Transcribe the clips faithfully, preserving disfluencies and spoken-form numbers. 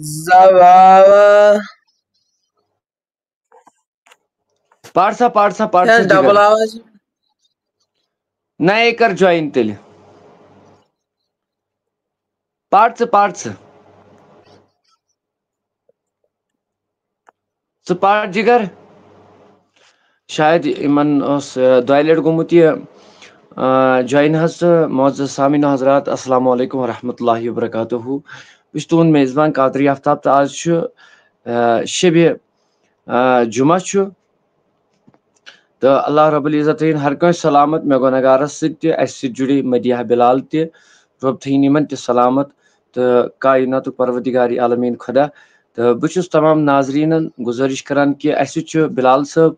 زواوا۔ پرسا پرسا پرسا ہے، double آواز۔ نہ، یہِ کر جوین تیٚلہِ۔ پرسا پرسا۔ ژٕ پَر جِگر۔ شاید یِمن اوس، آ، دۄیہِ لٹہِ گوٚمُت یہِ، آ، جوین حظ۔ تہٕ معزز سامعین حضرات، السلام علیکم ورحمۃ اللہ وبرکاتہ۔ بہٕ چھُس تُہُنٛد میزبان قادری آفتاب، تہٕ آز چھُ، آ، شبِ، آ، جمعہ چھُ۔ تہٕ اللہ رب العزت تھٲیِن ہر کٲنٛسہِ سلامت، مےٚ گۄنہگارس سۭتۍ تہِ، اَسہِ سۭتۍ جُڑے مدیحہ بلال تہِ، رۄب تھٲیِن یِمن تہِ سلامت، تہٕ کائناتُک پروردگار عالمین خدا۔ تہٕ بہٕ چھُس تمام ناظریٖنن گُزٲرِش کران کہِ اَسہِ سۭتۍ چھُ بلال صٲب،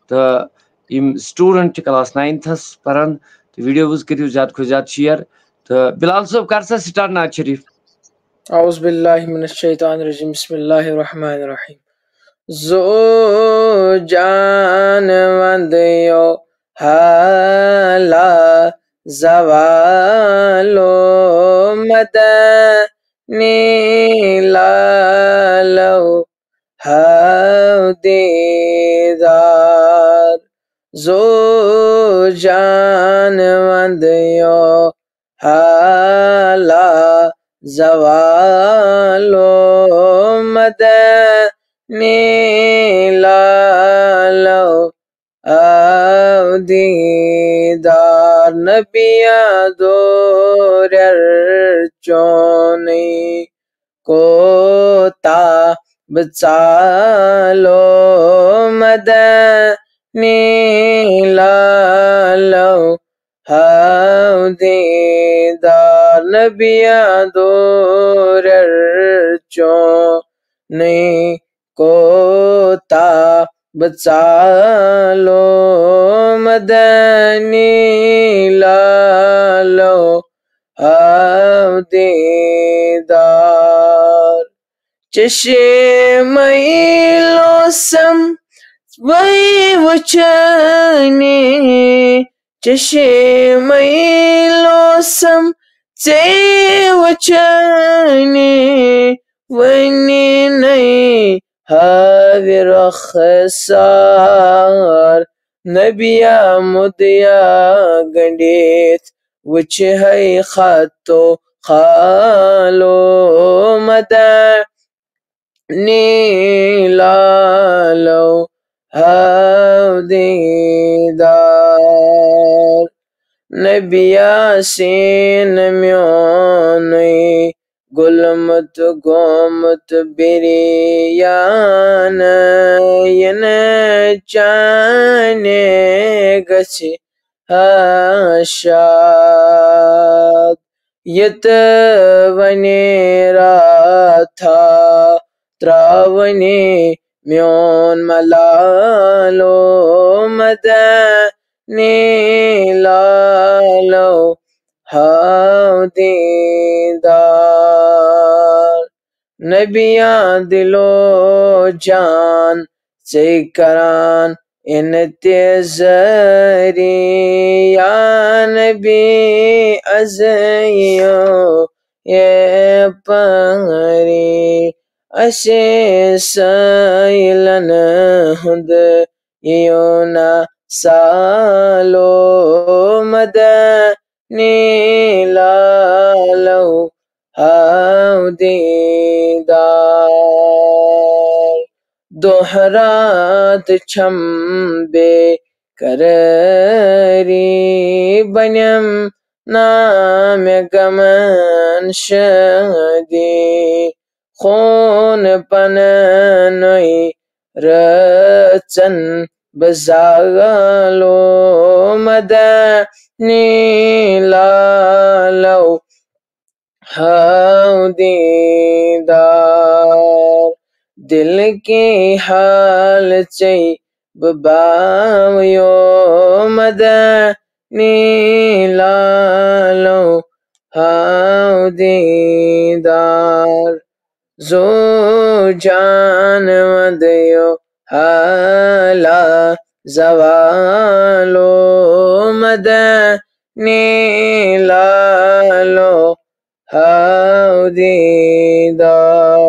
تہٕ یِم student چھِ class ninth-س پران، تہٕ videos کٔرِو زیادٕ کھۄتہٕ زیادٕ share۔ تہٕ بلال صٲب، کر سا start نعت شریف۔ اعوذ باللہ من الشیطان الرجیم، بسم اللہ الرحمن الرحیم۔ زو جان وندیو حالا زوالو مدنی لالو ہاو دیدار۔ زو جان وندیو حالا زوالو مدنی لالو آو دیدار۔ نبیا دورر چونی کوتا بچالو مدنی لالو ہاو دیدار۔ نبیا دورر چونی کوتا بچالو مدنی لالو ہاو دیدار۔ چشمے لوسم وے وچھنی، چشمے لوسم ژے وچھنی، ونی نئی ہاوِ رخسار۔ نبیا مدیا گنڈیت وچھ ہے خطو خالو مدنی لالو ہاو دیدار۔ نبیا سین میونی گلمت گومت بریان، ین چانے گژھِ ہا شاد۔ یت ونے راتھا تراونی میون ملالو مدنی لالو ہاو دیدار۔ نبیا دلو جان ژے کران انتظاری، یا نبی ازیو یہ پہری، اسے سائلن ہند یونا سالو مدنی لالو ہاو دیدار۔ دۄہ رات چھم بے قرٲری، بنیم نامہِ غمن شٲدی۔ خوٗن پننُے رٲژن بہٕ زالو مدنی لالو ہاو دیدار۔ دل کی حال چے بہٕ باویو مدنی لالو ہاو دیدار۔ زو جان ودیو حالا زوالو مدنی لالو ہاو دیدار۔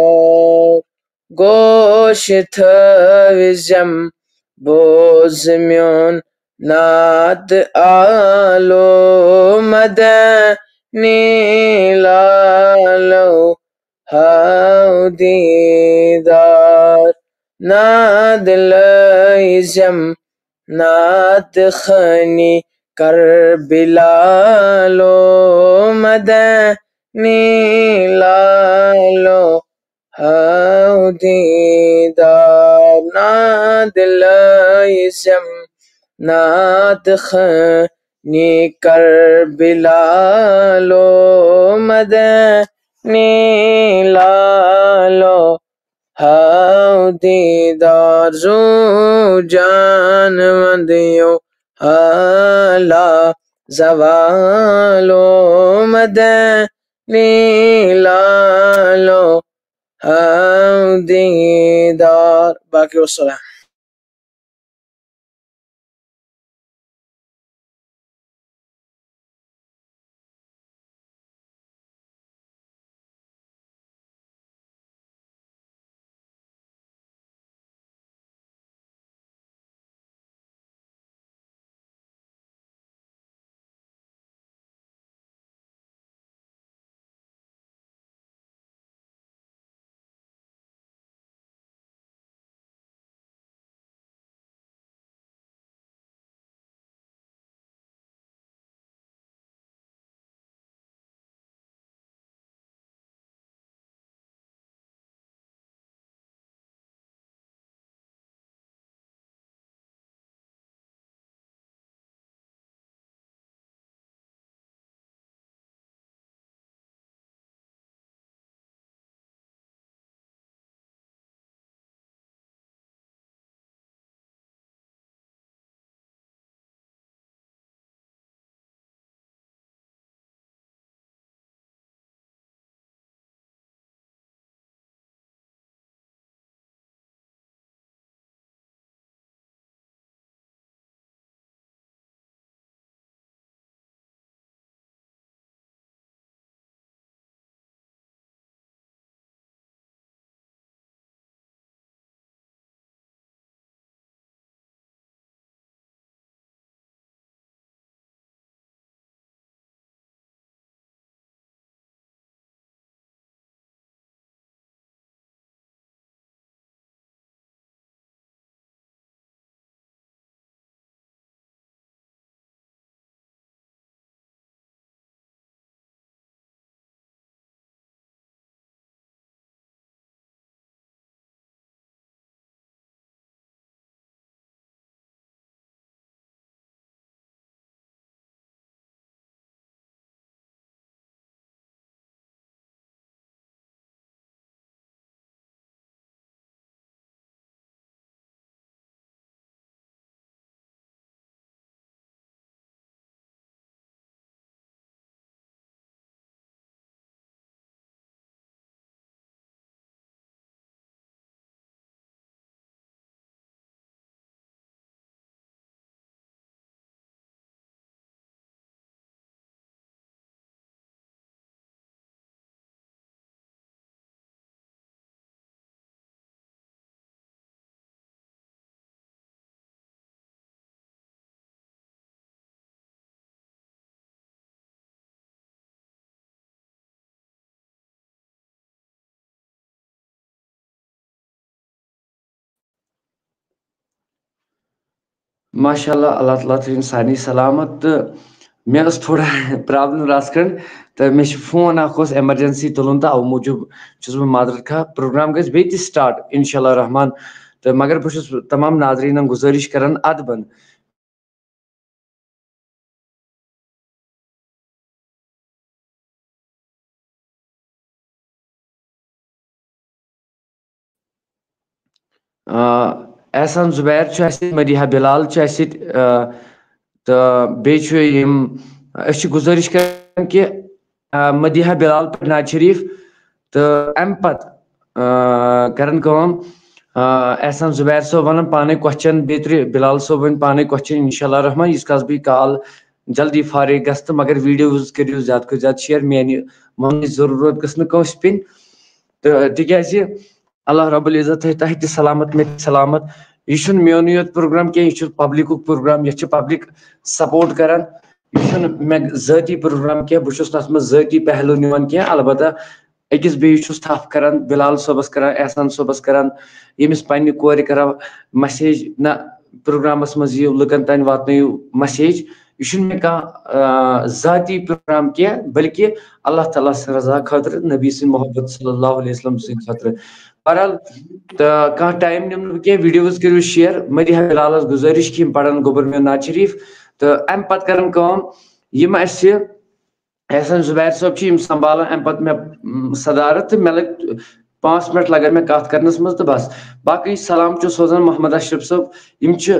گوش تھٲوزٮ۪م، بوز میون نعت آلو، مدنی لالو ہاو دیدار۔ ناد لٲزٮ۪م نعت خٲنی کربلالو، مدنی لالو ہاو دیدار۔ ناد لٲزٮ۪م نعت خٲنی کربلالو، مدنی لالو ہاو دیدار۔ زو جان وندیو حالا زوالو، مدنی لالو ہاو دیدار۔ باقی والسلام۔ ماشاء اللہ، اللہ تعالیٰ تھٲیِن سارنٕے سلامت۔ تہٕ مےٚ ٲس تھوڑا پرابلم رَژھ کھنٛڈ، تہٕ مےٚ چھُ فون اکھ اوس ایمرجنسی تُلُن، تہٕ اَوٕ موٗجوٗب چھُس بہٕ معذرت خواہ۔ پروگرام گژھِ بیٚیہِ تہِ سٹارٹ انشاء اللہ رحمان، تہٕ مگر بہٕ چھُس تمام ناظریٖنن گُزٲرِش کران ادبن۔ آ، احسان زبیر چھُ اَسہِ، مدیحہ بلال چھُ اَسہِ سۭتۍ، آ، تہٕ بیٚیہِ چھُ یِم، أسۍ چھِ گُزٲرِش کران کہِ، آ، مدیحہ بلال پرِ نعت شریف تہٕ اَمہِ پتہٕ، آ، کرن کٲم، آ، احسان زبیر صٲب وَنن پانے question، بیترِ بلال صٲب وَنہِ پانے question، انشاءاللہ الرحمن، ییٖتِس کالس بہٕ یہِ کال جلدی فارغ گژھٕ تہٕ مگر videos کٔرِو زیادٕ کھۄتہٕ زیادٕ share، میانہِ وننٕچ ضروٗرت گٔژھ نہٕ کٲنٛسہِ پیٚنۍ۔ تہٕ تِکیازِ اللہ رب العزت تھٲے تۄہہِ تہِ سلامت، مےٚ تہِ سلامت۔ یہِ چھُنہٕ میونُے یوت پروگرام کینٛہہ، یہِ چھُ پبلکُک پروگرام، یتھ چھِ پبلک سپورٹ کران۔ یہِ چھُنہٕ مےٚ ذٲتی پروگرام کینٛہہ، بہٕ چھُس نہٕ اتھ منٛز ذٲتی پہلو نِوان کینٛہہ۔ البتہ أکِس بیٚیِس چھُس تھپھ کران، بلال صٲبس کران، احسان صٲبس کران، ییٚمِس پننہِ کورِ کران مسیج، نہ، پروگرامس منٛز یِیِو، لُکن تام واتنٲیِو مسیج۔ یہِ چھُنہٕ مےٚ کانٛہہ، آ، ذٲتی پروگرام کینٛہہ، بلکہِ اللہ تعالیٰ سٕنٛز رضا خٲطرٕ، نبی سٕنٛدِ محبت صلی اللہ علیہ وسلم سٕنٛدِ خٲطرٕ۔ بہرحال، تہٕ کانٛہہ ٹایم نِمہٕ نہٕ بہٕ کینٛہہ، ویڈیوز کٔرِو شیئر۔ مدیحہ بلالس گُزٲرِش کہِ یِم پرن گوٚبُر میون نعت شریف، تہٕ امہِ پتہٕ کرن کٲم، یِم اسہِ احسان زبیر صٲب چھِ، یِم سنبھالان امہِ پتہٕ مےٚ، م، صدارت، تہٕ مےٚ لٔگۍ پانٛژھ منٹ لگن مےٚ کتھ کرنس منٛز تہٕ بس۔ باقٕے سلام چھُ سوزان محمد اشرف صٲب، یِم چھِ،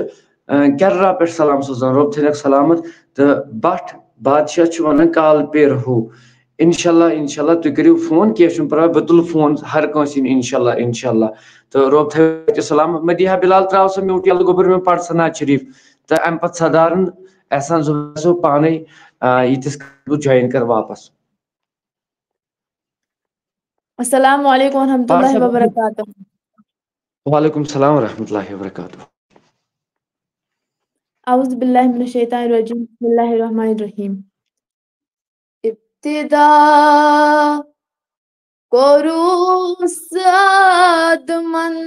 اہ، کیرلا پٮ۪ٹھ سلام سوزان، رۄب تھٲینکھ سلامت۔ تہٕ بٹ بادشاہ چھُ ونان کال پے رہو۔ انشاءاللہ، انشاءاللہ تُہۍ کٔرِو فون، کینٛہہ چھُنہٕ پرواے، بہٕ تُلہٕ فون ہر کٲنٛسہِ ہُنٛد انشاءاللہ، انشاءاللہ۔ تہٕ رۄب تھٲیِو تۄہہِ سلامت۔ مدیحہ بلال تراو سا میوٗٹ یَلہٕ، گوٚبُر مےٚ پَر سا نعت شریٖف۔ تہٕ اَمہِ پَتہٕ سدارن احسان زُبیر صٲب پانے، آ، ییٖتِس کالس بہٕ جوین کرٕ واپس۔ السلام علیکم ورحمۃ اللہ وبرکاتہ۔ وعلیکم السلام ورحمۃ اللہ وبرکاتہ۔ اعوذ باللہ من الشیطان الرجیم، بسم اللہ الرحمن الرحیم۔ ابتدا کوٚرُس آدمن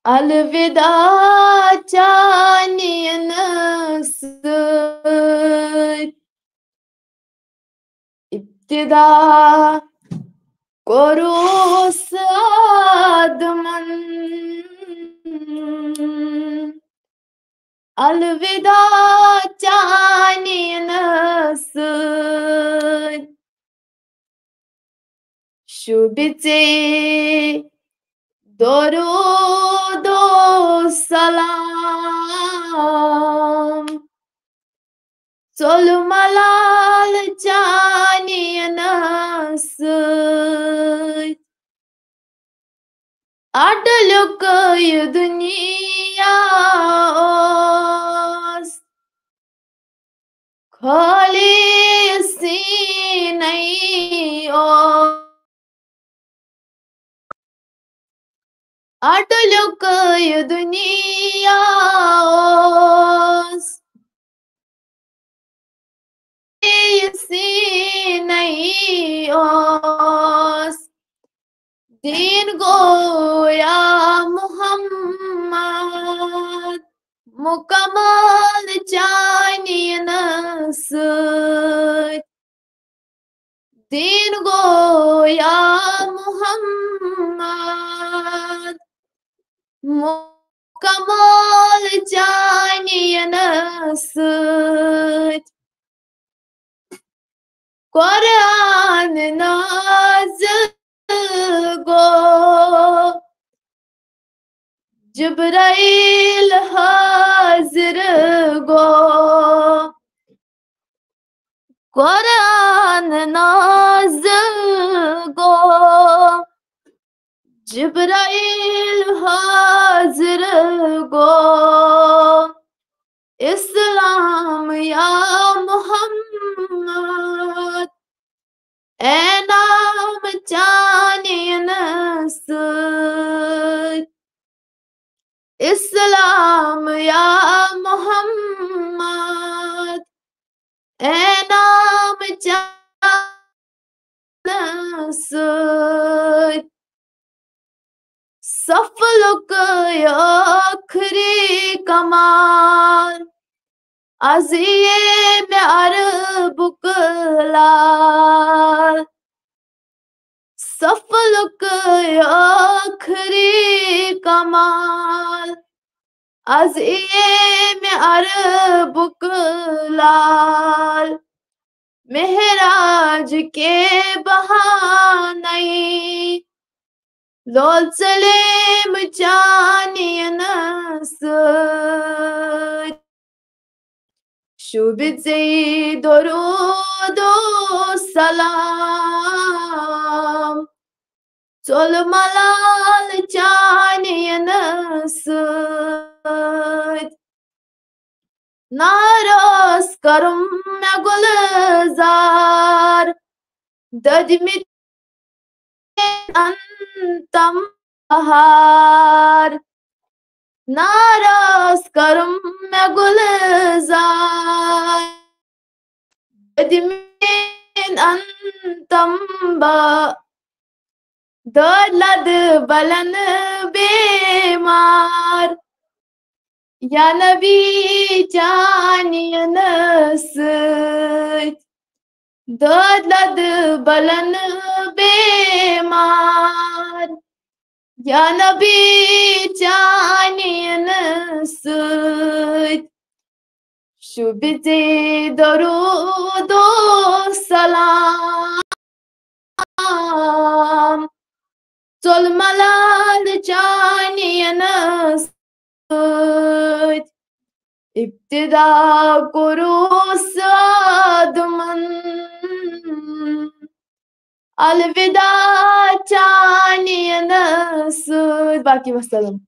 الوداع چانہِ نہٕ سۭتۍ۔ ابتدا کوٚرُس آدمن الوداع چانہِ نہٕ سۭتۍ۔ شوٗبہِ ژےٚ درود و سلام، ژوٚل ملال چانہِ نہٕ سۭتۍ۔ اڈٕلیُک یہِ دُنیا اوس خٲلی سیٖنَے اوس۔ اڈٕلیُک یہِ دُنیا اوس سیٖنَے اوس۔ دیٖن گویا محمد مُکمل چانہِ نہٕ سۭتۍ۔ دیٖن گویا محمد مُکمل چانہِ نہٕ سۭتۍ۔ قرآن نازل گوٚو، جبرائیل حاضر گوٚو۔ قرآن نازل گوٚو، جبرائیل حاضر گوٚو۔ اسلام یا محمد، انعام چانہِ نہٕ سۭتۍ۔ اسلام یا محمد، انعام چانہِ نہٕ سۭتۍ۔ سفلُک یہِ ٲخری کمال، از ییٚمہِ عربُک لال۔ سفلُک یہِ ٲخری کمال، از ییٚمہِ عربُک لال۔ معراج کے بہانَے لول ژٔلِم چانہِ نہٕ سۭتۍ۔ شوٗبہِ ژےٚ درود و سلام، ژوٚل ملال چانہِ نہٕ سۭتۍ۔ نارس کرم مےٚ گُلزار، دٔدمٕتۍ انتم بہار، ناراض کرم مےٚ گُلزار۔ دٔدمین انتم با، دٲدۍ لدٕ بلن بیمار۔ یا نبی چانہِ ینہٕ سۭتۍ، دٲدۍ لدٕ بلن بیمار۔ یا نبی چانہِ ینہٕ سۭتۍ، شوٗبہِ ژےٚ درود و سلام۔ ژوٚل ملال چانہِ ینہٕ سۭتۍ، ابتدا کوٚرُس آدمن، الوداع چانہِ ینہٕ سۭتۍ۔ باقی وسلام۔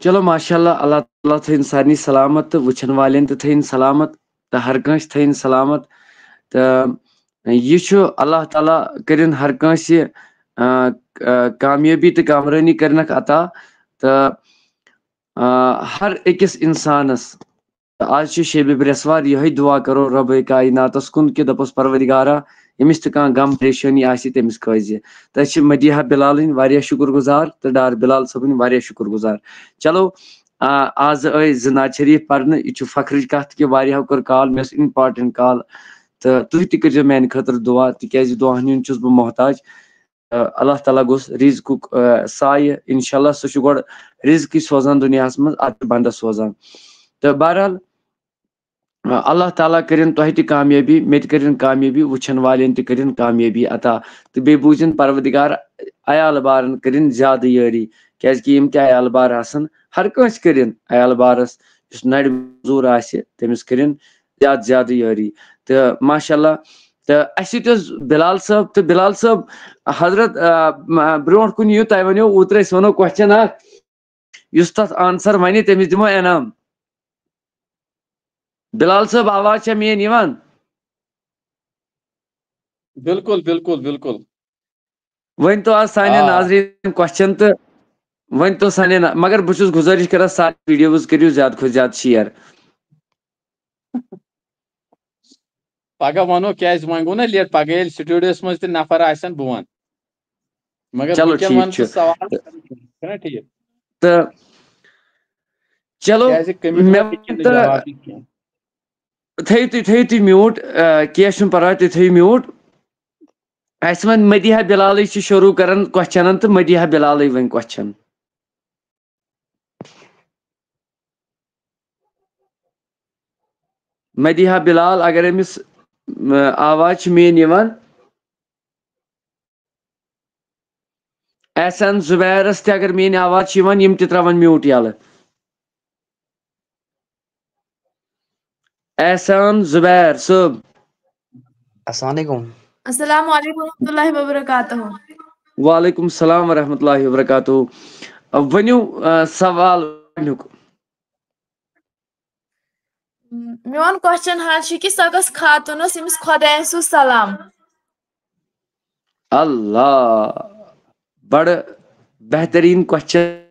چلو، ماشاء اللہ، اللہ تعالیٰ تھٲیِن سارنٕے سلامت تہٕ وٕچھن والٮ۪ن تہِ تھٲیِن سلامت تہٕ ہر کٲنٛسہِ تھٲیِن سلامت۔ تہٕ یہِ چھُ اللہ تعالیٰ کٔرِن ہر کٲنٛسہِ، آ، آ، کامیٲبی تہٕ کامرٲنی کٔرِنکھ عطا۔ تہٕ، آ، ہر أکِس اِنسانَس، تہٕ آز چھِ شیٚبہِ برٛٮ۪سوار، یِہوٚے دُعا کَرو رۄبے کایناتَس کُن کہِ دَپوس، پروردگارا، ییٚمِس تہِ کانٛہہ غم پریشٲنی آسہِ، تٔمِس کھٲلۍ زِ۔ تہٕ أسۍ چھِ مدیحہ بلالٕنۍ واریاہ شُکُر گُزار تہٕ ڈار بلال صٲبٕنۍ واریاہ شُکُر گُزار۔ چلو، آ، آز ٲے زٕ نعت شریٖف پرنہٕ، یہِ چھُ فخرٕچ کتھ کہِ واریاہو کٔر کال، مےٚ ٲس important call، تہٕ تُہۍ تہِ کٔرۍزیو میانہِ خٲطرٕ دُعا، تِکیازِ دُعاہن ہُنٛد چھُس بہٕ محتاج۔ تہٕ اللہ تعالیٰ گوٚژھ رِزقُک، آ، سایہِ، انشاءاللہ سُہ چھُ گۄڈٕ رِزقٕے سوزان دُنیاہس منٛز، ادٕ چھُ بندس سوزان۔ تہٕ بہرحال، آ، اللہ تعالیٰ کٔرِن تۄہہِ تہِ کامیٲبی، مےٚ تہِ کٔرِن کامیٲبی، وٕچھن والٮ۪ن تہِ کٔرِن کامیٲبی عطا۔ تہٕ بیٚیہِ بوٗزِن پروردگار عیال بارن کٔرِن زیادٕ یٲری، کیازِ کہِ یِم تہِ عیال بار آسن، ہر کٲنٛسہِ کٔرِن عیال بارس، یُس نرِ موٚزوٗر آسہِ، تٔمِس کٔرِن زیادٕ زیادٕ یٲری۔ تہٕ ماشاء اللہ، تہٕ اَسہِ سۭتۍ اوس بلال صٲب، تہٕ بلال صٲب، حضرت، آ، م-، برونٛٹھ کُن یِیِو، تۄہہِ ؤنِو اوترٕ أسۍ وَنو question اکھ، یُس تَتھ answer وَنہِ، تٔمِس دِمو انعام۔ بلال صٲب، آواز چھا میٲنۍ یِوان؟ بِلکُل، بِلکُل، بِلکُل۔ وۄنۍ تو آز سانٮ۪ن آ۔ ناظریٖن question تہٕ وۄنۍ تو سانٮ۪ن نا-، مگر بہٕ چھُس گُزٲرِش کران، سانہِ videos کٔرِو زیادٕ کھۄتہٕ زیادٕ share۔ پگاہ وَنو، کیازِ وۄنۍ گوٚو نا late، پگاہ ییٚلہِ studio ہَس منٛز تہِ نفر آسن، بہٕ وَنہٕ۔ مگر چلو، وٕنکٮ۪ن ٹھیٖک وَن ژٕ چھُ۔ سوال، چھُنہ ٹھیٖک؟ تہٕ چلو، کیازِ commitment مےٚ ہیٚکہِ وَن نہٕ تہٕ جواب دِتھ کینٛہہ۔ تھٲیِو تُہۍ، تھٲیِو تُہۍ mute، آ، کینٛہہ چھُنہٕ پرواے، تُہۍ تھٲیِو mute۔ اَسہِ وَنہِ مدیحہ بلالٕے چھِ شروٗع کران questionن تہٕ مدیحہ بلالٕے وۄنۍ question۔ مدیحہ بلال، اگر أمِس، م، آواز چھِ میٛٲنۍ یِوان، احسان زبیرس تہِ اگر میٛٲنۍ آواز چھِ یِوان، یِم تہِ ترٛاوَن mute یَلہٕ۔ احسان زبیر صٲب۔ السلام علیکم۔ السلام علیکم ورحمۃ اللہ وبرکاتہ۔ وعلیکم السلام ورحمۃ اللہ وبرکاتہ۔ ؤنِو، آ، سوال گۄڈٕنیُک۔ میون question حظ چھُ کہِ سۄ کۄس خاتوٗن ٲس ییٚمِس خۄدایَن سوٗز سلام؟ اللہ، بڑٕ بہتریٖن question۔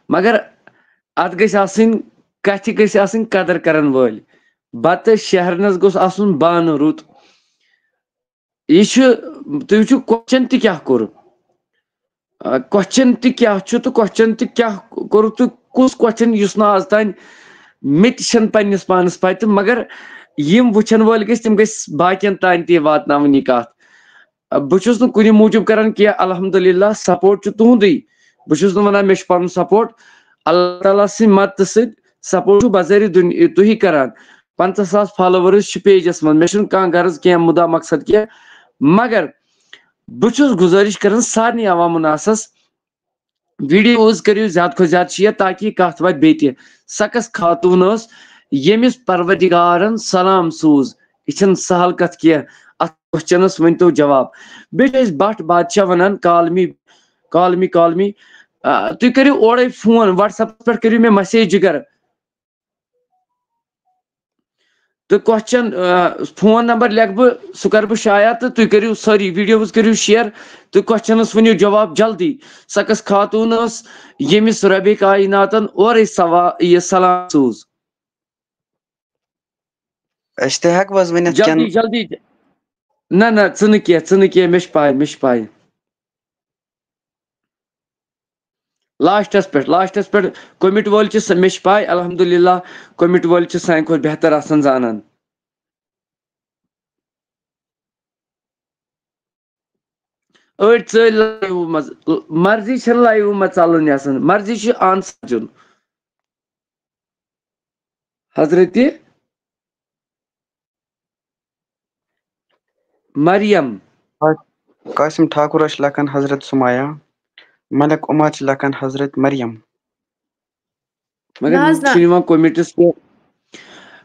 مگر اتھ گژھِ آسٕنۍ، کتھِ گژھِ آسٕنۍ قدر کرن وٲلۍ۔ بتہٕ شیرنس گوٚژھ آسُن بانہٕ رُت۔ یہِ چھُ، تُہۍ وٕچھِو question تہِ کیٛاہ کوٚر۔ آ، question تہِ کیٛاہ چھُ تہٕ question تہِ کیٛاہ کوٚر تہٕ کُس question یُس نہٕ آز تام مےٚ تہِ چھَنہٕ پنٛنِس پانَس پَے تہٕ مگر یِم وٕچھَن وٲلۍ گٔژھۍ، تِم گٔژھۍ باقیَن تام تہِ واتناوٕنۍ یہِ کَتھ۔ آ، بہٕ چھُس نہٕ کُنہِ موٗجوٗب کَران کینٛہہ، الحمدللہ support چھُ تُہُنٛدُے۔ بہٕ چھُس نہٕ وَنان مےٚ چھُ پَنُن support، اللہ تعالیٰ سٕنٛدِ مدتہٕ سۭتۍ support چھُ بظٲہِر دُنیا تُہی کَران۔ پنٛژاہ ساس followers چھِ pageس منٛز، مےٚ چھُنہٕ کانٛہہ غرض کینٛہہ، مُدا مقصد کینٛہہ، مگر بہٕ چھُس گُزٲرِش کران سارنٕے عوام الناسس، videos کٔرِو زیادٕ کھۄتہٕ زیادٕ share تاکہِ یہِ کتھ واتہِ بیٚیہِ تہِ۔ سۄ کۄس خاتوٗن ٲس ییٚمِس پروردگارن سلام سوٗز؟ یہِ چھنہٕ سہل کتھ کینٛہہ، اتھ questionس ؤنۍ تو جواب۔ بیٚیہِ چھِ أسۍ بٹ بادشاہ ونان call me، call me، call me۔ آ، تُہۍ کٔرِو اورے phone، WhatsAppس پٮ۪ٹھ کٔرِو مےٚ message، جگر۔ تہٕ question، آ، phone number لیکھٕ بہٕ، سُہ کَرٕ بہٕ شایع تہٕ تُہۍ کٔرِو سٲری videos کٔرِو share تہٕ questionس ؤنِو جواب جلدی۔ سۄ کۄس خاتوٗن ٲس ییٚمِس رۄبِ کایناتن اورَے سوا-، یہِ سلام سوٗز؟ أسۍ تہِ ہٮ۪کو حظ ؤنِتھ جلدی، کِنہٕ؟ جلدی۔ نہ، نہ، ژٕ نہٕ کینٛہہ، ژٕ نہٕ کینٛہہ، مےٚ چھِ پَے، مےٚ چھِ پَے۔ لاسٹس پٮ۪ٹھ، لاسٹس پٮ۪ٹھ comment وٲلۍ چھِ سا-، مےٚ چھِ پَے، الحمدللہ، comment وٲلۍ چھِ سانہِ کھۄتہٕ بہتر آسان زانان۔ أڑۍ ژٔلۍ live منٛز، مرضی چھےٚ live منٛز ژَلٕنۍ آسان، مرضی چھِ answer دیُن۔ حضرت مریم۔ قاسم ٹھاکر چھِ لیکھان حضرت سمایا، ملک عمر چھِ لیکھان حضرت مریم۔ مگر نہ حظ یہِ نہ۔ چھُنہٕ یِوان commentس پٮ۪ٹھ۔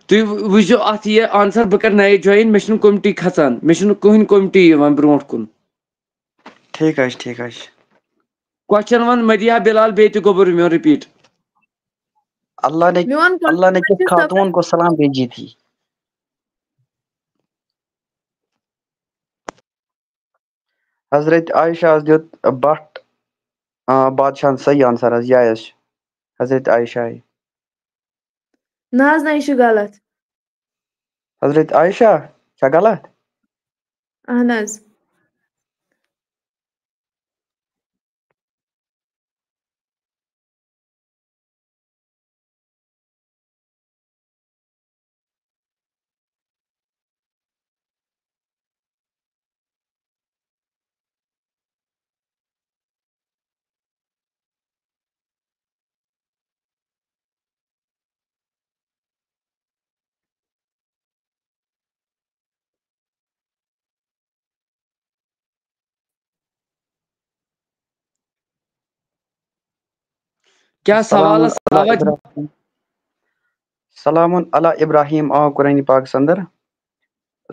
تُہۍ وٕچھزیو اَتھ یہِ answer، بہٕ کَرٕ نَیہِ join، مےٚ چھُنہٕ commentٕے کھَسان، مےٚ چھُنہٕ کٕہٕنۍ commentٕے یِوان برونٛٹھ کُن۔ ٹھیٖک حظ چھُ، ٹھیٖک حظ چھُ۔ Question وَن مدیحہ بلال، بیٚیہِ تہِ گوٚبُر میون repeat۔ اللہ نے، میون اللہ نے کس خاتون کو سلام بھیجی تھی؟ حضرت عائشہ دیُت بٹ، آ، بادشاہن صحیح آنسر حظ، یہِ آیس چھُ حضرت عائشہ۔ نہ حظ، نہ، یہِ چھُ غلط۔ حضرت عائشہ چھا غلط؟ اہن حظ۔ کیٛاہ سوالس آواز؟ سلام علی ابراہیم آو قرآن پاکس اندر۔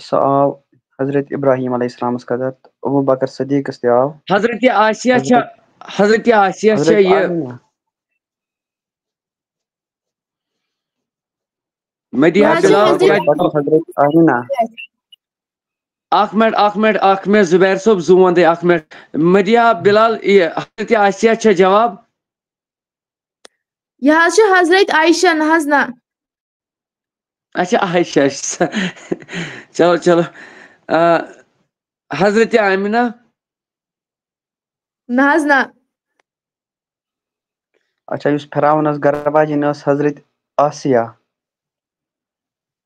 سُہ آو حضرت ابراہیم علیہ السلامس قدر، تہٕ ابو بکر صدیقس تہِ آو۔ حضرت آسیہ چھا، حضرت آسیہ چھا حضرت یہِ آمینہ۔ مدیحہ بلال حضرت آمینہ۔ اکھ منٹ، اکھ منٹ، اکھ منٹ، زبیر صٲب، زٕ وندے اکھ منٹ۔ مدیحہ بلال، یہِ حضرت آسیہ چھا جواب؟ یہِ حظ چھِ حضرت عائشہ، نہ حظ نہ۔ اچھا، عائشہ، اچھا۔ چلو، چلو۔ آ، حضرت آمینہ۔ نہ حظ نہ۔ اچھا، یُس فرعونس گرٕ واجِنۍ ٲس حضرت آسیہ،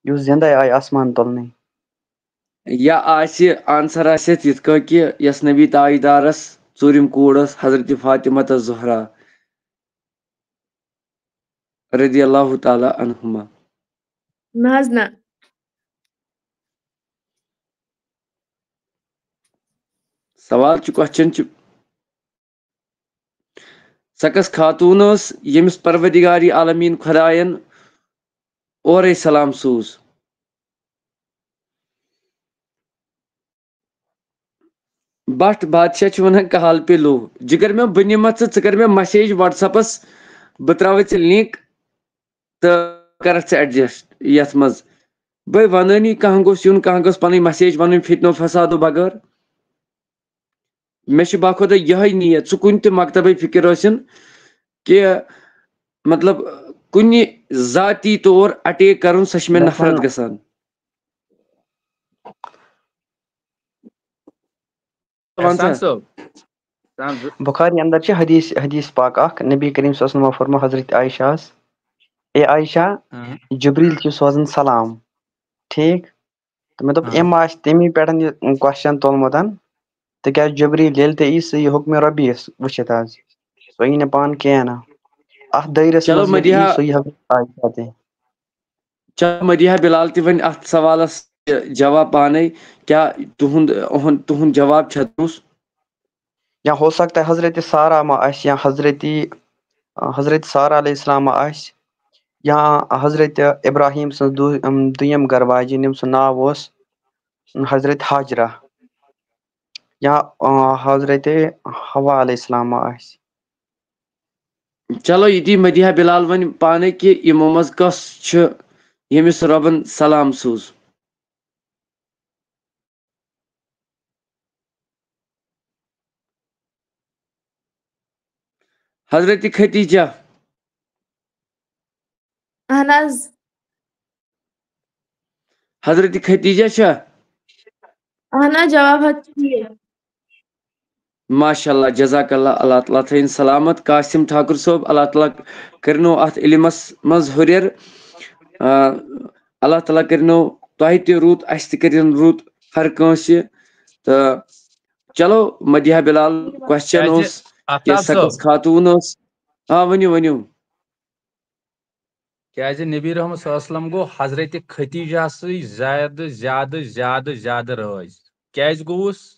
یُس زندے آیہِ آسمان تُلنہٕ۔ یا آسہِ آنسر آسہِ یِتھ کٔنۍ کہِ یۄس نبی تاجدارس ژوٗرِم کوٗر ٲس حضرت فاطمہ تہٕ زہرا رضی اللہ تعالیٰ عنہما۔ نہ حظ نہ۔ سوال چھُ، question چھُ، سۄ کۄس خاتوٗن ٲس ییٚمِس پروردگار عالمین خداین اورے سلام سوٗز؟ بٹ بادشاہ چھُ ونان، کال پہ لو۔ جگر میون، بہٕ نِمتھ ژٕ، ژٕ کر مےٚ message WhatsApp-س، بہٕ تراوے ژےٚ link تہٕ کرکھ ژٕ adjust یتھ منٛز۔ بہٕ ونٲنی، کانٛہہ گوٚژھ یُن، کانٛہہ گوٚژھ پنٕنۍ message ونٕنۍ فتنو فسادو بغٲر۔ مےٚ چھُ باخۄدا یِہوٚے نیت، ژٕ کُنہِ تہِ مکتبٕچ فکر ٲسِن کہِ مطلب کُنہِ ذاتی طور attack کرُن، سۄ چھِ مےٚ نفرت گژھان۔ احسان صٲب، احسان صٲب۔ بخاری اندر چھِ حدیث، حدیث پاک اکھ، نبی کریم صلی اللہ علیہ وسلم فرمو حضرت عائشہ ہس، "اے عائشہ، ہاں۔ جبریل چھُ سوزان سلام۔" ٹھیٖک؟ تہٕ مےٚ دوٚپ، ہاں۔ أمۍ ما آسہِ تَمی پٮ۪ٹھ یہِ question تُلمُت، تِکیٛازِ جبریل ییٚلہِ تہِ یی، سُہ یی حُکمِ رۄبی یَس وٕچھِتھ حظ۔ سُہ یی نہٕ پانہٕ کینٛہہ نہٕ۔ اَتھ دٲیرَس چلو، منٛز ییٚلہِ یی، مدیحہ۔ سُہ یی حضرت عائشہ تہِ۔ چلو، مدیحہ بلال تہِ وَنہِ اَتھ سوالَس یہِ جواب پانَے۔ کیٛاہ تُہُنٛد، اُہُنٛد، تُہُنٛد جواب چھا درُست؟ یا ہو سکتا ہے حضرت سارہ ما آسہِ، یا حضرت، حضرت سارہ علیہ السلام ما آسہِ، یا حضرت ابراہیم سٕنٛز دو-، اَم، دوٚیِم گرٕ واجِنۍ، ییٚمۍ سُنٛد ناو اوس حضرت ہاجرہ، یا، آ، حضرت حوا علیہ السلام ما آسہِ۔ چلو، یہِ دی مدیحہ بلال وۄنۍ پانے کہِ یِمو منٛز کۄس چھِ ییٚمِس رۄبن سلام سوٗز۔ حضرت ختیجہ۔ اہن حظ۔ حضرت ختیجہ چھا؟ اہن حظ، جواب حظ چھُ ٹھیٖک۔ ماشاء اللہ، جزاک اللہ، اللہ تعالیٰ تھٲیِن سلامت۔ قاسم ٹھاکر صٲب، اللہ تعالیٰ کٔرِنو اَتھ علمَس منٛز ہُرٮ۪ر۔ آ، اللہ تعالیٰ کٔرِنو تۄہہِ تہِ رُت، اَسہِ تہِ کٔرِن رُت، ہر کٲنٛسہِ۔ تہٕ چلو، مدیحہ بلال question کیٛازِ اوس کہِ عطا سۄ صٲب؟ کۄس خاتوٗن ٲس؟ آ، ؤنِو، ؤنِو۔ کیٛازِ نبی رحمت صلی اللہ علیہ وسلم گوٚو حضرت ختیجہ سٕے زیادٕ، زیادٕ، زیادٕ، زیادٕ رٲضۍ۔ کیٛازِ گوٚوُس؟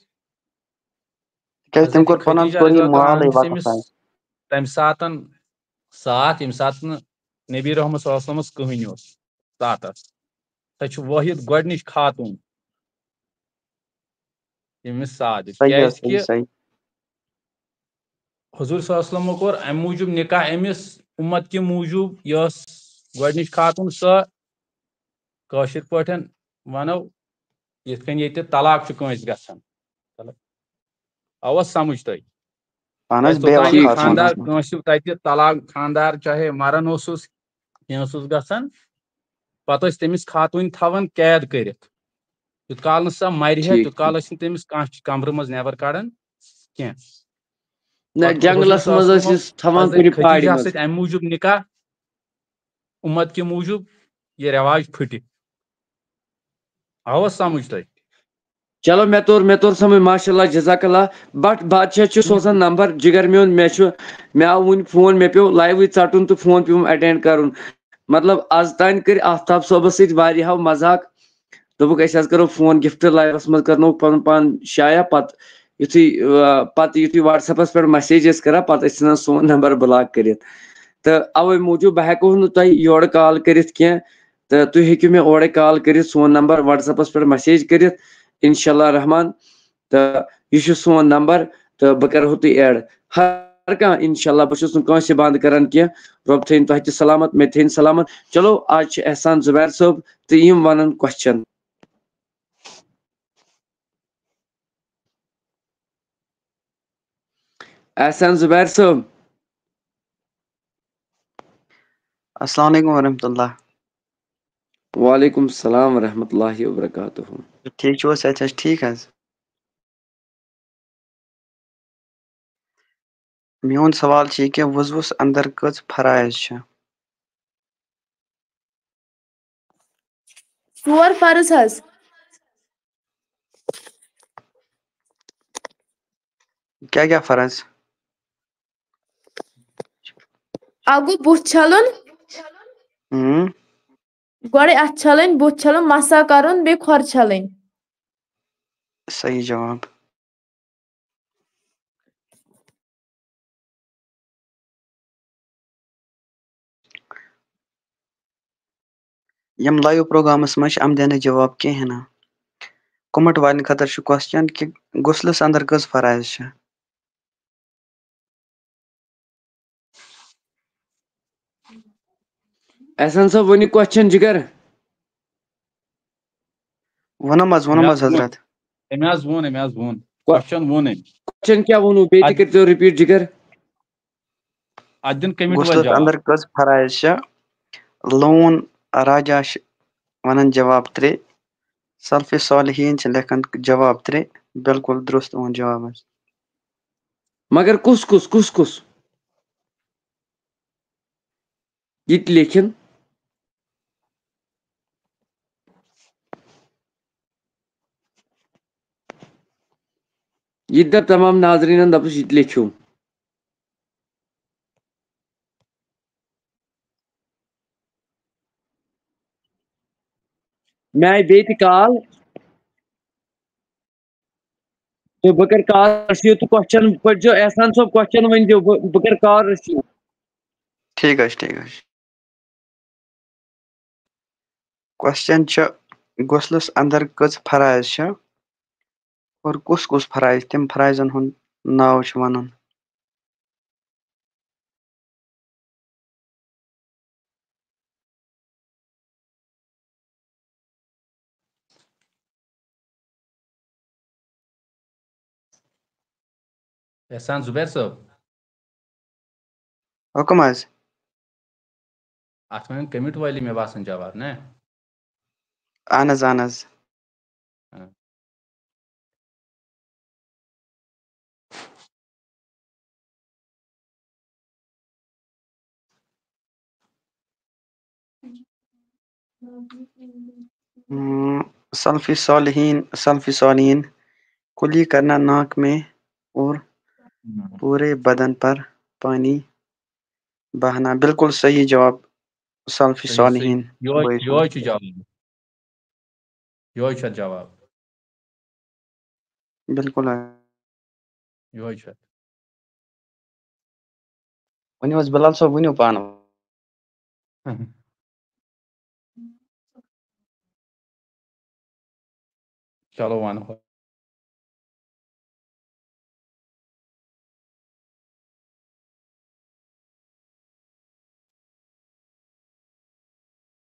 کیٛازِ تٔمۍ حضرت کوٚر پنُن ختیجہ سورُے رضی اللہ تعالیٰ مالٕے عنہا وقف سٕمِس آیہِ۔ تَمہِ ساتَن ساتھ، ییٚمہِ ساتہٕ نہٕ نبی رحمت صلی اللہ علیہ وسلمس کٕہٕنۍ اوس ساتَس۔ سۄ چھِ وٲحد گۄڈٕنِچ خاتوٗن۔ ییٚمِس ساتھ دیُت۔ صحیح حظ، کیٛازِ کہِ صحیح، صحیح۔ حضور صلی اللہ علیہ وسلمو کوٚر اَمہِ موٗجوٗب نکاح أمِس اُمت کہِ موٗجوٗب، یہِ ٲس گۄڈٕنِچ خاتوٗن سۄ، کٲشِر پٲٹھۍ وَنو یِتھ کٔنۍ ییٚتہِ طلاق چھُ کٲنٛسہِ گژھان۔ اَوَ سَمٕجھ تۄہہِ؟ اہن حظ، تۄہہِ بیٚیہِ توٚتام یہِ وقت خانٛدار آسان۔ کٲنٛسہِ تَتہِ طلاق، خانٛدار چاہے مَران اوسُس، کینٛہہ اوسُس گژھان، پَتہٕ ٲسۍ تٔمِس خاتوٗنۍ تھاوان قید کٔرِتھ، یوٗت کال نہٕ سۄ مَرِ ہا، ٹھیٖک، تیوٗت کال ٹھیٖک۔ ٲسۍ نہٕ تٔمِس کانٛہہ کمرٕ منٛز نٮ۪بر کَڑان کینٛہہ۔ نہ، پَتہٕ جنگلس حضور منٛز صلی ٲسۍ أسۍ تھاوان حضرت کُنہِ پہاڑِ خدیجہ منٛز۔ سۭتۍ اَمہِ موٗجوٗب نکاح، اُمت کہِ موٗجوٗب یہِ رٮ۪واج پھٕٹہِ۔ آوس سمجھ تۄہہِ؟ چلو، مےٚ توٚر، مےٚ توٚر سمجھ، ماشاء اللہ، جزاک اللہ۔ بٹ بادشاہ چھُ سوزان نمبر، جگر میون، مےٚ چھُ، مےٚ آو وُنہِ فون، مےٚ پیوٚو لایوٕے ژٹُن تہٕ فون پیوٚم اٹینڈ کرُن۔ مطلب، از تانۍ کٔرۍ آفتاب صٲبس سۭتۍ واریاہو مذاق۔ دوٚپُکھ، أسۍ حظ کرو فون گفٹ لایوس منٛز، کرنو پنُن پان شایع۔ پتہٕ یُتھُے، آ، پتہٕ یُتھُے WhatsApp-س پٮ۪ٹھ مسیج ٲسۍ کران، پتہٕ ٲسۍ ژھٕنان سون نمبر بلاک کٔرِتھ۔ تہٕ اوے موٗجوٗب بہٕ ہٮ۪کو نہٕ تۄہہِ یورٕ کال کٔرِتھ کینٛہہ، تہٕ تُہۍ ہیٚکِو مےٚ اورَے کال کٔرِتھ، سون نمبر WhatsApp-س پٮ۪ٹھ مسیج کٔرِتھ، انشاءاللہ رحمان۔ تہٕ یہِ چھُ سون نمبر، تہٕ بہٕ کرہو تُہۍ ایڈ۔ ہر کانٛہہ، انشاءاللہ، بہٕ چھُس نہٕ کٲنٛسہِ بنٛد کران کینٛہہ۔ رۄب تھٲیِن تۄہہِ تہِ سلامت، مےٚ تہِ تھٲیِن سلامت۔ چلو، آز چھِ احسان زبیر صٲب، تہٕ یِم ونن کوسچن۔ احسان زبیر صٲب۔ السلام علیکم ورحمۃ اللہ۔ وعلیکم السلام ورحمۃ اللہ وبرکاتہ۔ ٹھیٖک چھِو حظ؟ صحت چھا ٹھیٖک حظ؟ میون سوال چھُ یہِ کہِ وضوٗوَس اندر کٔژ فرائض چھِ؟ ژور فرض حظ۔ کیٛاہ کیٛاہ فرض؟ اکھ گوٚو بُتھ چھلُن، اۭں، گۄڈے اتھٕ چھلٕنۍ، بُتھ چھلُن، مسا کرُن، بیٚیہِ کھۄر چھلٕنۍ۔ صحیح جواب۔ یِم لایو پروگرامس منٛز چھِ یِم دِنہٕ جواب کِہیٖنۍ نہٕ۔ کومنٹ والٮ۪ن خٲطرٕ چھُ کوسچن کہِ غسلس اندر کٔژ فرائض چھِ؟ احسان صٲب، ؤنِو کوسچن جگر۔ ووٚنُم حظ، ووٚنُم مےٚ حظ حظ ووٚن۔ حضرت۔ أمۍ حظ ووٚن، أمۍ حظ ووٚن۔ کوسچن ووٚن أمۍ۔ کوسچن کیٛاہ ووٚنوٕ؟ بیٚیہِ تہِ اَدٕ کٔرۍزیو رِپیٖٹ جگر۔ اَتھ دِن کٔمِٹۍ وٲلۍ غسلس جواب۔ اندر کٔژ فرائض چھِ؟ لون راجا چھِ ونان جواب ترٛےٚ، سلفی صالحین چھِ لیکھان جواب ترٛےٚ۔ بالکل درست اُہُنٛد جواب حظ۔ مگر کُس کُس، کُس کُس؟ یہِ تہِ لیکھِن۔ یہِ تہِ دَپ تمام ناظریٖنن، دَپُس یہِ تہِ لیکھِو۔ مےٚ آیہِ بیٚیہِ تہِ کال۔ تہٕ بہٕ کَرٕ کال رٔسیٖو تہٕ کوسچن پٔرۍزیو، احسان صٲب، کوسچن ؤنۍزیو، بہٕ، بہٕ کَرٕ کال رٔسیٖو۔ ٹھیٖک حظ چھُ، ٹھیٖک حظ چھُ۔ کوسچن چھُ، غسلس اندر کٔژ فرائض چھِ اور کُس کُس فرائض، تِم فرائضن ہُنٛد ناو چھُ وَنُن؟ احسان زبیر صٲب۔ حُکُم حظ۔ اَتھ وَنان کٔمِٹ وٲلی، مےٚ باسان، جواب، نہ؟ اہن حظ، اہن حظ۔ ہاں۔ ہم، سلفی صالحین، سلفی صالحین، کلی کرنا ناک میں اور پورے بدن پر پانی بہانا۔ بالکل صحیح جواب، سلفی صحیح، صحیح۔ صالحین۔ یہوے، ویسے۔ یہوے چھُ جواب۔ یہوے چھُ اَتھ جواب۔ بالکل۔ یہوے چھُ اَتھ۔ ؤنِو حظ بلال صٲب، ؤنِو پانہٕ۔ چلو وَنہو۔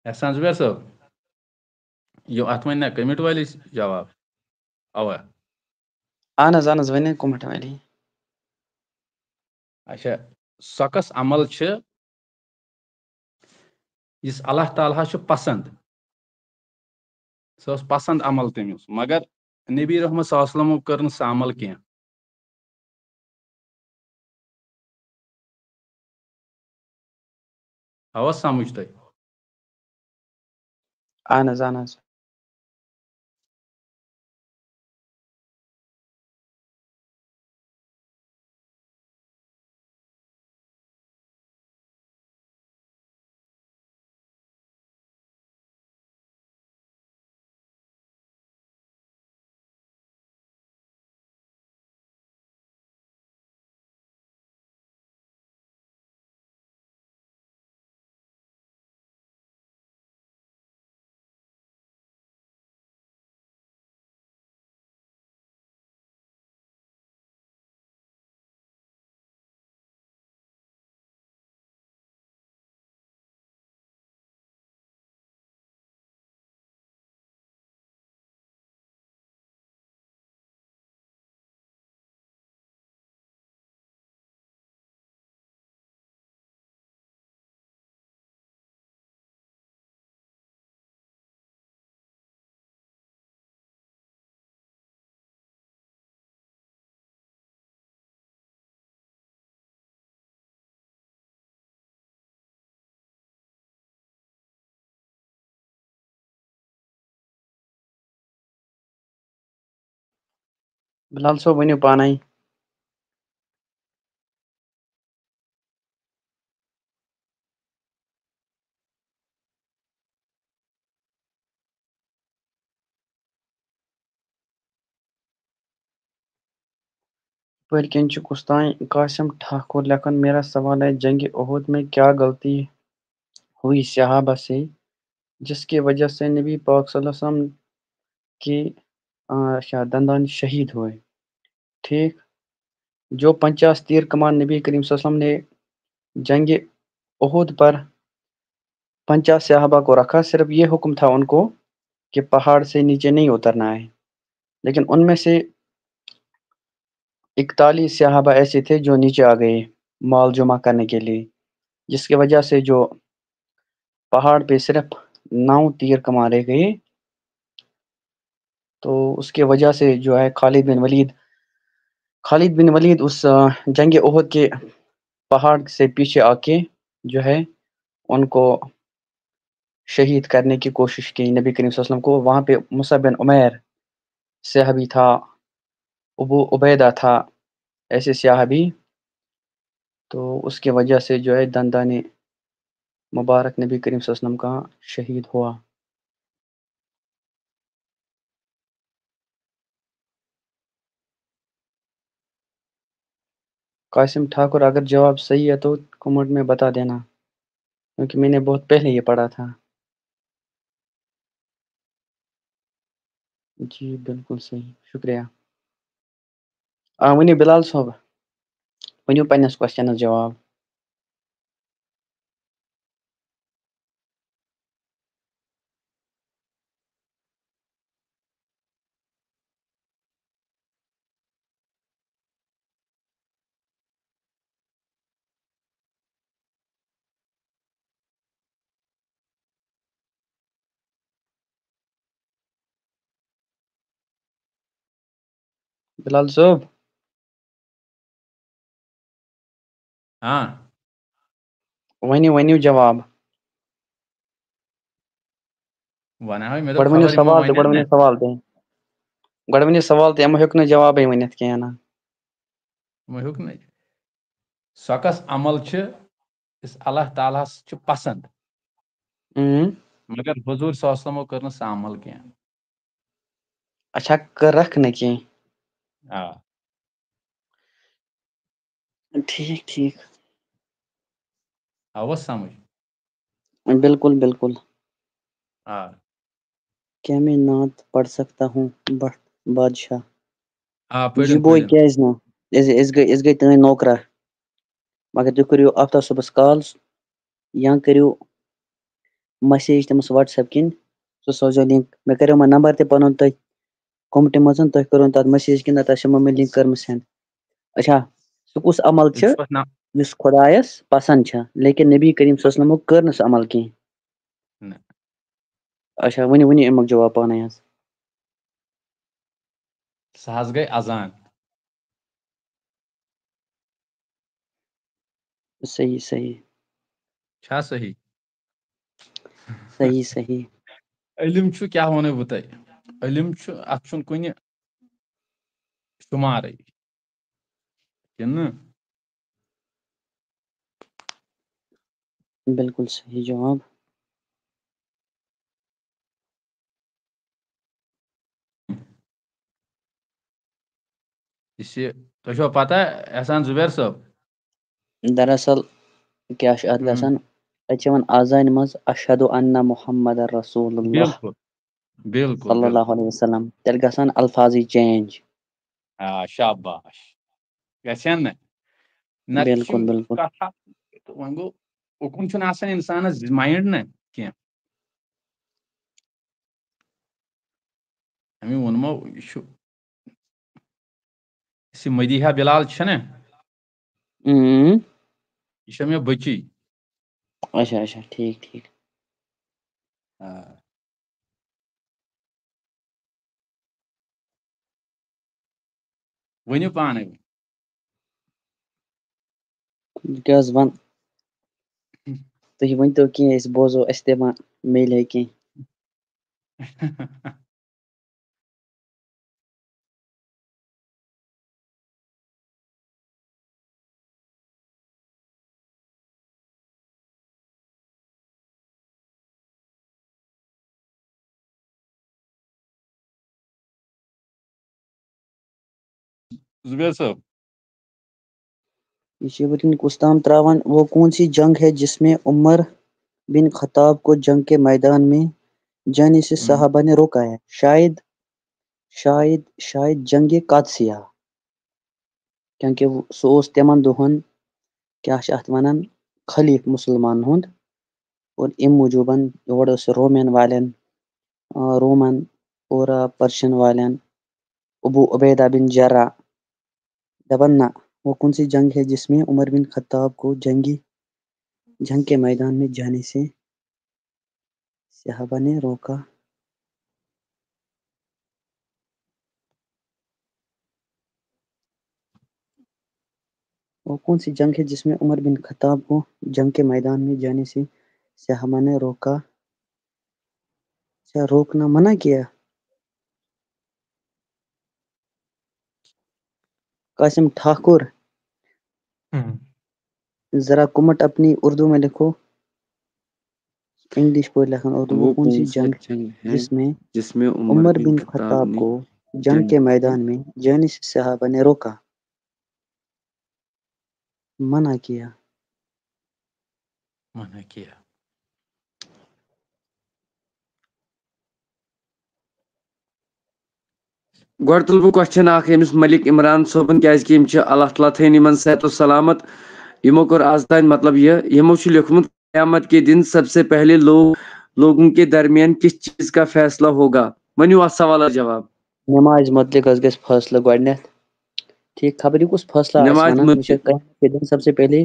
احسان زبیر صٲب، یہِ اَتھ وۄنۍ نہ کٔمِٹ وٲلِس جواب؟ اَوا۔ اہن حظ، اہن حظ، ؤنِو کٔمِٹ وٲلی۔ اچھا، سۄ کۄس عمل چھِ یُس اللہ تعالیٰ ہَس چھُ پسنٛد؟ سۄ ٲس پسنٛد عمل تٔمِس، مگر نبی رحمت صلی اللہ علیہ وسلمو کٔر نہٕ سۄ عمل کینٛہہ۔ آوا سمجھ تۄہہِ؟ اہن حظ، اہن حظ۔ بلال صٲب، ؤنِو پانے۔ پٔرۍ کِنۍ چھُ کُستام قاسم ٹھاکُر لیکھان، میرا سوال ہے، جنگ احد میں کیا غلطی ہوئی صحابہ سے، جس کی وجہ سے نبی پاک صلی اللہ علیہ وسلم کے، آ، کیا دندان شہید ہوئے؟ ٹھیک، جو پنچاس تیر کمان نبی کریم صلی اللہ علیہ وسلم نے جنگ احد پر پنچاس صحابہ کو رکھا، صرف یہ حکم تھا ان کو کہ پہاڑ سے نیچے نہیں اترنا ہے، لیکن ان میں سے اکتالیس صحابہ ایسے تھے جو نیچے آ گئے مال جمع کرنے کے لیے، جس کی وجہ سے جو پہاڑ پہ صرف نو تیر کمان رہ گئے۔ تو اس کی وجہ سے جو ہے خالد بن ولید، خالد بن ولید اس، آ، جنگ احد کے پہاڑ سے پیچھے آ کے جو ہے ان کو شہید کرنے کی کوشش کی نبی کریم صلی اللہ علیہ وسلم کو۔ وہاں پہ مصعب بن عمیر صحابی تھا، ابو عبیدہ تھا، ایسے صحابی۔ تو اس کی وجہ سے جو ہے دندان مبارک نبی کریم صلی اللہ علیہ وسلم کا شہید ہوا۔ قاسم ٹھاکر، اگر جواب صحیح ہے تو کمنٹ میں بتا دینا، کیونکہ میں نے بہت پہلے یہ پڑھا تھا۔ جی، بالکل صحیح، شکریہ۔ آ، ؤنِو بلال صٲب، ؤنِو پننِس کوسچنس جواب۔ بلال صٲب۔ ہاں۔ ؤنِو، ؤنِو جواب۔ وَنہٕ ہاوے، مےٚ دوٚپ گۄڈٕ ؤنِو خبر یِمو سوال تہِ، وَنہِ گۄڈٕ نا۔ ؤنِو سوال تہِ۔ گۄڈٕ ؤنِو سوال تہِ، یِمو ہیوٚک نہٕ جوابٕے ؤنِتھ کینٛہہ نا۔ یِمو ہیوٚک نہٕ۔ سۄ کۄس عمل چھِ یُس اللہ تعالیٰ ہَس چھُ پسنٛد؟ اۭں۔ مگر حضور صلی اللہ علیہ وسلمو کٔر نہٕ سۄ عمل کینٛہہ۔ اچھا، کٔرٕکھ نہٕ کینٛہہ۔ آ۔ ٹھیٖک، ٹھیٖک۔ آوس سمجھ؟ بالکل، بالکل۔ آ۔ کیا میں نعت پڑھ سکتا ہوں، بخت بادشاہ؟ آ، پٔرِو، جی بوے، پٔرِو۔ کیازِ نہٕ؟ أسۍ، أسۍ گٔے، أسۍ گٔے تُہٕنٛدۍ نوکرا۔ مگر تُہۍ کٔرِو آفتاب صٲبس کال یا کٔرِو میسیج تٔمِس WhatsApp کِنۍ، سُہ سوزیو لِنک۔ مےٚ کَریو وۄنۍ نمبر تہِ پَنُن تۄہہِ کومنٹہِ منٛز، تۄہہِ کٔرٕو تَتھ میسیج کِنۍ، نَتہٕ آسیو مےٚ لِنک کٔرمٕژ سٮ۪نٛڈ۔ اچھا، سُہ کُس عمل چھُ یُس خۄدایَس پَسنٛد چھُ، لیکن نبی کریم صلی اللہ علیہ وسلمو کٔر نہٕ سُہ عمل کینٛہہ؟ نہ۔ اچھا، ؤنِو، ؤنِو اَمیُک جواب پانَے حظ۔ سُہ حظ گٔے اذان۔ صحیح، صحیح۔ چھا صحیح؟ صحیح، صحیح۔ علم چھُ، کیٛاہ وَنو بہٕ تۄہہِ؟ علم چھُ، اَتھ چھُنہٕ کُنہِ شُمارٕے۔ کِنہٕ؟ بِلکُل صحیح جواب۔ یُس یہِ، تۄہہِ چھوا پتہ، احسان زُبیر صٲب؟ دراصل کیٛاہ چھُ اَتھ ہم۔ گژھان؟ اَتہِ چھِ یِوان اذانہِ منٛز، "اشہد ان محمد رسول اللہ بِلکُل، بِلکُل، صلی اللہ بِلکُل۔ علیہ وسلم"۔ تیٚلہِ گژھان الفاظٕے چینج۔ آ، شاباش۔ گژھن نہ؟ نتہٕ چھِ بِلکُل، بِلکُل۔ کتھ اکھ، تہٕ وۄنۍ گوٚو، اُکُن چھُنہٕ آسان انسانس مایِنڈ نہ کینٛہہ۔ أمۍ ووٚنمو، یہِ چھُ، یُس یہِ مدیحہ بلال چھےٚ نہ، اۭں۔ یہِ چھےٚ مےٚ بٔچی۔ اچھا، اچھا، ٹھیٖک، ٹھیٖک۔ آ۔ ؤنِو پانے۔ بہٕ کیٛاہ حظ وَنہٕ؟ تُہۍ ؤنۍتو کینٛہہ، أسۍ بوزو، اَسہِ تہِ ما میلہِ ہے کینٛہہ۔ زبیر صٲب۔ یہ چھ وٕنکیٚن کُس تام تراوان، "وہ کون سی جنگ ہے جس میں عمر بن خطاب کو جنگ کے میدان میں جانے سے ہم۔ صحابہ نے روکا ہے؟" شاید، شاید، شاید جنگ قادسیہ۔ کیونکہ سُہ اوس تِمن دۄہن، کیٛاہ چھِ اَتھ وَنان، خلیٖفہٕ مُسلمانن ہُنٛد۔ اور اَمہِ موٗجوٗبن یورٕ ٲس رومن والٮ۪ن، آ، رومن اور، آ، پرشن والٮ۪ن، ابو عبیدہ بن جرا، دَپان، "نہ، وہ کون سی جنگ ہے جس میں عمر بن خطاب کو جنگی، جنگ کے میدان میں جانے سے صحابہ نے روکا؟" وہ کون سی جنگ ہے جس میں عمر بن خطاب کو جنگ کے میدان میں جانے سے صحابہ نے روکا؟ کیا روکنا منع کیا؟ قاسم ٹھاکر، ہم۔ ذرا کمنٹ اپنی اردو میں لکھو۔ انگلش پٲٹھۍ لیکھان اردو، وہ وہ کون سی کون سی جنگ جنگ ہے جس میں جس میں عمر عمر بن بن خطاب خطاب نے کو جنگ جنگ کے میدان میں جانے سے صحابہ نے روکا؟ منع کیا۔ منع کیا۔ گۄڈٕ تُلہٕ بہٕ کوسچن اکھ أمِس ملک عمران صٲبُن، کیازِ کہِ یِم چھِ، اللہ تعالیٰ تھٲیِن یِمن صحت و سلامت۔ یِمو کوٚر آز تام، مطلب، یہِ، یِمو چھُ لیوٚکھمُت، "قیامت کے دن سب سے پہلے لوگ، لوگوں کے درمیان کس چیز کا فیصلہ ہوگا؟" ؤنِو اَتھ سوالس جواب۔ نمازِ مُتعلِق حظ گژھِ فٲصلہٕ گۄڈٕنٮ۪تھ۔ ٹھیٖک، خبر یہِ کُس فٲصلہٕ آسہِ نمازِ وَنان، یہِ چھا مُتعلِق۔ قیامت کے دن سب سے پہلے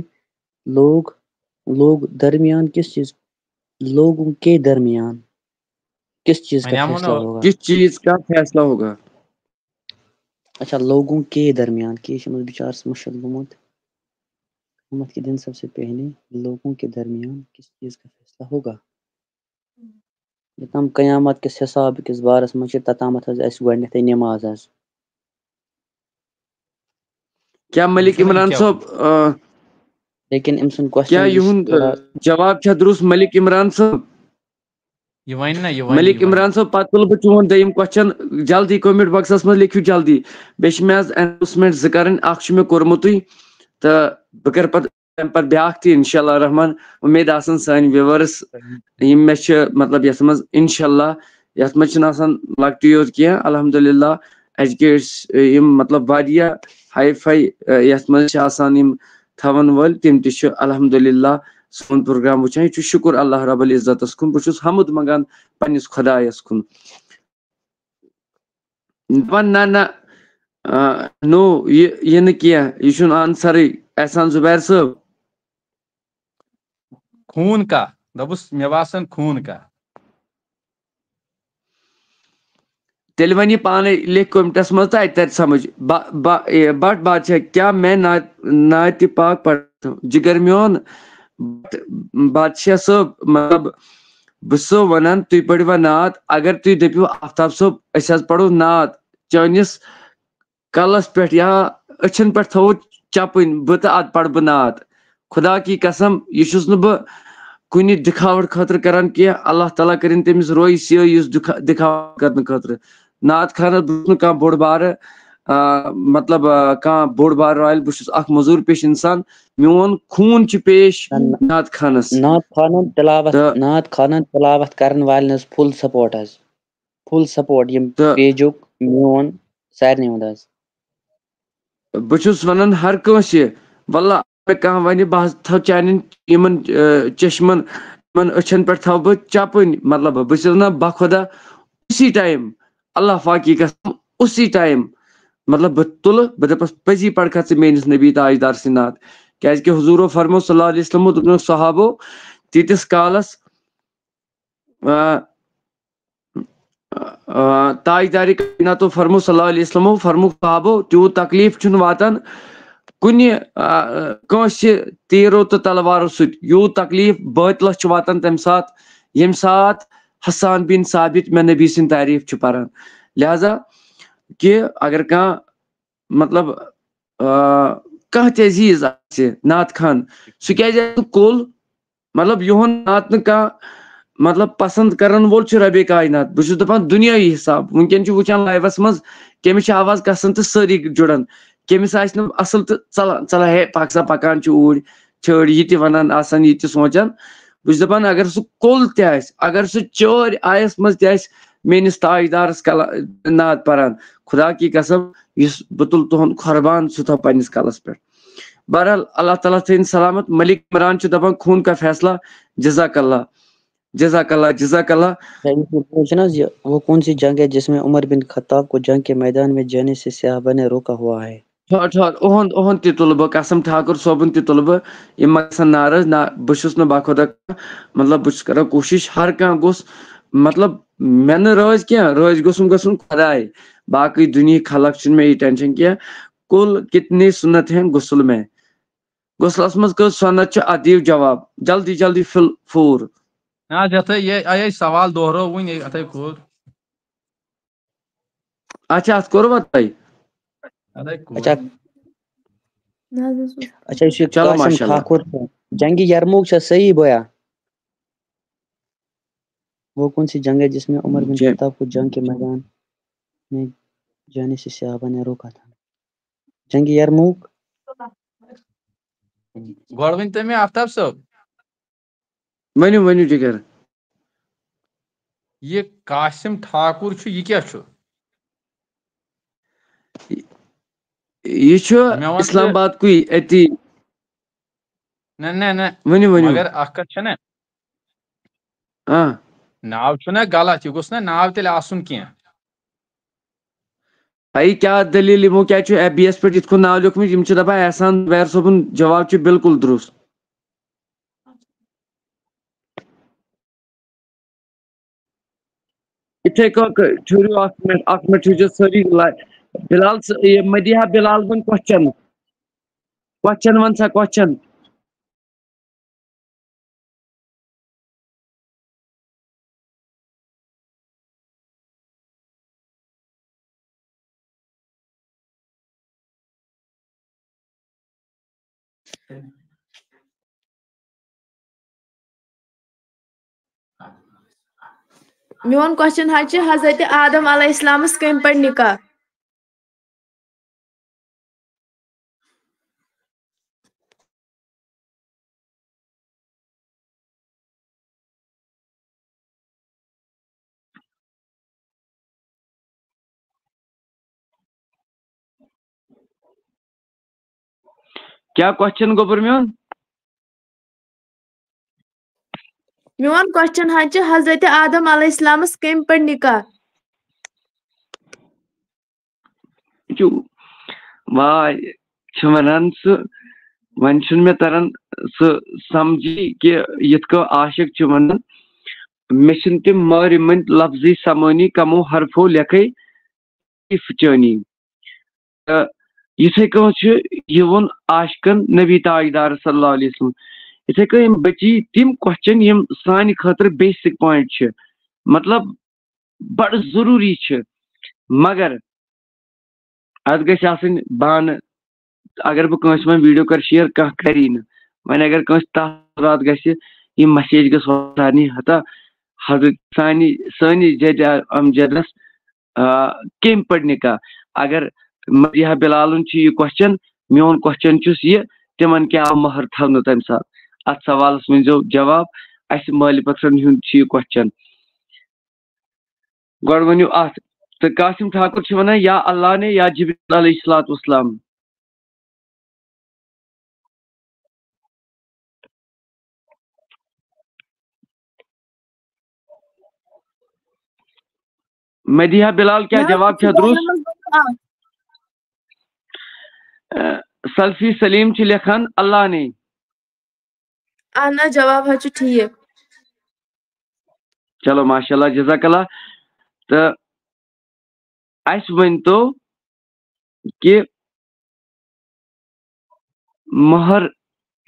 لوگ، لوگ درمیان کس چیز، لوگوں کے درمیان کس چیز کا وۄنۍ ہٮ۪مو نہ فیصلہ ہوگا؟ کس چیز کا فیصلہ ہوگا؟ اچھا، لوگوں کے درمیان، کے چھُ أمِس بِچارَس مٔشِتھ گوٚمُت۔ قیامت کے دن سب سے پہلے لوگوں کے درمیان کس چیز کا فیصلہ ہوگا؟ یوٚتام قیامت کِس حساب کِس بارس منٛز چھِ، توٚتامَتھ حظ اَسہِ گۄڈٕنٮ۪تھٕے نٮ۪ماز حظ۔ کیٛاہ ملک عمران صٲب، آ، لیکن أمۍ سُنٛد کیٛاہ question یُس یِہُنٛد، تھوڑا آ، جواب چھا درُست ملک عمران صٲب؟ یہِ وَنہِ نہ، یہِ وَنہِ، ملک یہِ وَنہِ۔ عمران صٲب، پتہٕ تُلہٕ بہٕ چون دوٚیِم question جلدی، comment boxس منٛز لیکھِو جلدی۔ بیٚیہِ چھِ مےٚ آز announcement زٕ کَرٕنۍ، اَکھ چھُ مےٚ کوٚرمُتُے، تہٕ بہٕ کَرٕ پتہٕ تَمہِ پتہٕ بیٛاکھ تہِ، انشاءاللہ الرحمن۔ اُمید آسان سٲنۍ viewers یِم مےٚ چھِ، مطلب، یَتھ منٛز، انشاءاللہ، یَتھ منٛز چھِنہٕ آسان لۄکٹُے یوت کینٛہہ، الحمدللہ، educates، یِم، مطلب، واریاہ high fi، یَتھ منٛز چھِ آسان یِم تھاون وٲلۍ، تِم تہِ چھِ الحمدللہ سون پروگرام وٕچھان۔ یہِ چھُ شُکُر اللہ رب العزتس کُن، بہٕ چھُس حمد منٛگان پننِس خۄدایس کُن۔ دپان، نہ نہ، آ، نو، یہِ یہِ نہٕ کینٛہہ، یہِ چھُنہٕ آنسرٕے۔ احسان زُبیر صٲب۔ خوٗن کا؟ دوٚپُس، مےٚ باسان خوٗن کا۔ تیٚلہِ وۄنۍ یہِ پانے لیکھ کمنٹس منٛز تہٕ اتہِ ترِ سمجھ۔ با- با- اے، بٹ بادشاہ، کیا میں نا- نعت پاک پڑھ سکتا ہوں؟ جگر میون، بٹ بادشاہ صٲب، مطلب، بہٕ چھُسو ونان، تُہۍ پٔرِوا نعت؟ اگر تُہۍ دٔپِو، آفتاب صٲب، أسۍ حظ پرو نعت، چٲنِس کلس پٮ۪ٹھ یا أچھن پٮ۪ٹھ تھاوو چپٕنۍ، بہٕ تہٕ ادٕ پرٕ بہٕ نعت۔ خدا کی قسم، یہِ چھُس نہٕ بہٕ کُنہِ دِکھاوٹ خٲطرٕ کران کینٛہہ۔ اللہ تعالیٰ کٔرِنۍ تٔمِس رویہِ سیٲے یُس دِکھا- دِکھاوٹ کرنہٕ خٲطرٕ۔ نعت خانس بہٕ چھُس نہٕ کانٛہہ بوٚڑ بارٕ، آ، مطلب، آ، کانٛہہ بوٚڑ بارٕ رٲیِل، بہٕ چھُس اکھ مٔزوٗر پیش انسان۔ میون خوٗن چھُ پیش نہ، نہ۔ نعت خانس۔ نعت خانن تلاوت تہٕ نعت خانن تلاوت کرن والٮ۪ن ہٕنٛز فُل سپورٹ حظ، فُل سپورٹ یِم تہٕ پیجُک میون سارنٕے ہُنٛد حظ۔ بہٕ چھُس ونان ہر کٲنٛسہِ، واللہ مےٚ کانٛہہ ونہِ، بہٕ حظ تھاو چانٮ۪ن یِمن، آ، چشمن، یِمن أچھن پٮ۪ٹھ تھاو بہٕ چپٕنۍ، مطلب، بہٕ چھُس ونان، بخدا اسی ٹایم، اللہ پاک کی قسم، اسی ٹایم، مطلب، بہٕ تُلہٕ، بہٕ دپس، پٔزی پرکھا ژٕ میٲنِس نبی تاجدار سٕنٛدۍ نعت۔ کیازِ کہِ حضوٗرو فرمو صلی اللہ علیہ وسلمو، دوٚپنَکھ صحابو، تیٖتِس کالس، آ، آ، تاجدارِ کائناتو فرمو صلی اللہ علیہ وسلمو، فرمو صحابو، تیوٗت تکلیف چھُنہٕ واتان کُنہِ، آ، کٲنٛسہِ تیٖرو تہٕ تلوارو سۭتۍ، یوٗت تکلیف بٲطلس چھُ واتان تمہِ ساتہٕ، ییٚمہِ ساتہٕ حسان بن ثابت مےٚ نبی سٕنٛدۍ تعریف چھُ پران۔ لہذا کہِ اگر کانٛہہ، مطلب، آ، کانٛہہ تہِ عزیز آسہِ نعت خان، سُہ کیازِ آسہِ نہٕ کُل؟ مطلب، یِہُنٛد نعت نہٕ کانٛہہ، مطلب، پسند کرن وول چھُ ربِ کائنات۔ بہٕ چھُس دپان، دُنیٲیی حساب وٕنکیٚن چھُ وٕچھان لایوس منٛز کٔمِس چھِ آواز کھسان تہٕ سٲری جُڑان، کٔمِس آسہِ نہٕ اصل تہٕ ژلان، ژلان، ہے، پکھ سا، پکان چھُ اوٗرۍ، چھٲڑۍ، یہِ تہِ ونان آسان، یہِ تہِ سونٛچان۔ بہٕ چھُس دپان، اگر سُہ کُل تہِ آسہِ، اگر سُہ چٲرۍ آیس منٛز تہِ آسہِ، میٲنِس تاجدارس کلا- نعت پران، خدا کی قسم، یُس بہٕ تُلہٕ تُہُنٛد قربان، سُہ تھاو پننِس کلس پٮ۪ٹھ۔ بہرحال، اللہ تعالیٰ تھٲیِن سلامت۔ ملک عمران چھُ دپان، خوٗن کا فیصلہ، جزاک اللہ، جزاک اللہ، جزاک اللہ۔ اچھا، یُس یہِ بوٗز چھُنہٕ حظ یہِ، وہ کون سی جنگ ہے جس میں عمر بن خطاب کو جنگ کے میدان میں جانے سے صحابہ نے روکا ہوا ہے؟ ٹھہر، ٹھہر، اُہُنٛد، اُہُنٛد تہِ تُلہٕ بہٕ، قسم ٹھاکُر صٲبُن تہِ تُلہٕ بہٕ، یِم ما گژھن ناراض۔ نہ، بہٕ چھُس نہٕ بخدا، مطلب، بہٕ چھُس کران کوٗشِش، ہر کانٛہہ گوٚژھ، مطلب، مےٚ نہٕ رٲضۍ کینٛہہ، رٲضۍ گوٚژھُم گژھُن خۄداے۔ باقٕے دُنیہٕکۍ خلق چھُنہٕ مےٚ یہِ ٹینشن کینٛہہ۔ کُل کتنے سنت ہیں غسل میں، غسلس منٛز کٔژ سنت چھِ؟ اتھ دِیِو جواب جلدی جلدی، فل فوٗر۔ نہ حظ، یتھے یہِ، یہِ سوال دۄہرو وُنہِ، یہِ اتھے کوٚر۔ اچھا، اتھ کوٚروا تۄہہِ؟ اتھے کوٚر۔ اچھا، نہ حظ، اوس اچھا، یُس یہِ چلو، قاسم ماشاءاللہ۔ ٹھاکُر چھُ، جنگِ یرموک چھا صحیح بویا؟ وہ کون سی جنگ ہے جس میں عمر بن جی۔ خطاب کو جنگ کے میدان میں جانے سے صحابہ نے روکا تھا؟ جنگِ یرموک۔ گۄڈٕ ؤنۍ تو مےٚ، آفتاب صٲب، ؤنِو، ؤنِو، جِگر۔ یہِ قاسم ٹھاکُر چھُ، یہِ کیٛاہ چھُ؟ یہِ چھُ مےٚ وَن ژٕ اسلام آباد کُے أتی۔ نہ، نہ، نہ۔ ؤنِو، ؤنِو۔ مگر اکھ کتھ چھےٚ نہ، آ۔ ناو چھُنہ غلط، یہِ گوٚژھ نہ ناو تیٚلہِ آسُن کینٛہہ۔ اَے، کیٛاہ دٔلیٖل؟ یِمو کیٛازِ چھُ ایف بی یَس پٮ۪ٹھ یِتھ کٔنۍ ناو لیوٚکھمُت؟ یِم چھِ دَپان، احسان زُبیر صٲبُن جواب چھُ بِلکُل درُست۔ یِتھَے کٔنۍ ٹھٔہرِو اَکھ مِنٹ، اَکھ مِنٹ، تھٲیزیو سٲری لایِو۔ بِلال صٲ-، یہِ مدیحہ بِلال وَن question۔ Question وَن سا، question۔ میون question حظ چھُ، حضرت آدم علیہ السلامس کٔمۍ پٔر نکاح؟ کیٛاہ کوسچن گوٚبُر میون؟ میون کوسچن حظ چھُ، حضرت آدم علیہ السلامس کٔمۍ پٔر نکاح؟ چھُ واے چھِ وَنان سُہ، وۄنۍ چھُنہٕ مےٚ تَران سُہ سَمجھی کہِ یِتھ کٔنۍ عاشق چھُ وَنان، مےٚ چھِنہٕ تِم مٲرۍ مٕتۍ لفظی سَمٲنی کمو حرفو لیکھے فِچٲنی۔ تہٕ یِتھَے کٔنۍ چھُ یہِ ووٚن عاشقن نبی تاجدار صلی اللہ علیہ وسلم۔ یِتھَے کٔنۍ یِم بچی تِم کوسچن یِم سانہِ خٲطرٕ بیسک پوینٹ چھِ، مطلب بڑٕ ضروٗری چھِ، مگر اتھ گژھِ آسٕنۍ بہانہٕ۔ اگر بہٕ کٲنٛسہِ وۄنۍ ویٖڈیو کرٕ شیئر، کانٛہہ کری نہٕ۔ وۄنۍ اگر کٲنٛسہِ تتھ راتھ گژھِ، یہِ مسیج گٔژھ واتناونہِ ہتا حضرت سانہِ سٲنِس جدِ امجدس، آ، کمہِ پٲٹھۍ نکاح؟ اگر مدیحہ بلالن چھُ یہِ کوسچن، میون کوسچن چھُس یہِ، تِمن کیٛاہ آو مہر تھاونہٕ تمہِ ساتہٕ؟ اتھ سوالس ؤنۍزیو جواب۔ اسہِ مٲلۍ پتھرن ہُنٛد چھُ یہِ کوسچن۔ گۄڈٕ ؤنِو اَتھ۔ تہٕ قاسم ٹھاکر چھِ وَنان، یا اللہ نے یا جبریل علیہ الصلوۃ والسلام۔ مدیحہ بلال، کیٛاہ جواب چھا درست؟ سلفی سلیم چھِ لیکھان، اللہ نے۔ اہن حظ، جواب حظ چھُ ٹھیٖک۔ چلو، ماشاء اللہ، جزاک اللہ۔ تہٕ اَسہِ ؤنۍتو کہِ مۄہر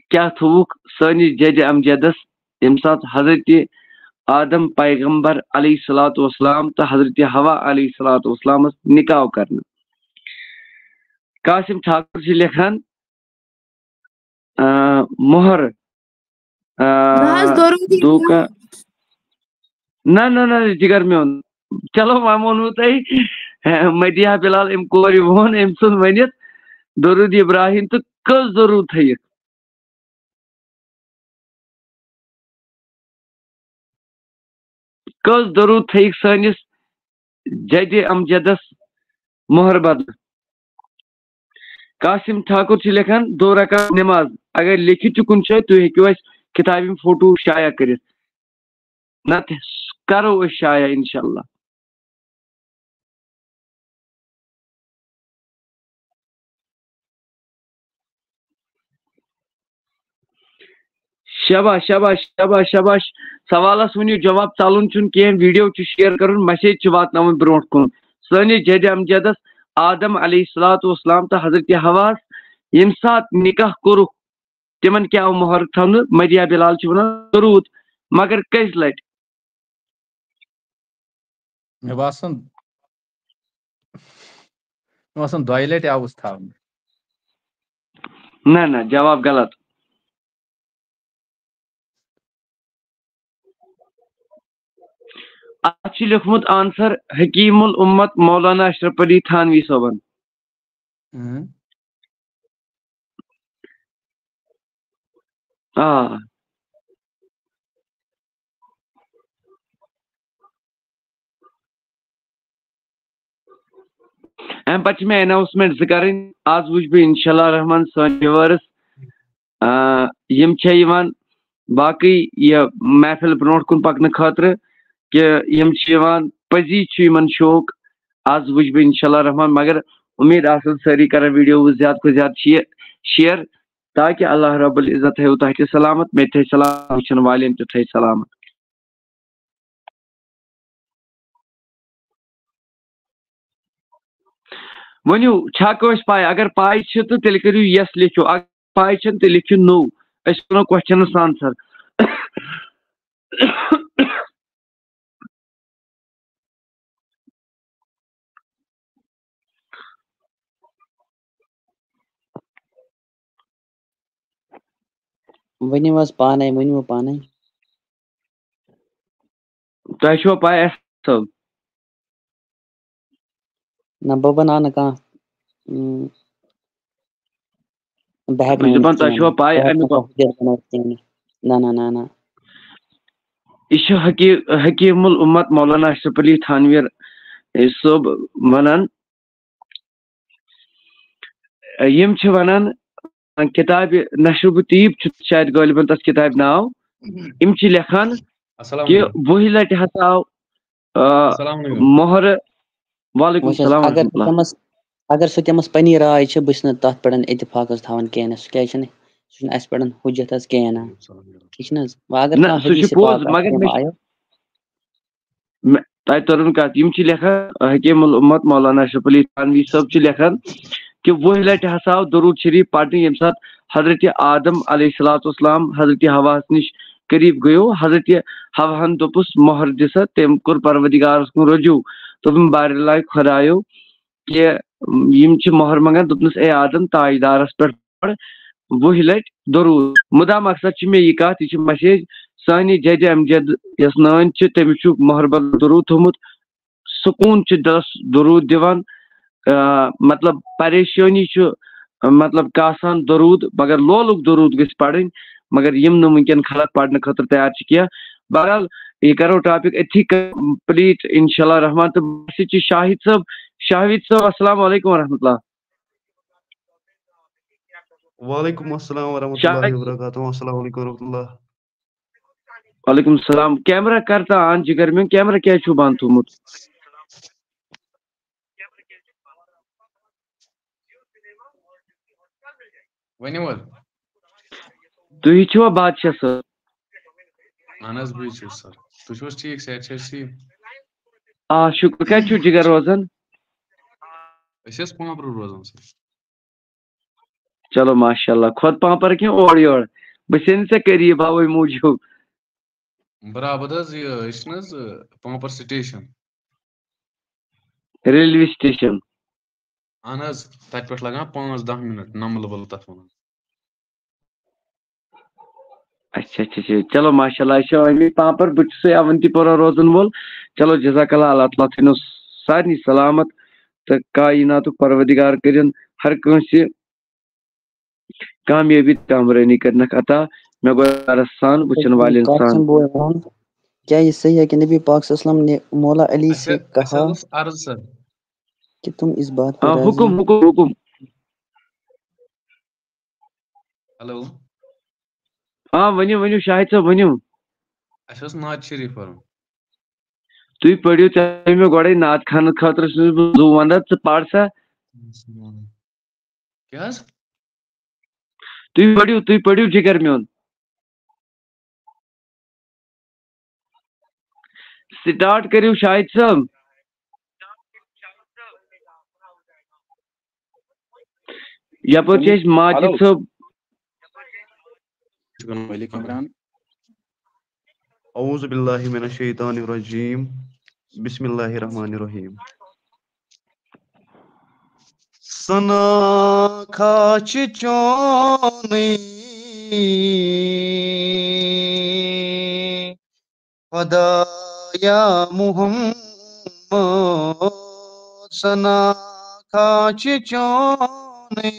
کیٛاہ تھوٚوُکھ سٲنِس جدِ امجدس، ییٚمہِ ساتہٕ حضرت آدم پیغمبر علیہ الصلوۃ والسلام تہٕ حضرت حوا علیہ الصلوۃ والسلامس نکاح کرنہٕ؟ قاسم ٹھاکر چھِ لیکھان، آ، مۄہر، آ، نہ حظ، درودی دھوکہ۔ نہ، نہ، نہ، جگر میون۔ چلو، وۄنۍ ووٚنوُ تۄہہِ، مدیحہ بلال، أمۍ کورِ ووٚن، أمۍ ژھُن ؤنِتھ درود ابراہیم، تہٕ کٔژ درود تھٲیِکھ؟ کٔژ درود تھٲیِکھ سٲنِس جدِ امجدس مۄہر بدلہٕ؟ قاسم ٹھاکر چھِ لیکھان، دو رکعت نماز۔ اگر لیکھِتھ تہِ کُنہِ جایہِ، تُہۍ ہیٚکِو اَسہِ کِتابہِ ہُنٛد فوٹو شایع کٔرِتھ، نتہٕ کرو أسۍ شایع انشاءاللہ۔ شاباش، شاباش، شاباش، شاباش۔ سوالس ؤنِو جواب، ژلُن چھُنہٕ کینٛہہ، ویڈیو چھُ شیئر کرُن، میسیج چھِ واتناوٕنۍ برونٛٹھ کُن۔ سٲنِس جدِ امجدس آدم علیہ الصلوۃ والسلام تہٕ حضرت حواس ییٚمہِ ساتہٕ نکاح کوٚرُکھ، تِمن کیٛاہ آو مۄہر تھاونہٕ؟ مدیحہ بلال چھِ وَنان، درود، مگر کٔژِ لٹہِ؟ مےٚ باسان، مےٚ باسان، دۄیہِ لٹہِ آوُس تھاونہٕ۔ نہ، نہ، جواب غلط۔ اتھ چھُ لیوٗکھمُت آنسر حکیم الامت مولانا اشرف علی تھانوی صٲبن۔ ہم۔ آ۔ امہِ پتہٕ چھِ مےٚ اناؤنسمنٹ زٕ کرٕنۍ۔ از وٕچھ بہٕ انشاءاللہ رحمان سٲنۍ viewers، آ، یِم چھِ یِوان باقٕے یہِ محفل برونٛٹھ کُن پکنہٕ خٲطرٕ، کہِ یِم چھِ یِوان، پٔزی چھُ یِمن شوق۔ از وٕچھ بہٕ انشاءاللہ رحمان، مگر امید آسان سٲری کرن ویڈیو زیادٕ کھۄتہٕ زیادٕ شیئر، شیئر، تاکہ اللہ رب العزت تھٲیِو تۄہہِ تہِ سلامت، مےٚ تہِ تھٲے سلامت، وٕچھن والٮ۪ن تہِ تھٲے سلامت۔ ؤنِو، چھا کٲنٛسہِ پاے؟ اگر پاے چھِ تہٕ تیٚلہِ کٔرِو yes لیکھِو، اگر پاے چھَنہٕ تیٚلہِ لیکھِو no، أسۍ وَنو کوسچنس آنسر۔ ؤنِو حظ پانے، ؤنِو پانے۔ تۄہہِ چھُوا پاے احسان صٲب؟ نہ، بہٕ بناو نہٕ کانٛہہ۔ اۭں، بہٕ ہٮ۪کہٕ بہٕ چھُس نہٕ دَپان، ؤنِتھ تۄہہِ کِہیٖنۍ۔ چھُوا پاے بہٕ ہٮ۪کہٕ اَمیُک؟ نہٕ کانٛہہ video بنٲوِتھ کِہیٖنۍ۔ نہ، نہ، نہ، نہ۔ یہِ چھُ حقی-، حکیم الامت مولانا اشرف علی تھانوی صٲب وَنان، یِم چھِ وَنان، کتابہِ نشرب طیب چھُ شاید غٲلبن تَتھ کتابہِ ناو۔ یِم چھِ لیکھان السلام کہ علیکم۔ وُہہِ لٹہِ ہسا آو، آ، السلام علیکم۔ مۄہرٕ۔ وعلیکم وٕچھ حظ، السلام اگر ورحمۃ اللہ۔ تٔمِس، اگر سُہ تٔمِس پننی راے چھِ، بہٕ چھُس نہٕ تَتھ پٮ۪ٹھ اتفاق حظ تھاوان کینٛہہ، سُہ کیٛازِ چھُنہٕ، سُہ چھُنہٕ اَسہِ پٮ۪ٹھ حُجت حظ کینٛہہ نا۔ ٹھیٖک چھُنہٕ حظ؟ وۄنۍ اگر نہ، کانٛہہ سُہ چھُ حدیث پوٚز، پاک اَتھ مگر مےٚ منٛز چھُ آیو۔ مےٚ، تۄہہِ توٚرُن کَتھ، یِم چھِ لیکھان، حکیم الامت مولانا اشرف علی تھانوی صٲب چھِ لیکھان کہ وُہہِ لٹہِ ہسا آو درود شریف پرنہٕ، ییٚمہِ ساتہٕ حضرت آدم علیہ الصلوۃ والسلام حضرت حواہس نِش قریب گٔیو، حضرت حواہن دوٚپُس، مۄہر دِ سا۔ تٔمۍ کوٚر پروردگارس کُن رجوع، دوٚپُن، بارِ اللہ خۄدایو، کہ یِم چھِ مۄہر منٛگان، دوٚپنَس، اے آدم، تاجدارس پٮ۪ٹھ پَر وُہہِ لٹہِ درود۔ مُدا مقصد چھِ مےٚ یہِ کَتھ، یہِ چھِ message سانہِ جدِ امجد، یۄس نٲنۍ چھِ، تٔمِس چھُ مۄہر بدل درود تھوٚومُت۔ سکوٗن چھُ دِلس درود دِوان۔ آ، مطلب، پریشٲنی چھُ، مطلب، کاسان درود، مگر لولُک درود گژھِ پرٕنۍ، مگر یِم نہٕ وٕنکیٚن خلق پرنہٕ خٲطرٕ تیار چھِ کینٛہہ۔ بہرحال، یہِ کرو topic أتھی complete، انشاءاللہ رحمان۔ تہٕ بہٕ چھُس شاہد صٲب، شاہد صٲب، السلام علیکم ورحمۃ اللہ۔ وعلیکم السلام ورحمۃ اللہ وبرکاتہ۔ السلام علیکم ورحمۃ اللہ۔ وعلیکم السلام۔ Camera کر تہٕ آن جِگر میون، camera کیٛازِ چھُو بنٛد تھوٚومُت؟ ؤنِو حظ۔ تُہی چھِوا بادشاہ صٲب؟ اہن حظ، بٕے چھُس سر۔ تُہۍ چھِو حظ ٹھیٖک؟ صحت چھِ حظ ٹھیٖک؟ آ، شُکر۔ کَتہِ چھِو جِگر روزان؟ أسۍ حظ پامپرٕ روزان سر۔ چلو، ماشاء اللہ۔ خۄد پامپر کِنہٕ اورٕ یورٕ؟ بہٕ چھُسے نہٕ ژےٚ قریٖب، اَوَے موٗجوٗب۔ برابر حظ، یہِ، أسۍ چھِنہٕ حظ، پامپر سٹیشن۔ Railway station. اہن حظ، تَتہِ پٮ۪ٹھ لگان پانٛژھ دَہ مِنٹ، نمل ول تَتھ وَنان۔ اچھا، اچھا، اچھا۔ چلو، ماشاء اللہ، أسۍ چھِ آمٕتۍ پامپر، بہٕ چھُسے اونتی پورہ روزن وول۔ چلو، جزاک اللہ، اللہ تعالیٰ تھٲینو سارنٕے سلامت تہٕ کائناتُک پروردگار کٔرِن ہر کٲنٛسہِ کامیٲبی تہٕ کامرٲنی کٔرنَکھ عطا۔ مےٚ گوٚو عرض سان، وٕچھن والٮ۪ن کر سان۔ سُنٛد بوے ووٚن، کیا یہ صحیح ہے کہ نبی پاک صلی اللہ علیہ وسلم نے مولا علی اچھا، سے اچھا، کہا دوست عرض سر۔ کہ تم اس بات پر آ، راضی حکم، ہو؟ حکم، حکم۔ ہیلو۔ آ، ؤنِو، ؤنِو، شاہد صٲب، ؤنِو۔ اَسہِ اوس نعت شریف پَرُن۔ تُہۍ پٔرِو، تۄہہِ مےٚ گۄڈَے نعت خانہٕ خٲطرٕ چھُس بہٕ زُو وَنان، ژٕ پَر سا۔ کیٛاہ حظ؟ تُہۍ پٔرِو، تُہۍ پٔرِو، جِگر میون۔ Start کٔرِو شاہد صٲب۔ یپٲرۍ چھِ أسۍ ماجد ہیلو۔ صٲب۔ شُکرَن مٲلِک عمران۔ اعوذ باللہ من الشیطان الرجیم۔ بسم اللہ الرحمن الرحیم۔ سنا کھاچ چونٕے خدایا محمد، سنا کھاچ چونٕے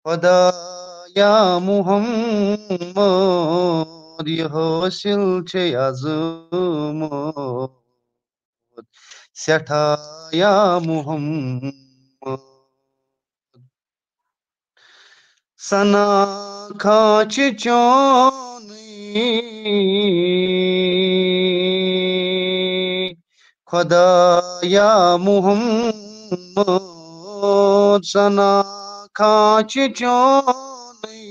خدایا محمد، یہِ حٲصِل چھے عظمت سٮ۪ٹھاہ یا محمد۔ سنا کھاچ چونٕے خدایا محمد، سنا کھاچ چونٕے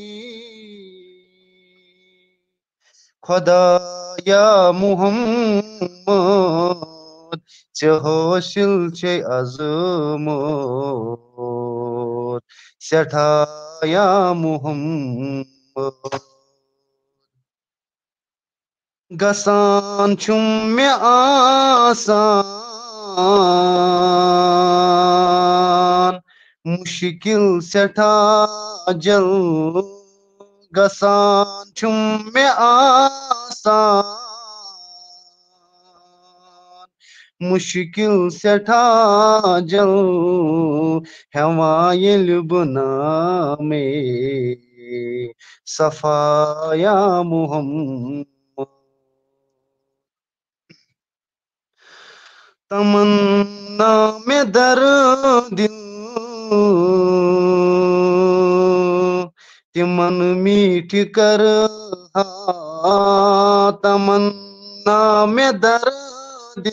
خدایا محمد، ژےٚ حٲصِل چھے عظمت سٮ۪ٹھاہ یا محمد۔ گژھان چھُم مےٚ آسان مُشکِل سٮ۪ٹھاہ جل، گژھان چھُم مےٚ آسان مُشکِل سٮ۪ٹھاہ جل، ہٮ۪وان ییٚلہِ بہٕ نامے صفایا محمد۔ تمنا مےٚ در دل تِمن میٖٹھِ کرٕ ہا تمنا مےٚ دردِ۔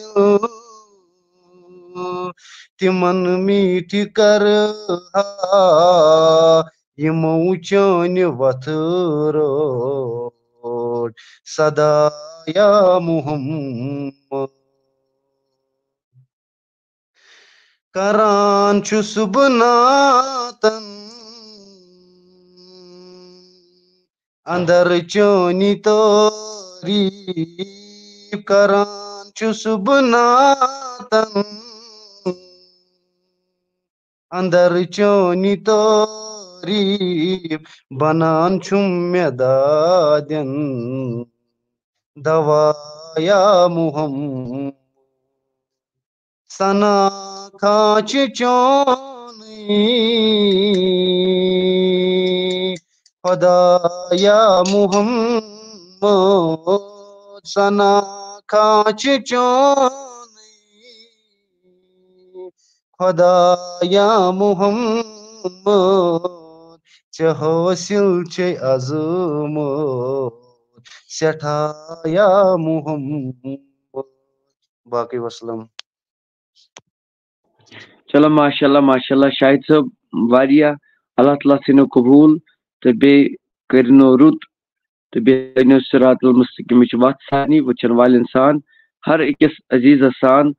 تِمن میٖٹھِ کرٕ ہا یِمو چٲنۍ وتھ رٲچھ سدا یا محمد۔ کران چھُس بہٕ ناتن اندر چٲنی تعریٖف، کران چھُس بہٕ ناتن اندر چٲنی تعریٖف، بنان چھُم مےٚ دادٮ۪ن دوا یا محمد۔ ثنا کھاں چھِ چونٕے خدا یا محمد، ثنا کھاں چھِ چونٕے خدا یا محمد، ژےٚ حٲصِل چھے عظمت سٮ۪ٹھاہ یا محمد۔ باقٕے وسلام۔ چلو، ماشاء اللہ، ماشاء اللہ، شاہد صٲب، واریاہ۔ اللہ تعالیٰ ژھٕنِو قبوٗل تہٕ بیٚیہِ کٔرِنو رُت تہٕ بیٚیہِ أنِو صراط المستقیمٕچ وَتھ سارنٕے وٕچھَن والٮ۪ن سان، ہر أکِس عزیٖزَس سان،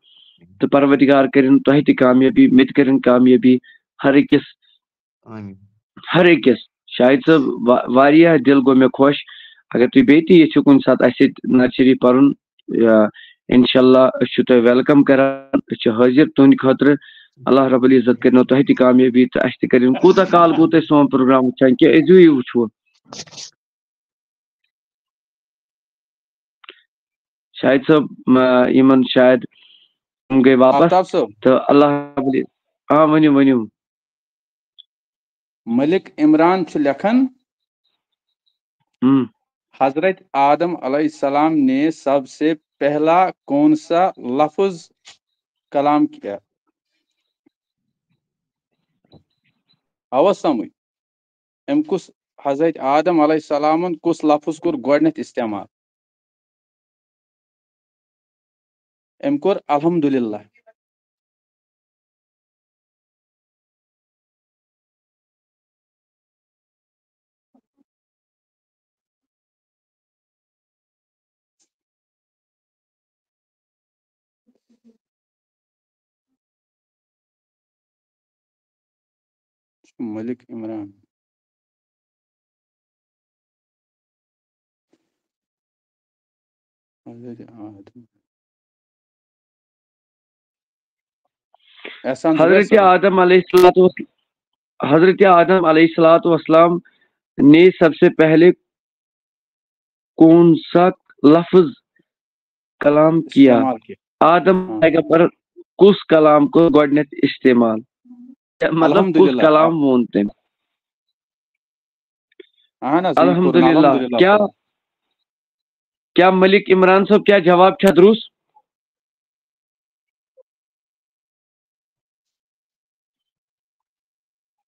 تہٕ پروردگار کٔرِن تۄہہِ تہِ کامیٲبی، مےٚ تہِ کٔرِن کامیٲبی، ہر أکِس آمین۔ ہر أکِس۔ شاہد صٲب، وا-، واریاہ دِل گوٚو مےٚ خۄش۔ اگر تُہۍ بیٚیہِ تہِ یژھِو کُنہِ ساتہٕ اَسہِ سۭتۍ نعت شریٖف پَرُن، یا اِنشاءاللہ أسۍ چھِ تۄہہِ welcome کران، أسۍ چھِ حٲضِر تُہٕنٛدِ خٲطرٕ۔ اللہ رب العزت کٔرِنو تۄہہِ تہِ کامیٲبی تہٕ اَسہِ تہِ کٔرِن۔ کوٗتاہ کال گوٚو تۄہہِ سون پروگرام وٕچھان، کہِ أزیُے وٕچھوٕ؟ شاہد صٲب، مہ-، یِمن شاید یِم گٔے واپس۔ آفتاب صٲب۔ تہٕ اللہ رب العزت، آ، ؤنِو، ؤنِو۔ ملک عمران چھُ لیکھان، ہم۔ حضرت آدم علیہ السلام نے سب سے پہلا کون سا لفظ کلام کیا؟ آوا سمجھ؟ أمۍ کُس، حضرت آدم علیہ السلامن کُس لفظ کوٚر گۄڈٕنیتھ استعمال؟ أمۍ کوٚر الحمدللہ۔ ملک عمران۔ حضرت آدم۔ احسان زبیر حضرت صٲب۔ آدم علیہ الصلوۃ والس-، حضرت آدم علیہ الصلوۃ والسلام نے سب سے پہلے کون سا لفظ کلام کیا؟ استعمال کیا؟ آدم ہاں۔ پیغمبر کُس کلام کوٚر گۄڈٕنیتھ استعمال؟ مطلب، کُس الحمدللہ۔ کلام ووٚن تٔمۍ؟ اہن حظ، یہِ کوٚر الحمدللہ۔ الحمدللہ کیا، کوٚر۔ کیا ملک عمران صٲب، کیا جواب چھا درست؟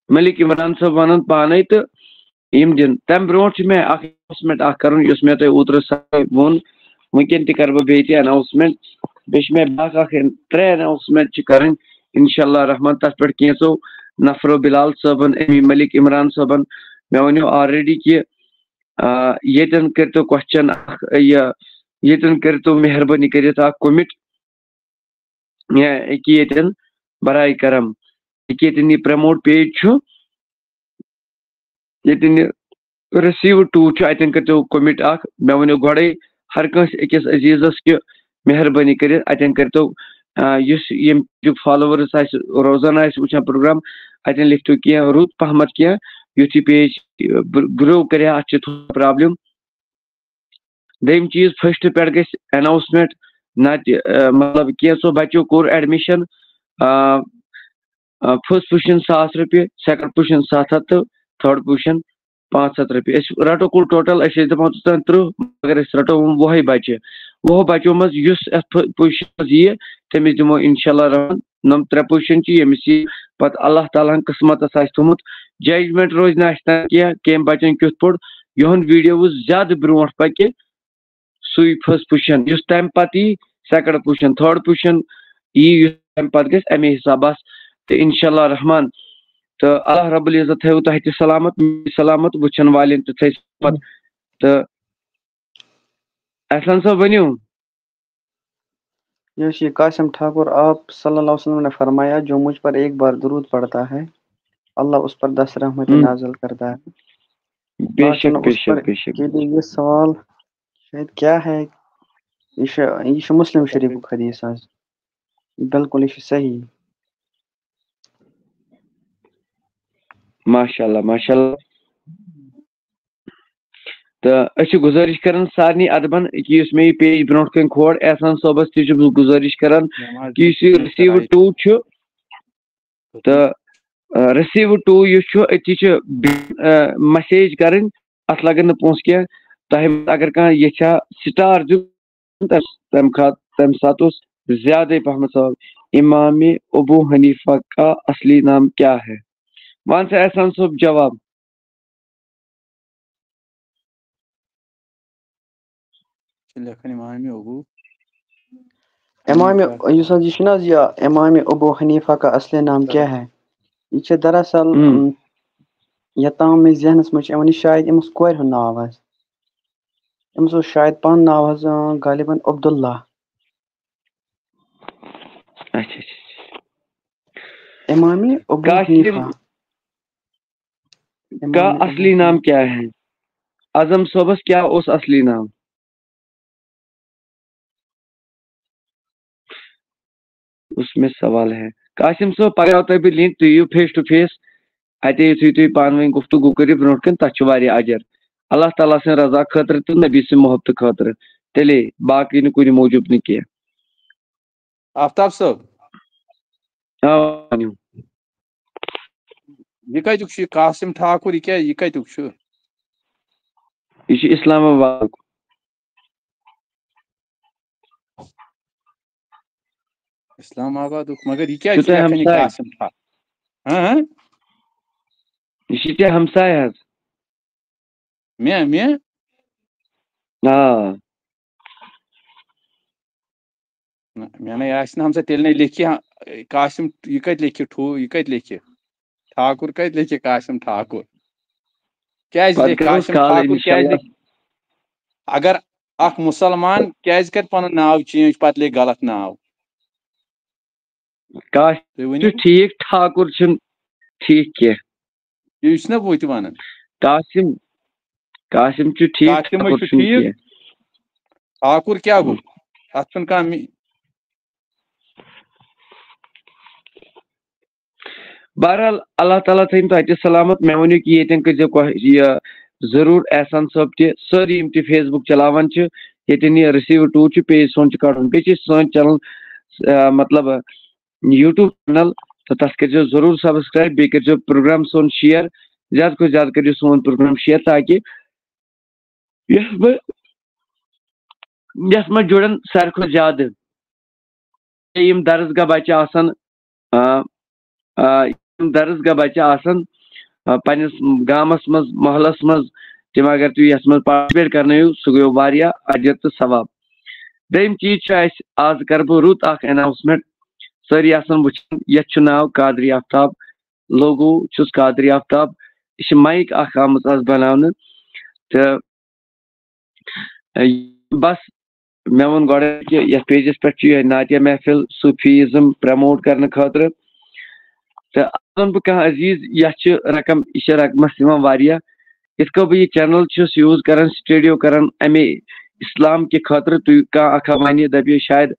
ملک عمران صٲب ونان پانے تہٕ یِم دِن۔ تَمہِ برونٛٹھ چھُ مےٚ اکھ announcement اکھ کرُن، یُس مےٚ تۄہہِ اوترٕ سا ووٚن، وٕنکیٚن تہِ کرٕ بہٕ بیٚیہِ تہِ announcement۔ بیٚیہِ چھِ مےٚ بیٛاکھ اکھ، ترٛےٚ announcement چھِ کرٕنۍ، انشاءاللہ الرحمن۔ تَتھ پٮ۪ٹھ کینٛژو نفرو، بلال صٲبن، امی ملک عمران صٲبن، مےٚ ؤنِو already کہِ، آ، ییٚتٮ۪ن کٔرۍتو question اکھ، یہِ، ییٚتٮ۪ن کٔرۍتو مہربٲنی کٔرِتھ اکھ comment، یا ییٚکیٛاہ ییٚتٮ۪ن برائے کرم، ییٚکیٛاہ ییٚتٮ۪ن یہِ promote page چھُ، ییٚتٮ۪ن یہِ receive to چھُ، اَتٮ۪ن کٔرۍتو comment اکھ۔ مےٚ ؤنِو گۄڈَے ہر کٲنٛسہِ أکِس عزیٖزَس کہِ مہربٲنی کٔرِتھ اَتٮ۪ن کٔرۍتو، آ، یُس ییٚمہِ followers آسہِ، روزان آسہِ وٕچھان program، اَتٮ۪ن لیکھتو کینٛہہ رُت پہمتھ کینٛہہ، یُتھ یہِ page، آ، بر-، grow کَرِ ہا۔ اَتھ چھِ تھوڑا problem۔ دوٚیِم چیٖز، first پٮ۪ٹھ گژھِ announcement، نَتہٕ، آ، مطلب، کینٛژھو بَچو کوٚر admission، آ، آ، first position ساس رۄپیہِ، second position ستھ ہتھ تہٕ third position پانٛژھ ہتھ رۄپیہِ۔ أسۍ رَٹو کُل total، أسۍ ٲسۍ دَپان توٚتام تٕرٛہ، مگر أسۍ رَٹو وۄنۍ وُہَے بَچہِ۔ وُہو بَچو منٛز یُس یَتھ پو-، position منٛز یِیہِ، تٔمِس دِمو انشاءاللہ الرحمن نۄم ترٛےٚ پُشن چھِ، ییٚمِس یہِ پتہٕ اللہ تعالیٰ ہن قٕسمتس آسہِ تھوٚمُت، ججمنٹ روزِ نہٕ اَسہِ تام کینٛہہ، کٔمۍ بچن کیُتھ پوٚر۔ یِہُنٛد ویٖڈیو وٕچھ زیادٕ برونٛٹھ پکہِ، سُے فٔسٹ پُشن، یُس تَمہِ پتہٕ یی، سیکنڈ پُشن، تھٲرڈ پُشن یی، یُس تَمہِ پتہٕ گژھِ، اَمے حساب آسہِ۔ تہٕ انشاءاللہ رحمان، تہٕ اللہ رب العزت تھٲیِو تۄہہِ تہِ سلامت، مےٚ تہِ سلامت، وٕچھن والٮ۪ن تہِ تھٲیِو سلامت۔ تہٕ احسان صٲب، ؤنِو۔ یُس یہِ قاسم ٹھاکُر، آپ صلی اللہ علیہ وسلم نے فرمایا، جو مجھ پر ایک بار درود پڑھتا ہے، اللہ اس پر دس رحمتیں ہم۔ نازل کرتا ہے۔ بے آج شک، میں بے اس پر شک، بے شک۔ کے لیے یہ سوال شاید کیا ہے؟ یہ ش-، یہ ش-، مسلم شریف حدیث آج۔ بالکل، یہ ش-، صحیح۔ ماشاء اللہ، ماشاء اللہ۔ تہٕ أسۍ چھِ گُزٲرِش کران سارنٕے ادبن کہِ یُس مےٚ یہِ پیج برونٛٹھ کَنہِ کھول، احسان صٲبس تہِ چھُس بہٕ گُزٲرِش کران کہِ یُس یہِ رسیٖو ٹوٗ چھُ تہٕ رسیٖو ٹوٗ یُس چھُ، أتی چھِ مسیج کرٕنۍ، اتھ لگن نہٕ پونٛسہٕ کینٛہہ۔ تۄہہِ منٛز اگر کانٛہہ یژھِ ہا سٹار دیُن، تَمہِ خٲطرٕ تَمہِ ساتہٕ اوس زیادَے پَہمَتھ سوال، امام ابو حنیفہ کا اصلی نام کیا ہے؟ وَن سا احسان صٲب جواب۔ چھِ لیکھان امام ابو امام، یُس حظ یہِ چھُنہٕ حظ یہِ امام ابو حنیفہ کا اصلی نام کیا ہے؟ یہِ چھِ دراصل، ہم۔ ام، یوٚتام مےٚ ذہنَس منٛز چھُ یِوان، یہِ شاید أمِس کورِ ہُنٛد ناو حظ۔ أمِس اوس شاید پَنُن ناو حظ، اۭں، غالباً عبداللہ۔ اچھا، اچھا، اچھا۔ امام ابو قاسم حنیفہ۔ کا امام ابو اصلی نام کیا ہے؟ اعظم صٲبس کیا اوس اصلی نام؟ اس میں سوال ہے۔ قاسم صٲب، پگاہ آو تۄہہِ بہٕ لِنک، تُہۍ یِیِو فیس ٹو فیس، اتے یُتھُے تُہۍ پانہٕ ؤنۍ گفتگو کٔرِو برونٛٹھ کُن، تَتھ چھُ واریاہ اجر۔ اللہ تعالیٰ سٕنٛدِ رضا خٲطرٕ تہٕ نبی سٕنٛدِ محبتہٕ خٲطرٕ۔ تیٚلے، باقٕے نہٕ کُنہِ موٗجوٗب نہٕ کینٛہہ۔ آفتاب صٲب، آ، ؤنِو۔ یہِ کتیُک چھُ یہِ قاسم ٹھاکُر؟ یہِ کیٛاہ، یہِ کتیُک چھُ؟ یہِ چھُ اسلام آبادُک۔ اسلام آبادُک، مگر یہِ کیٛازِ چھُ چھُ تۄہہِ لیکھان یہِ ہمساے؟ قاسم ٹھاکُر؟ ہاں، ہاں؟ یہِ چھُ ژےٚ ہمساے حظ۔ مےٚ، مےٚ؟ آ۔ نہ، مےٚ نے آسہِ نہٕ ہمساے، تیٚلہِ نے لیکھِ ہا، قاسم، یہِ کتہِ لیکھِ ٹھو-، یہِ کتہِ لیکھِ؟ ٹھاکُر کتہِ لیکھِ قاسم ٹھاکُر؟ کیٛازِ پتہٕ لیکھِ کرو قاسم کالٕے ٹھاکُر؟ کیٛازِ انشاءاللہ۔ لیکھِ؟ اگر اکھ مُسلمان کیٛازِ کرِ پنُن ناو چینج، پتہٕ لیکھِ غلط ناو؟ قاسم تُہۍ ؤنِو۔ چھُ ٹھیٖک، ٹھاکُر چھُنہٕ ٹھیٖک کینٛہہ۔ یہِ چھُنہ بہٕ تہِ ونان۔ قاسم، قاسم چھُ ٹھیٖک، قاسم ہے ٹھاکُر چھُ چھُنہٕ ٹھیٖک۔ کینٛہہ۔ ٹھاکُر کیٛاہ گوٚو؟ اتھ چھُنہٕ کانٛہہ می-، بہرحال، اللہ تعالیٰ تھٲیِن تۄہہِ تہِ سلامت۔ مےٚ ؤنِو کہِ ییٚتٮ۪ن کٔرۍزیو کہ-، یہِ ضروٗر احسان صٲب تہِ، سٲری یِم تہِ فیس بُک چلاوان چھِ، ییٚتٮ۪ن یہِ رسیٖو ٹوٗ چھُ، پیج سون چھُ کڑُن۔ بیٚیہِ چھِ سٲنۍ چینل، آ، مطلب، یوٗٹیوب چینل، تہٕ تَتھ کٔرۍزیو ضروٗر سبسکرایب، بیٚیہِ کٔرۍزیو پروگرام سون شیئر، زیادٕ کھۄتہٕ زیادٕ کٔرِو سون پروگرام شیئر، تاکہِ یَتھ منٛز، یَتھ منٛز جُڑن ساروی کھۄتہٕ زیادٕ۔ یِم درسگاہ بچہٕ آسن، آ، آ، یِم درسگاہ بچہٕ آسن، آ، پننِس گامس منٛز، محلس منٛز، تِم اگر تُہۍ یتھ منٛز پارٹسپیٹ کرنٲیِو، سُہ گوٚو واریاہ اجر تہٕ ثواب۔ دوٚیِم چیٖز چھُ اَسہِ، آز کرٕ بہٕ رُت اکھ اناؤنسمنٹ۔ سٲری آسن وٕچھان، یتھ چھُ ناو قادری آفتاب، لوگو چھُس قادری آفتاب۔ یہِ چھِ مایِک اکھ آمٕژ آز بناونہٕ۔ تہٕ، اے، بس، مےٚ ووٚن گۄڈٕ کہِ یتھ پیجس پٮ۪ٹھ چھُ یِہوٚے نعتیہ محفل، صوفیزم پرموٹ کرنہٕ خٲطرٕ۔ تہٕ اگر بہٕ کانٛہہ عزیز، یتھ چھِ رقم، یہِ چھِ رقمس یِوان واریاہ۔ یِتھ کٔنۍ بہٕ یہِ چینل چھُس یوٗز کران، سٹوڈیو کران امے اسلام کہِ خٲطرٕ، تُہۍ کانٛہہ اکھ ونہِ، دپہِ شاید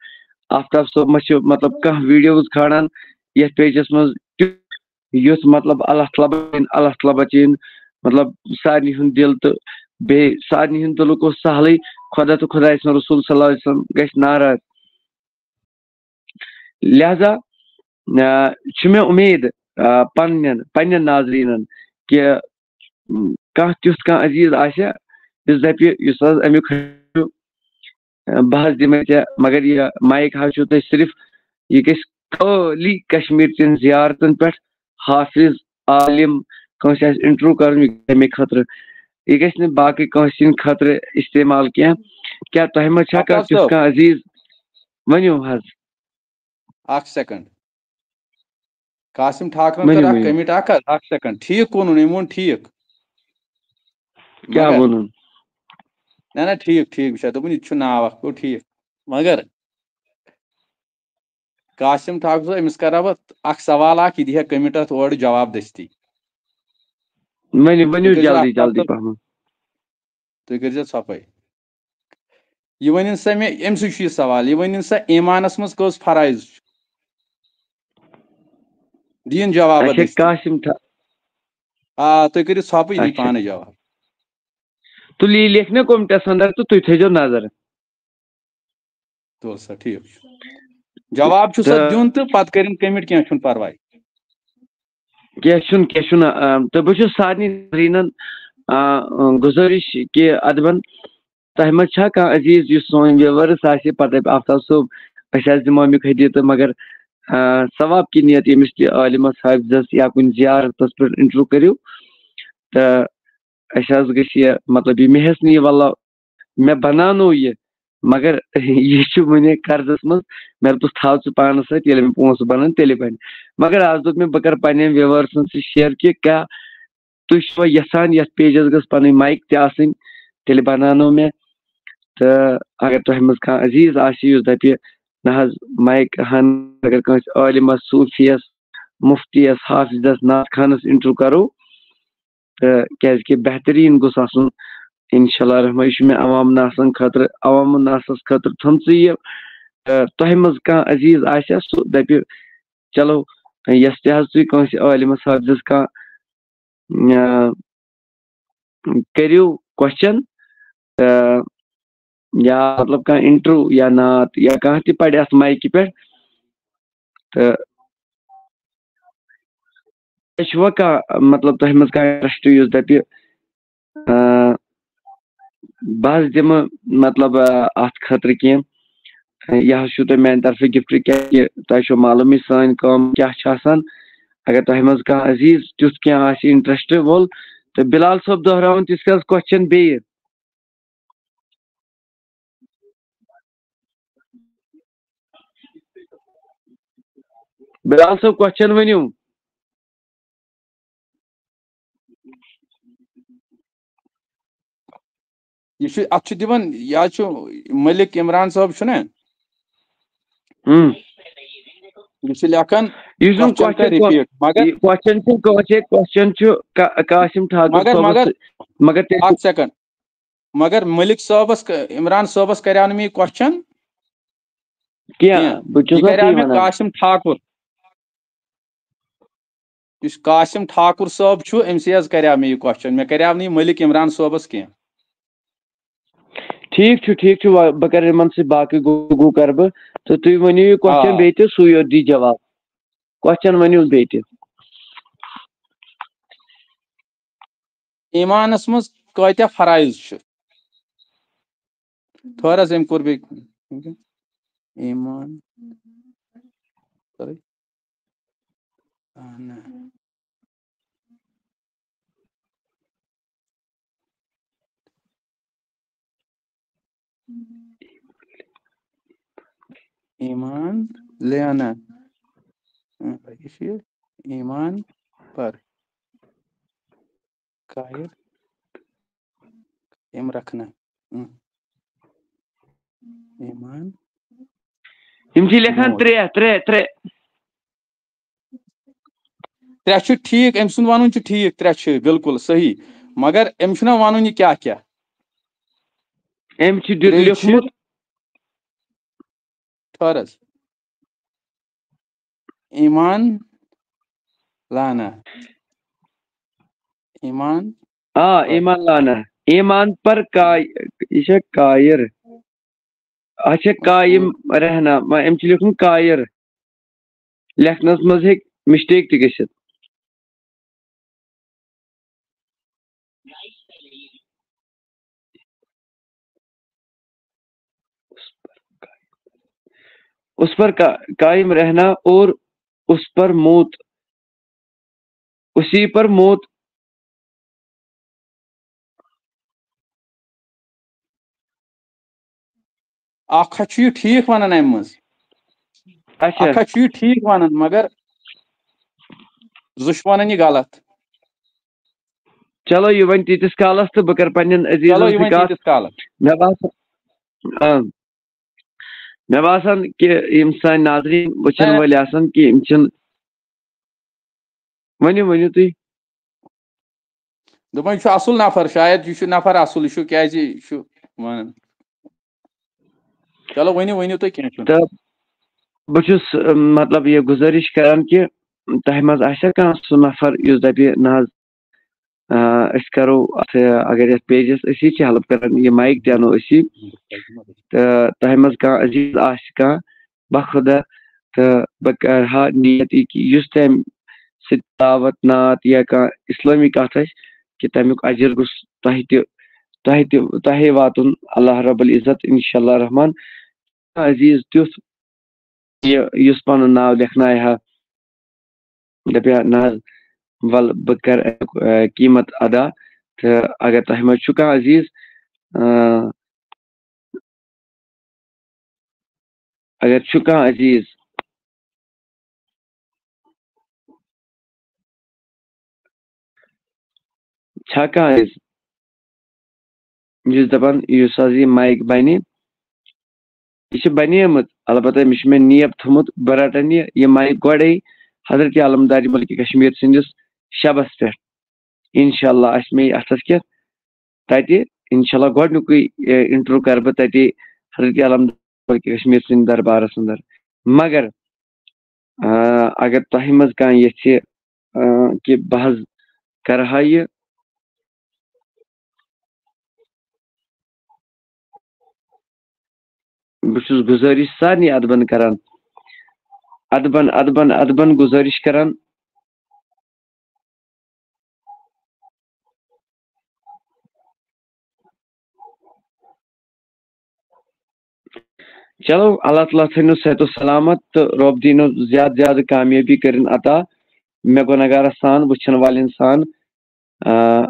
آفتاب صٲب ما چھِ، مطلب، کانٛہہ ویڈیوز کھالان یتھ پیجس منٛز، یُتھ، مطلب، اللہ تعالیٰ بچٲیِن، اللہ تعالیٰ بچٲیِن، مطلب، سارنٕے ہُنٛد دِل، تہٕ بیٚیہِ سارنٕے ہُنٛد دِلُک اوس سہلٕے، خۄدا تہٕ خۄداے سُنٛد رسول صلی اللہ علیہ وسلم گژھِ ناراض۔ لہذا، آ، چھُ مےٚ اُمید، آ، پننٮ۪ن، پننٮ۪ن ناظریٖنن کہِ، م، کانٛہہ تیُتھ کانٛہہ عزیز آسہِ، یُس دپہِ، یُس حظ امیُک، آ، بہٕ حظ دِمے ژےٚ، مگر یہِ مایِک حظ چھُو تۄہہِ صرف، یہِ گژھِ اہلی کشمیر چٮ۪ن زیارتن پٮ۪ٹھ حافظ، عالم، کٲنٛسہِ آسہِ انٹرویو کرُن، یہِ گژھِ تَمے خٲطرٕ۔ یہِ گژھِ نہٕ باقٕے کٲنٛسہِ ہٕنٛدِ خٲطرٕ استعمال کینٛہہ۔ کیٛاہ تۄہہِ منٛز چھا کانٛہہ، تیُتھ کانٛہہ عزیز؟ ؤنِو حظ۔ اکھ سیکنڈ۔ قاسم ٹھاکرن ؤنِو، کٔر اکھ ؤنِو۔ کمنٹ اکھ حظ، اکھ سیکنڈ۔ ٹھیٖک ووٚنُن، أمۍ ووٚن ٹھیٖک۔ کیٛاہ مگر ووٚنُن؟ نہ، نہ، ٹھیٖک، ٹھیٖک، بہٕ چھُس دوٚپُن، یہِ تہِ چھُ ناو اکھ، گوٚو ٹھیٖک۔ مگر قاسم ٹھاکر صٲب، أمِس کرا بہٕ اکھ سوال اکھ، یہِ دِہا کمنٹ اتھ اورٕ جواب دٔستی۔ ؤنِو، ؤنِو تُہۍ کٔرۍزیو جلدی، اکھ کتھ جلدی تہٕ پہم۔ تُہۍ کٔرۍزیو ژھۄپے۔ یہِ ؤنِن سا مےٚ، أمۍ سٕے چھُ یہِ سوال، یہِ ؤنِن سا ایمانس منٛز کٔژ فرائض چھِ؟ دِیِن جواب اچھا، دٔستی۔ قاسم ٹھا- آ، تُہۍ کٔرِو ژھۄپہٕ، یہِ دی اچھا۔ پانے جواب۔ تُلِو، یہِ لیکھِ نا کمنٹس اندر تہٕ تُہۍ تھٲیزیو نظر۔ تُل سا، ٹھیٖک چھُ۔ جواب چھُ سا تہٕ دیُن تہٕ پتہٕ کٔرِن کمنٹ، کینٛہہ چھُنہٕ پرواے۔ کینٛہہ چھُنہٕ، کینٛہہ چھُنہٕ۔ آ، تہٕ بہٕ چھُس سارنٕے زٔریٖنَن، آ، گُزٲرِش کہِ ادبن، تۄہہِ منٛز چھا کانٛہہ عزیٖز یُس سون viewers آسہِ، پتہٕ دَپہِ، "آفتاب صٲب، أسۍ حظ دِمو اَمیُک ہدیہِ"، تہٕ مگر، آ، ثواب کہِ نیت ییٚمِس تہِ عٲلمس حٲفظس یا کُنہِ زیارتس پٮ۪ٹھ انٹرویو کٔرِو، تہٕ اَسہِ حظ گژھِ یہِ، مطلب، یہِ مےٚ ہیٚژ نہٕ یہِ، واللہ، مےٚ بناونو یہِ، مگر یہِ چھُ وُنہِ قرضس منٛز۔ مےٚ دوٚپُس، "تھاو ژٕ پانس سۭتۍ، ییٚلہِ مےٚ پونٛسہٕ بنن، تیٚلہِ بنہِ۔" مگر از دوٚپ مےٚ، بہٕ کرٕ پننٮ۪ن viewers سٕنٛد سۭتۍ share کہِ کیٛاہ تُہۍ چھِوا یژھان یتھ pageس گٔژھ پنٕنۍ mic تہِ آسٕنۍ، تیٚلہِ بناونو مےٚ۔ تہٕ اگر تۄہہِ منٛز کانٛہہ عزیٖز آسہِ یُس دپہِ، "نہ حظ، mic ہن اگر کٲنٛسہِ عٲلمس، صوٗفیس، مفتیس، حافظس، نعت خانس انٹرویو کرو"، تہٕ کیازِ کہِ بہتریٖن گوٚژھ آسُن۔ انشاءاللہ الرحمن، یہِ چھُ مےٚ عوام ناسن خٲطرٕ، عوام ناسس خٲطرٕ تھٲمژٕے یہِ۔ تہٕ تۄہہِ منٛز کانٛہہ عزیٖز آسہِ ہا، سُہ دَپہِ، "چلو، یۄس تہِ حظ تُہۍ کٲنٛسہِ عٲلمس حٲفظس کانٛہہ، آ، کٔرِو question، تہٕ یا مطلب کانٛہہ انٹرویو یا نعت یا کانٛہہ تہِ پرِ اتھ mic پٮ۪ٹھ، تہٕ تۄہہِ چھُوا کانٛہہ، مطلب، تۄہہِ منٛز کانٛہہ interest یُس دَپہِ، آ، بہٕ حظ دِمہٕ، مطلب، آ، اتھ خٲطرٕ کینٛہہ، یہِ حظ چھُو تۄہہِ میانہِ طرفہٕ gift، کیازِ کہِ تۄہہِ چھو معلومٕے سٲنۍ کٲم کیٛاہ چھِ آسان۔ اگر تۄہہِ منٛز کانٛہہ عزیٖز تیُتھ کینٛہہ آسہِ interest وول، تہٕ بلال صٲب دۄہراوُن تِژھ پھِرِ question بیٚیہِ۔ بلال صٲب، question ؤنِو۔ یہِ چھُ، اَتھ چھُ دِوان، یہِ حظ چھُ ملک عمران صٲب چھُنہ؟ ہُم۔ یہِ چھُ لیکھان یُس زَن question کَر question کو-، repeat، مگر یہِ question چھُ کٲنٛسے، question چھُ کا-، قاسم ٹھاکر مگر، صٲبَس مگر سۭتۍ، مگر تیٚلہِ اَکھ second۔ مگر ملک صٲبس ک-، عمران صٲبس کریاو نہٕ مےٚ یہِ question کینٛہہ، کینٛہہ۔ بہٕ چھُس یہِ نا کریاو تی مےٚ وَنان۔ قاسم ٹھاکُر۔ یُس قاسم ٹھاکُر صٲب چھُ، أمۍ سٕے حظ کریاو مےٚ یہِ question۔ مےٚ کریاو نہٕ یہِ ملک عمران صٲبس کینٛہہ۔ ٹھیٖک چھُ، ٹھیٖک چھُ، وۄنۍ بہٕ کرٕ یِمن سۭتۍ باقٕے گفتگو کرٕ بہٕ۔ تہٕ تُہۍ ؤنِو یہِ question آ۔ بیٚیہِ تہٕ سُے یوت دی جواب۔ Question ؤنِو بیٚیہِ تہِ۔ ایمانس منٛز کۭتیاہ فرائض چھِ؟ تھوڑا سا أمۍ کوٚر بیٚیہِ ایمان۔ Sorry۔ اہن۔ ایمان لیانا۔ اۭں، یہِ چھُ یہِ ایمان پر۔ قائل۔ أمۍ رکھنا۔ اۭں۔ ایمان۔ یِم چھِ لیکھان نوٹ۔ ترٛےٚ، ترٛےٚ، ترٛےٚ۔ ترٛےٚ چھُ ٹھیٖک، أمۍ سُنٛد وَنُن چھُ ٹھیٖک، ترٛےٚ چھِ بِلکُل صحیح۔ مگر أمۍ چھُنہ وَنُن یہِ کیٛاہ کیٛاہ۔ أمۍ چھُ دیُت ترٛیٚیہِ چھِ لیوٚکھمُت۔ ٹھٔہر حظ۔ ایمان لانا۔ ایمان آ، پر۔ ایمان لانا۔ ایمان پر کا-، یہِ چھےٚ کایر۔ اچھا، قائم رہنا، ما-، أمۍ چھُ لیوٚکھمُت کایر۔ لیکھنَس منٛز ہیٚکہِ mistake تہِ گٔژھِتھ۔ اس پر قا-، قائم رہنا اور اس پر موت، اسی پر موت۔ اکھ ہتھ چھُ یہِ ٹھیٖک ونان امہِ منٛز۔ اچھا۔ اکھ ہتھ چھُ یہِ ٹھیٖک ونان، مگر زٕ چھُ ونان یہِ غلط۔ چلو، یہِ وۄنۍ تیٖتِس کالس، تہٕ بہٕ کرٕ پننٮ۪ن عزیزن چلو، یہِ سۭتۍ وۄنۍ کتھ۔ تیٖتِس کالس۔ مےٚ باسان، آ، مےٚ باسان کہِ یِم سٲنۍ ناظریٖن وٕچھن نہ۔ وٲلۍ آسن کہِ یِم چھِنہٕ، ؤنِو، ؤنِو تُہۍ۔ دوٚپمَے، یہِ چھُ اَصٕل نفر، شاید یہِ چھُ نفر اَصٕل، یہِ چھُ کیٛازِ یہِ چھُ وَنان۔ چلو، ؤنِو، ؤنِو تُہۍ، کینٛہہ چھُنہٕ۔ تہٕ بہٕ چھُس، اَم، مطلب، یہِ گُزٲرِش کران کہِ تۄہہِ منٛز آسہِ کانٛہہ سُہ نفر یُس دَپہِ، نہ حظ، آ، أسۍ کرو اَتھ، اگر یَتھ پیجَس أسی چھِ ہیلپ کران، یہِ مایِک تہِ اَنو أسی، تہٕ تۄہہِ منٛز کانٛہہ عزیٖز آسہِ کانٛہہ، بخدا، تہٕ بہٕ کرٕ ہا نیت یہِ کہِ یُس تہِ اَمہِ سۭتۍ دعوت نعت یا کانٛہہ اِسلٲمی کَتھ آسہِ، کہِ تَمیُک اجر گوٚژھ تۄہہِ تہِ، تۄہہِ تہِ، تۄہے واتُن، اللہ رب العزت، انشاء اللہ الرحمن۔ عزیٖز تیُتھ یہِ، یُس پَنُن ناو لیکھنایہِ ہا، دَپہِ ہا، نہ حظ، وَلہٕ بہٕ کَرٕ اَمیُک، آ، قیٖمت ادا۔ تہٕ اگر تۄہہِ منٛز چھُ کانٛہہ عزیٖز، آ، اگر چھُ کانٛہہ عزیٖز، چھا کانٛہہ عزیٖز یُس دَپان، یُس حظ یہِ مایِک بَنہِ، یہِ چھِ بَنیمٕژ، البتہ أمِس چھُ مےٚ نیب تھوٚمُت، بہٕ رَٹَن یہِ، یہِ مایِک گۄڈَے حضرت علمدار مُلکِ کشمیٖر سٕنٛدِس شَبَس پٮ۪ٹھ۔ انشاءاللہ آسہِ مےٚ یہِ اَتھَس کٮ۪تھ تَتہِ، انشاءاللہ گۄڈٕنیُکُے، اے، انٹرویو کَرٕ بہٕ تَتہِ حضرت علمدار مُلکِ کشمیٖر سٕنٛدِ دربارَس اَندَر۔ مگر، آ، اگر تۄہہِ منٛز کانٛہہ یَژھِ، آ، کہِ بہٕ حظ کَرٕ ہا یہِ، بہٕ چھُس گُزٲرِش سارنٕے اَدبَن کران، اَدبَن، اَدبَن، اَدبَن گُزٲرِش کران۔ چلو، اللہ تعالیٰ تھٲینو صحت و سلامت تہٕ رۄب دیٖنو زیادٕ زیادٕ کامیٲبی کٔرِن عطا۔ مےٚ گۄناہگارَس سان، وٕچھَن والٮ۪ن سان، آ،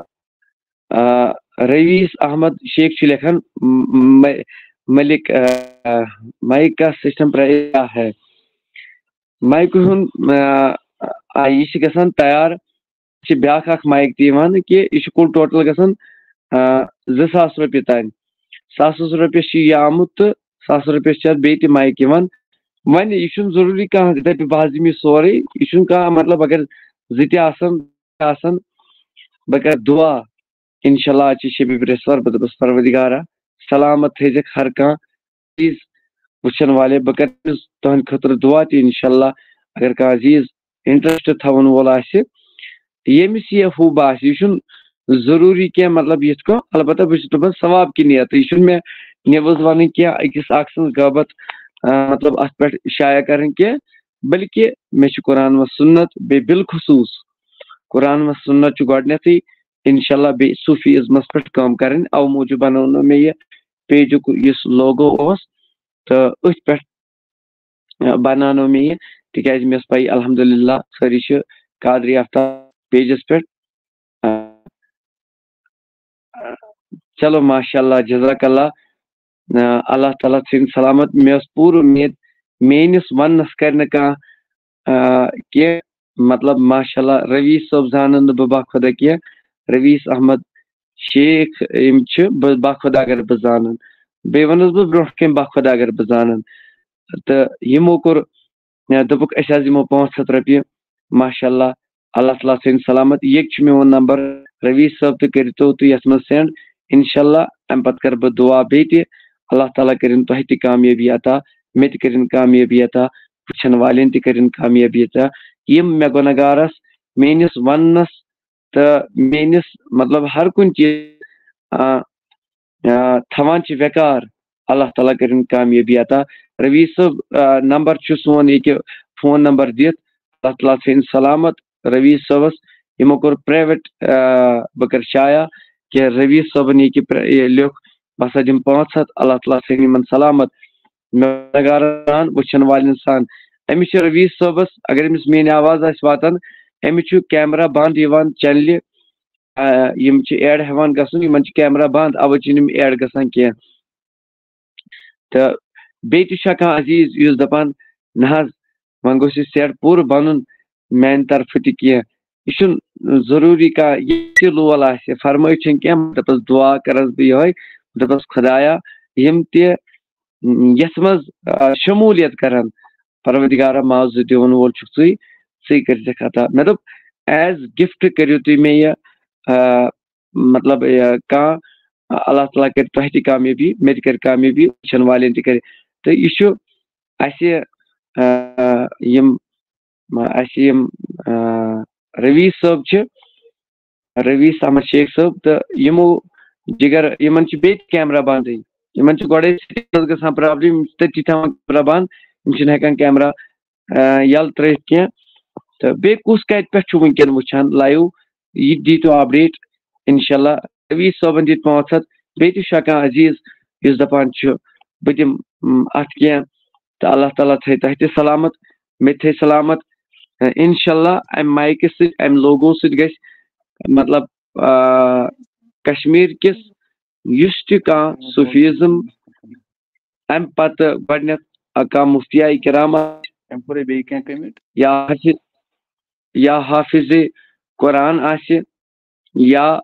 آ، رئیس احمد شیخ چھُ لیکھان، م-، م-، ملک، آ، مائیک کا سسٹم پرا ہے۔ مائیک ہُنٛد، آ، آ، یہِ چھِ گژھان تیار، چھِ بیٛاکھ اکھ مائیک تہِ یِوان کہِ یہِ چھُ کُل ٹوٹل گژھان، آ، زٕ ساس رۄپیہِ تام۔ ساسَس رۄپیَس چھُ یہِ آمُت تہٕ ساس رۄپیَس چھِ اَتھ بیٚیہِ تہِ مائیک یِوان۔ وۄنۍ یہِ چھُنہٕ ضروٗری کانٛہہ دَپہِ بہٕ حظ دِمہٕ یہِ سورُے، یہِ چھُنہٕ کانٛہہ مطلب اگر زٕ تہِ آسَن، آسَن، بہٕ کَرٕ دُعا۔ اِنشاء اللہ، آز چھِ شبِ برٛٮ۪سوار، بہٕ دَپَس، پروردگارا، سلامت تھٲیزٮ۪کھ ہر کانٛہہ عزیٖز وٕچھَن والے۔ بہٕ کَرٕ تٔمِس تُہٕنٛدِ خٲطرٕ دُعا تہِ، اِنشاء اللہ۔ اگر کانٛہہ عزیٖز انٹرسٹ تھاوَن وول آسہِ، ییٚمِس یہِ ہُہ باسہِ، یہِ چھُنہٕ ضروٗری کینٛہہ، مطلب، یِتھ کٔنۍ، البتہ بہٕ چھُس دَپان ثواب کہِ نیتہٕ، یہِ چھُنہٕ مےٚ نِوٕز وَنٕنۍ کینٛہہ، أکِس اَکھ سٕنٛز غٲبت، آ، مطلب، اَتھ پٮ۪ٹھ شایع کَرٕنۍ کینٛہہ، بلکہِ مےٚ چھُ قرآن و سُنت، بیٚیہِ بالخصوٗص قرآن و سُنت چھُ گۄڈٕنٮ۪تھٕے، انشاءاللہ، بیٚیہِ صوٗفی ازمس پٮ۪ٹھ کٲم کَرٕنۍ۔ اَوٕ موٗجوٗب بَنوونو مےٚ یہِ پیجُک یُس لوگو اوس، تہٕ أتھۍ پٮ۪ٹھ، آ، بَناونو مےٚ یہِ، تِکیٛازِ مےٚ ٲس پَے، الحمدللہ، سٲری چھِ قادری آفتاب پیجَس پٮ۪ٹھ۔ آ، چلو، ماشاءاللہ، جزاک اللہ۔ آ، اللہ تعالیٰ تھٲیِن سلامت۔ مےٚ ٲس پوٗرٕ اُمید، میٲنِس وَننَس کَرِ نہٕ کانٛہہ، آ، کینٛہہ، مطلب، ماشاءاللہ، رئیس صٲب زانَن نہٕ بہٕ باخۄدا کینٛہہ۔ رئیس احمد شیخ یِم چھِ بہٕ باخۄدا اگر بہٕ زانَن۔ بیٚیہِ وَنَس بہٕ برونٛٹھ کَنہِ باخۄدا اگر بہٕ زانَن۔ تہٕ یِمو کوٚر، آ، دوٚپُکھ، أسۍ حظ دِمو پانٛژھ ہَتھ رۄپیہِ۔ ماشاءاللہ، اللہ تعالیٰ تھٲیِن سلامت۔ ییٚتہِ چھُ میون نمبر، رئیس صٲب، تُہۍ کٔرۍتو تُہۍ یَتھ منٛز سینڈ۔ انشاءاللہ، اَمہِ پَتہٕ کَرٕ بہٕ دُعا بیٚیہِ تہِ۔ اللہ تعالیٰ کٔرِن تۄہہِ تہِ کامیٲبی عطا، مےٚ تہِ کٔرِن کامیٲبی عطا، وٕچھَن والٮ۪ن تہِ کٔرِن کامیٲبی عطا۔ یِم مےٚ گۄناہگارَس، میٲنِس وَننَس تہٕ میٲنِس، مطلب، ہر کُنہِ چیٖز، آ، آ، تھاوان چھِ ویقار، اللہ تعالیٰ کٔرِن کامیٲبی عطا۔ رئیس صٲب، آ، نمبر چھُ سون ییٚکیٛاہ فون نمبر دِتھ۔ اللہ تعالیٰ تھٲیِن سلامت رئیس صٲبَس۔ یِمو کوٚر پرٛایویٹ، آ، بہٕ کَرٕ شایع کہِ رئیس صٲبَن ییٚکیٛاہ پرٛ-، یہِ لیوٚکھ، بہٕ ہسا دِمہٕ پانٛژھ ہَتھ، اللہ تعالیٰ تھٲیِن یِمَن سلامت۔ نگارن سان، وٕچھن والٮ۪ن سان۔ أمِس چھِ رٔویٖس صٲبس، اگر أمِس میٲنۍ آواز آسہِ واتان، أمِس چھُ کیمرا بنٛد یِوان چینلہِ، آ، یِم چھِ ایڈ ہٮ۪وان گژھُن، یِمن چھِ کیمرا بنٛد، اَوَے چھِنہٕ یِم ایڈ گژھان کینٛہہ۔ تہٕ بیٚیہِ تہِ چھُ کانٛہہ عزیٖز یُس دَپان، نہ حظ، وۄنۍ گوٚژھ یہِ سیٹ پوٗرٕ بَنُن میانہِ طرفہٕ تہِ کینٛہہ۔ یہِ چھُنہٕ ضروٗری کانٛہہ یہِ تہِ لول آسہِ، فرمٲیِتھ چھُنہٕ کینٛہہ، دَپَس دُعا کَرَس بہٕ یِہوٚے، دَپَس خۄدایا، یِم تہِ، یَتھ منٛز، آ، شموٗلیت کَرَن، پروردگارا، معاوضہٕ دِوَن وول چھُکھ ژٕے، ژٕے کٔرۍزٮ۪کھ عطا۔ مےٚ دوٚپ، ایز گفٹ کٔرِو تُہۍ مےٚ یہِ، آ، مطلب، یہِ کانٛہہ، اللہ تعالیٰ کَرِ تۄہہِ تہِ کامیٲبی، مےٚ تہِ کَرِ کامیٲبی، وٕچھَن والٮ۪ن تہِ کَرِ۔ تہٕ یہِ چھُ اَسہِ، آ، یِم، اَسہِ یِم، آ، رٔویٖس صٲب چھِ، رٔویٖس احمد شیخ صٲب، تہٕ یِمو جِگر، یِمَن چھِ بیٚیہِ تہِ کیمرا بنٛدٕے۔ یِمَن چھِ گۄڈَے سیٹِنٛگ منٛز گژھان پرابلم، یِم چھِ تٔتی تھاوان کیمرا بنٛد، یِم چھِنہٕ ہٮ۪کان کیمرا، آ، یَلہٕ ترٛٲوِتھ کینٛہہ۔ تہٕ بیٚیہِ کُس کَتہِ پٮ۪ٹھ چھُ وٕنکٮ۪ن وٕچھان لایِو، یہِ دیٖتو اپڈیٹ۔ اِنشاء اللہ، رٔویٖس صٲبَن دِتۍ پانٛژھ ہَتھ، بیٚیہِ تہِ چھُ کانٛہہ عزیٖز یُس دَپان چھُ، بہٕ دِمہٕ، م، اَتھ کینٛہہ، تہٕ اللہ تعالیٰ تھٲے تۄہہِ تہِ سلامت، مےٚ تہِ تھٲے سلامت۔ اِنشاء اللہ، اَمہِ مایکہِ سۭتۍ، اَمہِ لوگو سۭتۍ گژھِ، مطلب، آ، کشمیٖر کِس یُس تہِ کانٛہہ صوٗفیزم، اَمہِ پتہٕ گۄڈٕنٮ۪تھ کانٛہہ مفتیہ کرام آسہِ، تَمہِ پَتہٕ بیٚیہِ کینٛہہ کٔمِٹۍ؟ یا حافظ، یا حافظ قرآن آسہِ، یا،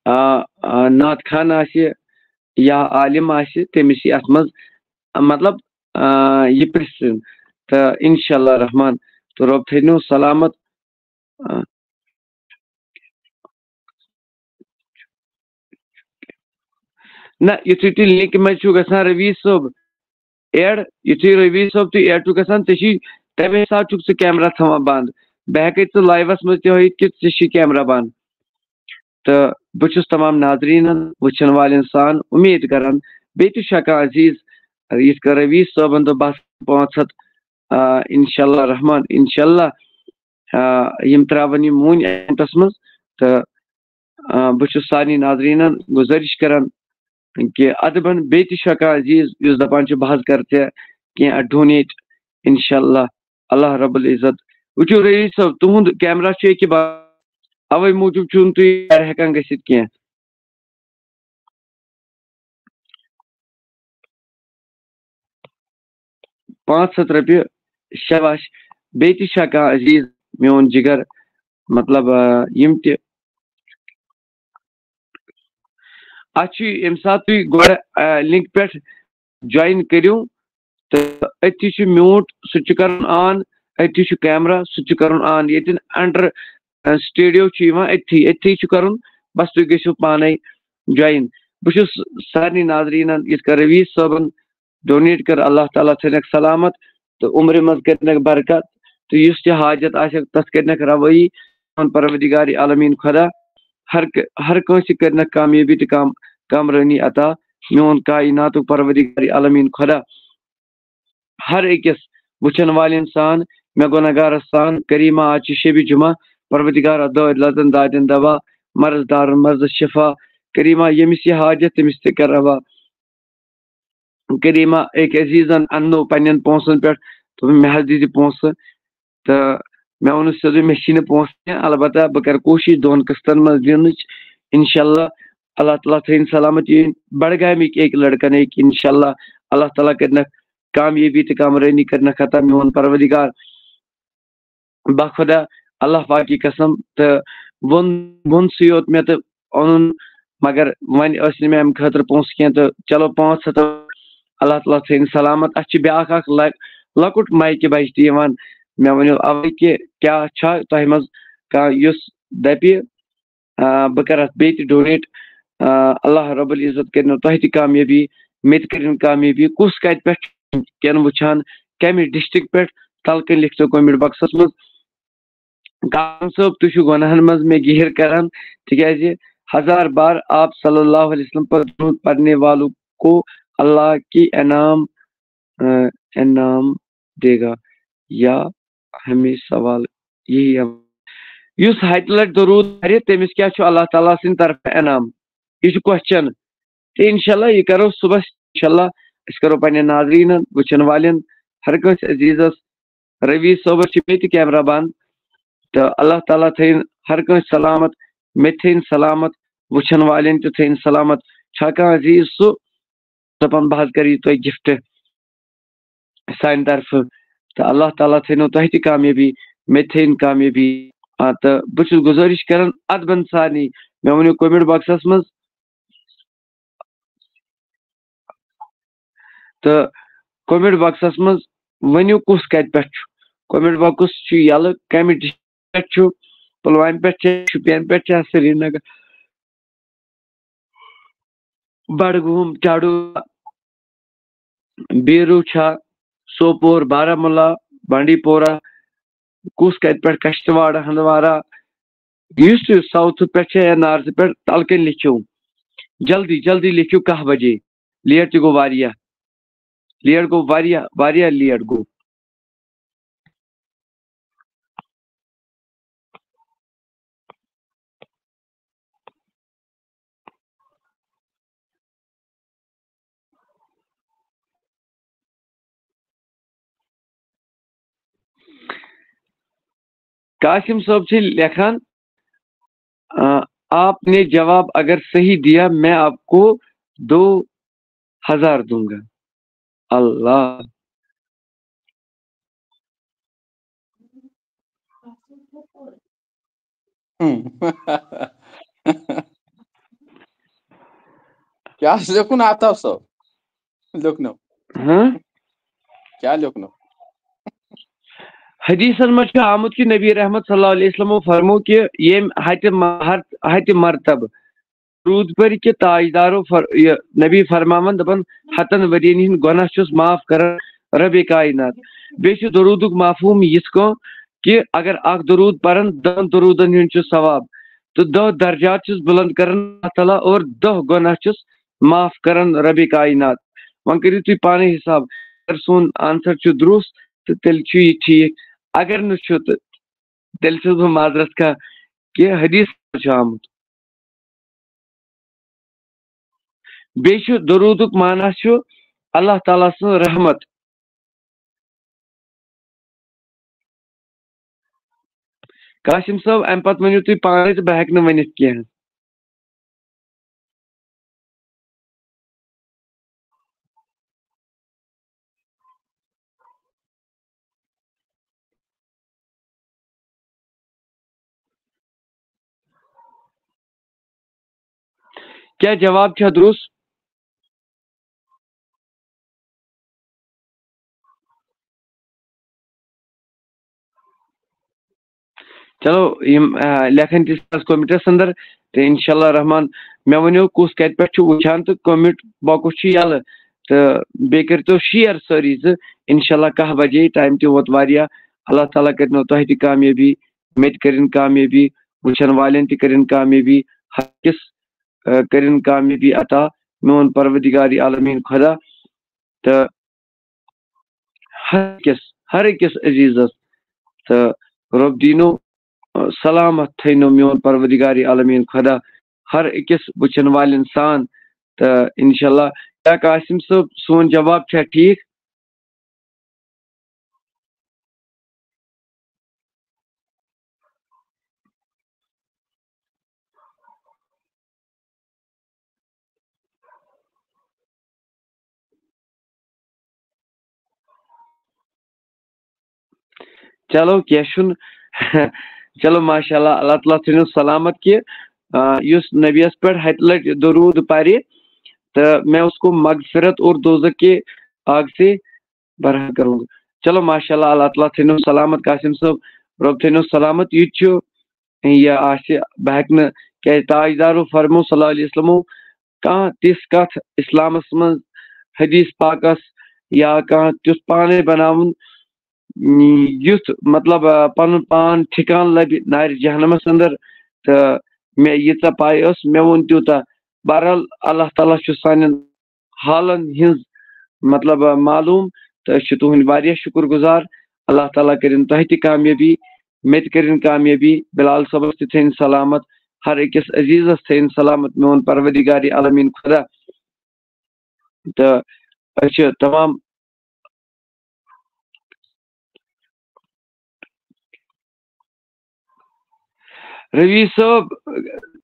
آ، آ، نعت خان آسہِ، یا عالم آسہِ، تٔمِس یی اَتھ منٛز، مطلب، آ، یہِ پرٛژھُن۔ تہٕ اِنشاء اللہ رحمان، تہٕ رۄب تھٲینو سلامت۔ آ۔ نہ، یُتھُے تُہۍ لِنکہِ منٛز چھُو گژھان رٔویٖس صٲب ایڈ، یُتھُے رٔویٖس صٲب تُہۍ ایڈ چھُو گژھان، ژےٚ چھی تَمے ساتہٕ چھُکھ ژٕ کیمرا تھاوان بنٛد۔ بہٕ ہٮ۪کَے ژٕ لایوَس منٛز تہِ ہٲیِتھ کہِ ژےٚ چھی کیمرا بنٛد۔ تہٕ بہٕ چھُس تمام ناظریٖنَن، وٕچھَن والٮ۪ن سان اُمید کران، بیٚیہِ تہِ چھُ ہٮ۪کان عزیٖز یِتھ کٔنۍ رٔویٖس صٲبَن دوٚپ، بَس پانٛژھ ہَتھ، آ، اِنشاء اللہ رحمان، اِنشاء اللہ، آ، یِم ترٛاوَن یِم وٕنۍ اٮ۪کاوُنٛٹَس منٛز۔ تہٕ، آ، بہٕ چھُس سارنٕے ناظریٖنَن گُزٲرِش کران کہِ اَدٕ بَن بیٚیہِ تہِ چھُ ہٮ۪کان عزیٖز یُس دَپان چھُ، بہٕ حظ کَرٕ ژےٚ کینٛہہ ڈونیٹ، اِنشاء اللہ، اللہ رب العزت۔ وٕچھِو رئیٖس صٲب، تُہُنٛد کیمرا چھُ ییٚکیٛاہ بنٛد، اَوَے موٗجوٗب چھُنہٕ تُہۍ ایڈ ہٮ۪کان گٔژھِتھ کینٛہہ۔ پانٛژھ ہَتھ رۄپیہِ، شاباش۔ بیٚیہِ تہِ چھا کانٛہہ عزیٖز، میون جِگر، مطلب، آ، یِم تہِ، اَتھ چھُ ییٚمہِ ساتہٕ تُہۍ گۄڈٕ، آ، لِنک پٮ۪ٹھ جویِن کٔرِو، تہٕ أتھی چھُ میوٗٹ، سُہ تہِ چھُ کَرُن آن، أتھی چھُ کیمرا، سُہ تہِ چھُ کَرُن آن۔ ییٚتٮ۪ن اَنڈَر، آ، سٹوڈیو چھُ یِوان، أتھی، أتھی چھُ کَرُن، بَس تُہۍ گٔژھِو پانَے جویِن۔ بہٕ چھُس سارنٕے ناظریٖنَن، یِتھ کٔنۍ رٔویٖس صٲبَن ڈونیٹ کٔر، اللہ تعالیٰ تھٲینَکھ سلامت تہٕ عمرِ منٛز کٔرنَکھ برکت، تہٕ یُس تہِ حاجت آسٮ۪کھ، تَتھ کٔرنَکھ رَوٲیی۔ پروردگار عالمیٖن خۄدا ہر ک-، ہر کٲنٛسہِ کٔرنَکھ کامیٲبی تہٕ کام-، کامرٲنی عطا۔ میون کائناتُک پروردگار عالمیٖن خۄدا ہر أکِس وٕچھَن والٮ۪ن سان، مےٚ گۄناہگارَس سان، کریٖما آز چھِ شبِ جمعہ، پروردگارا دٲدۍ لَتَن دادٮ۪ن دوا، مرض دارَن مرضَس شفا، کریٖما ییٚمِس یہِ حاجت تٔمِس تہِ کر روا۔ کریٖما أکۍ عزیٖزَن اَننو پنٛنٮ۪ن پونٛسَن پٮ۪ٹھ، دوٚپُن، مےٚ حظ دِیِو پونٛسہٕ۔ تہٕ مےٚ ووٚنُس سیوٚدُے، مےٚ چھی نہٕ پونٛسہٕ کینٛہہ، البتہ بہٕ کَرٕ کوٗشِش دۄن قٕسطن منٛز دِنٕچ، اِنشاء اللہ۔ اللہ تعالیٰ تھٲیِن سلامت، یہِ بَڈگامِکۍ أکۍ لٔڑکَن ہیٚکہِ، اِنشاء اللہ، اللہ تعالیٰ کَرِنَکھ کامیٲبی تہٕ کامرٲنی کَرِنَکھ عطا، میون پروردگار۔ بخدا اللہ پاکی قسم، تہٕ ووٚن، ووٚن سُے یوت مےٚ تہٕ اوٚنُن، مگر وۄنۍ ٲسۍ نہٕ مےٚ اَمہِ خٲطرٕ پونٛسہٕ کینٛہہ، تہٕ چلو پانٛژھ ہَتھ، اللہ تعالیٰ تھٲیِن سلامت۔ اَتھ چھِ بیٛاکھ اَکھ لَ-، لۄکُٹ مایکہِ بَچہِ تہِ یِوان۔ مےٚ ؤنِو اَوَے کہِ کیٛاہ چھا تۄہہِ منٛز کانٛہہ یُس دَپہِ، آ، بہٕ کَرٕ اَتھ بیٚیہِ تہِ ڈونیٹ، آ، اللہ رب العزت کٔرِنو تۄہہِ تہِ کامیٲبی، مےٚ تہِ کٔرِن کامیٲبی۔ کُس کَتہِ پٮ۪ٹھ کٮ۪ن وٕچھان، کَمہِ ڈِسٹرٛکٹ پٮ۪ٹھ، تَلہٕ کَنۍ لیکھتو کمنٹ باکسَس منٛز۔ کامران صٲب، تُہۍ چھِو گۄناہَن منٛز مےٚ گیٖر کران، تِکیٛازِ ہزار بار آپ صلی اللہ علیہ وسلم پر درود پڑھنے والوں کو اللہ کی انعام، آ، انعام دے گا، یا ہمیں سوال یہی ہے۔ یُس ہَتہِ لَٹہِ درود پَرِ، تٔمِس کیٛاہ چھُ اللہ تعالیٰ سٕنٛدِ طرفہٕ انعام؟ یہِ چھُ کوسچن۔ تہٕ اِنشاء اللہ یہِ کرو صُبحس، اِنشاء اللہ، أسۍ کرو پننٮ۪ن ناظریٖنن، وٕچھن والٮ۪ن، ہر کٲنٛسہِ عزیزس، رویٖش صٲبس چھِ مےٚ تہِ کیمرہ بنٛد، تہٕ اللہ تعالیٰ تھٲیِن ہر کٲنٛسہِ سلامت، مےٚ تہِ تھٲیِن سلامت، وٕچھن والٮ۪ن تہِ تھٲیِن سلامت۔ چھا کانٛہہ عزیز سُہ دپان، بہٕ حظ کرٕ یہِ تۄہہِ gift سانہِ طرفہٕ، تہٕ اللہ تعالیٰ تھٲینو تۄہہِ تہِ کامیٲبی، مےٚ تہِ تھٲیِن کامیٲبی۔ آ، تہٕ بہٕ چھُس گُزٲرِش کران ادبن سارنٕے، مےٚ ؤنِو comment boxس منٛز، تہٕ comment boxس منٛز ؤنِو کُس کتہِ پٮ۪ٹھ چھُ۔ Comment box چھُ یَلہٕ، کمہِ district پٮ۪ٹھ چھُ، پُلوامہِ پٮ۪ٹھ چھا، شُپین پٮ۪ٹھ چھا، سرینگر، بڈگوم، چاڈو، بیٖروٗ چھا، سوپور، بارہمولہ، بانڈی پورہ، کُس کتہِ پٮ۪ٹھ، کشتواڑ، ہندوارہ، یُس تہِ south پٮ۪ٹھ چھا یا north پٮ۪ٹھ، تلہٕ کَنۍ لیکھِو۔ جلدی، جلدی لیکھِو کاہ بجے۔ Late تہِ گوٚو واریاہ۔ Late گوٚو واریاہ، واریاہ late گوٚو۔ قاسم صٲب چھِ لیکھان، آ، آپ نے جواب اگر صحیح دیا، میں آپ کو دو ہزار دوں گا۔ اللہ۔ کیٛاہ لیوٚکھُن آفتاب صٲب؟ لیوٚکھنو۔ ہاں؟ کیٛاہ لیوٚکھنو؟ حدیثن منٛز چھُ آمُت کہِ نبی رحمت صلی اللہ علیہ وسلمو فرمو کہِ ییٚمۍ ہتہِ مہ-، ہر ہتہِ مرتبہٕ درود پٔرۍ کہِ تاجدارو فر-، یہِ نبی فرماوان دپان، ہتن ؤرین ہٕنٛدۍ گۄناہ چھُس معاف کران ربِ کائنات۔ بیٚیہِ چھُ درودُک مفہوم یِتھ کٔنۍ کہِ اگر اکھ درود پرن، دہن درودن ہُنٛد چھُ ثواب تہٕ دہ درجات چھُس بلند کران اللہ تعالیٰ اور دہ گۄناہ چھُس معاف کران ربِ کائنات۔ وۄنۍ کٔرِو تُہۍ پانے حساب، اگر سون answer چھُ درست تہٕ تیٚلہِ چھُ یہِ ٹھیٖک، اگر نہٕ چھُ تہٕ تیٚلہِ چھُس بہٕ معذرت کران کہِ حدیث چھُ آمُت۔ بیٚیہِ چھُ درودُک معنی چھُ اللہ تعالیٰ سٕنٛز رحمت۔ قاسم صٲب، اَمہِ پتہٕ ؤنِو تُہۍ پانے تہٕ بہٕ ہٮ۪کہٕ نہٕ ؤنِتھ کینٛہہ۔ کیٛاہ جواب چھا درست؟ چلو، یِم، آ، لیکھن تہِ چھِ اَتھ comments اندر، تہٕ انشاءاللہ رحمان، مےٚ ؤنِو کُس کَتہِ پٮ۪ٹھ چھُ وٕچھان، تہٕ comment box چھُ یَلہٕ، تہٕ بیٚیہِ کٔرۍتو share سٲری زٕ، انشاءاللہ کاہ بجے، time تہِ ووت واریاہ۔ اللہ تعالیٰ کٔرِنو تۄہہِ تہِ کامیٲبی، مےٚ تہِ کٔرِن کامیٲبی، وٕچھن والٮ۪ن تہِ کٔرِن کامیٲبی، ہر أکِس، آ، کٔرِن کامیٲبی عطا میون پروردگار عالمین خدا۔ تہٕ ہر أکِس، ہر أکِس عزیزس تہٕ رۄب دیٖنو، آ، سلامت تھٲینو میون پروردگار عالمین خدا ہر أکِس وٕچھن والٮ۪ن سان۔ تہٕ انشاءاللہ، کیٛاہ قاسم صٲب، سون جواب چھا ٹھیٖک؟ چلو، کینٛہہ چھُنہٕ۔ چلو، ماشاء اللہ، اللہ تعالیٰ تھٲینو سلامت کہِ، آ، یُس نبیَس پٮ۪ٹھ ہَتہِ لَٹہِ درود پَرِ، تہٕ میں اس کو مغفرت اور دوزخ کے آگ سے برہم کروں گا۔ چلو، ماشاء اللہ، اللہ تعالیٰ تھٲینو سلامت قاسم صٲب، رۄب تھٲینو سلامت۔ یہِ تہِ چھُ، یہِ آسہِ، بہٕ ہٮ۪کہٕ نہٕ، کیٛازِ تاجدارو فرمو صلی اللہ علیہ وسلمو کانٛہہ تِژھ کتھ اسلامس منٛز، حدیث پاکس، یا کانٛہہ تیُتھ پانے بناوُن، یُتھ، مطلب، آ، پنُن پان ٹھکان لبہِ نارِ جہنمس اندر۔ تہٕ مےٚ ییٖژاہ پاے ٲس، مےٚ ووٚن تیوٗتاہ۔ بہرحال، اللہ تعالیٰ چھُ سانٮ۪ن حالن ہٕنٛز، مطلب، آ، معلوم، تہٕ أسۍ چھِ تُہٕنٛدۍ واریاہ شُکر گُزار۔ اللہ تعالیٰ کٔرِن تۄہہِ تہِ کامیٲبی، مےٚ تہِ کٔرِن کامیٲبی، بلال صٲبس تہِ تھٲیِن سلامت، ہر أکِس عزیزس تھٲیِن سلامت، میون پروردگار عالمین خدا۔ تہٕ أسۍ چھِ تمام۔ روی صٲب،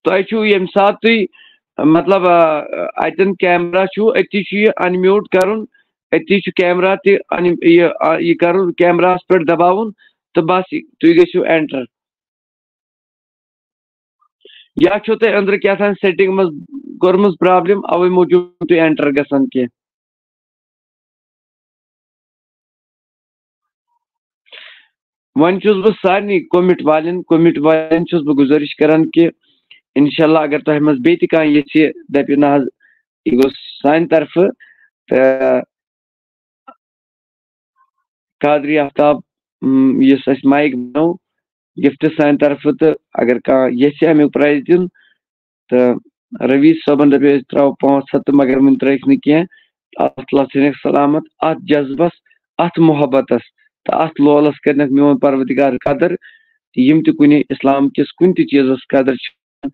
تۄہہِ چھُو ییٚمہِ ساتہٕ تُہۍ، مطلب، آ، اَتٮ۪ن کیمرا چھُو، أتی چھُ یہِ unmute کَرُن، أتی چھُ کیمرا تہِ un-، یہِ، آ، یہِ کَرُن، کیمراہَس پٮ۪ٹھ دَباوُن، تہٕ بَس، تُہۍ گٔژھِو enter۔ یا چھو تۄہہِ أنٛدرٕ کیٛاہ تام setting منٛز کٔرمٕژ problem، اَوَے موٗجوٗب چھِو تُہۍ enter گژھان کینٛہہ۔ وۄنۍ چھُس بہٕ سارنٕے کومِٹ والٮ۪ن، کومِٹ والٮ۪ن چھُس بہٕ گُزٲرِش کران کہِ اِنشاء اللہ اگر تۄہہِ منٛز بیٚیہِ تہِ کانٛہہ یژھِ، دَپہِ، نہ حظ، یہِ گوٚژھ سانہِ طرفہٕ، تہٕ قادری آفتاب، م، یُس اَسہِ مایِک بَنوو گفٹ سانہِ طرفہٕ، تہٕ اگر کانٛہہ یژھِ اَمیُک prize دیُن، تہٕ روی صٲبن دَپے أسۍ ترٛاوو پانٛژھ ہَتھ، تہٕ مگر وُنہِ ترٛٲیِکھ نہٕ کینٛہہ۔ اللہ تعالیٰ تھٲینَکھ سلامت اَتھ جذبس، اَتھ محبتس تہٕ اَتھ لولس کٔرنَکھ میون پروردگار قدر۔ یِم تہِ کُنہِ اِسلام کِس کُنہِ تہِ چیٖزس قدر چھِ،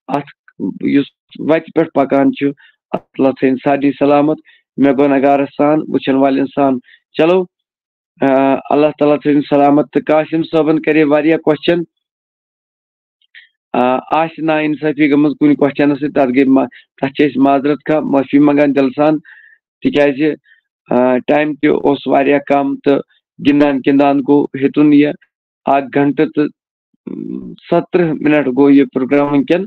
اَتھ یُس وَتہِ پٮ۪ٹھ پَکان چھُ، اللہ تھٲیِن سارنٕے سلامت، مےٚ گۄناہگارَس سان، وٕچھَن والٮ۪ن سان۔ چلو، آ، اللہ تعالیٰ تھٲیِن سلامت۔ تہٕ قاسم صٲبَن کَرے واریاہ question، آ، آسہِ نا اِنصٲفی گٔمٕژ کُنہِ questionَس سۭتۍ، تَتھ گٔے ما-، تَتھ چھِ أسۍ معذرت خواہ، معٲفی منٛگان دِلہٕ سان، تِکیٛازِ، آ، time تہِ اوس واریاہ کَم تہٕ گِنٛدان گِنٛدان گوٚو ہیوٚتُن یہِ۔ اکھ گھنٹہٕ تہٕ، م، سترہ منٹ گوٚو یہِ پروگرام وٕنکٮ۪ن۔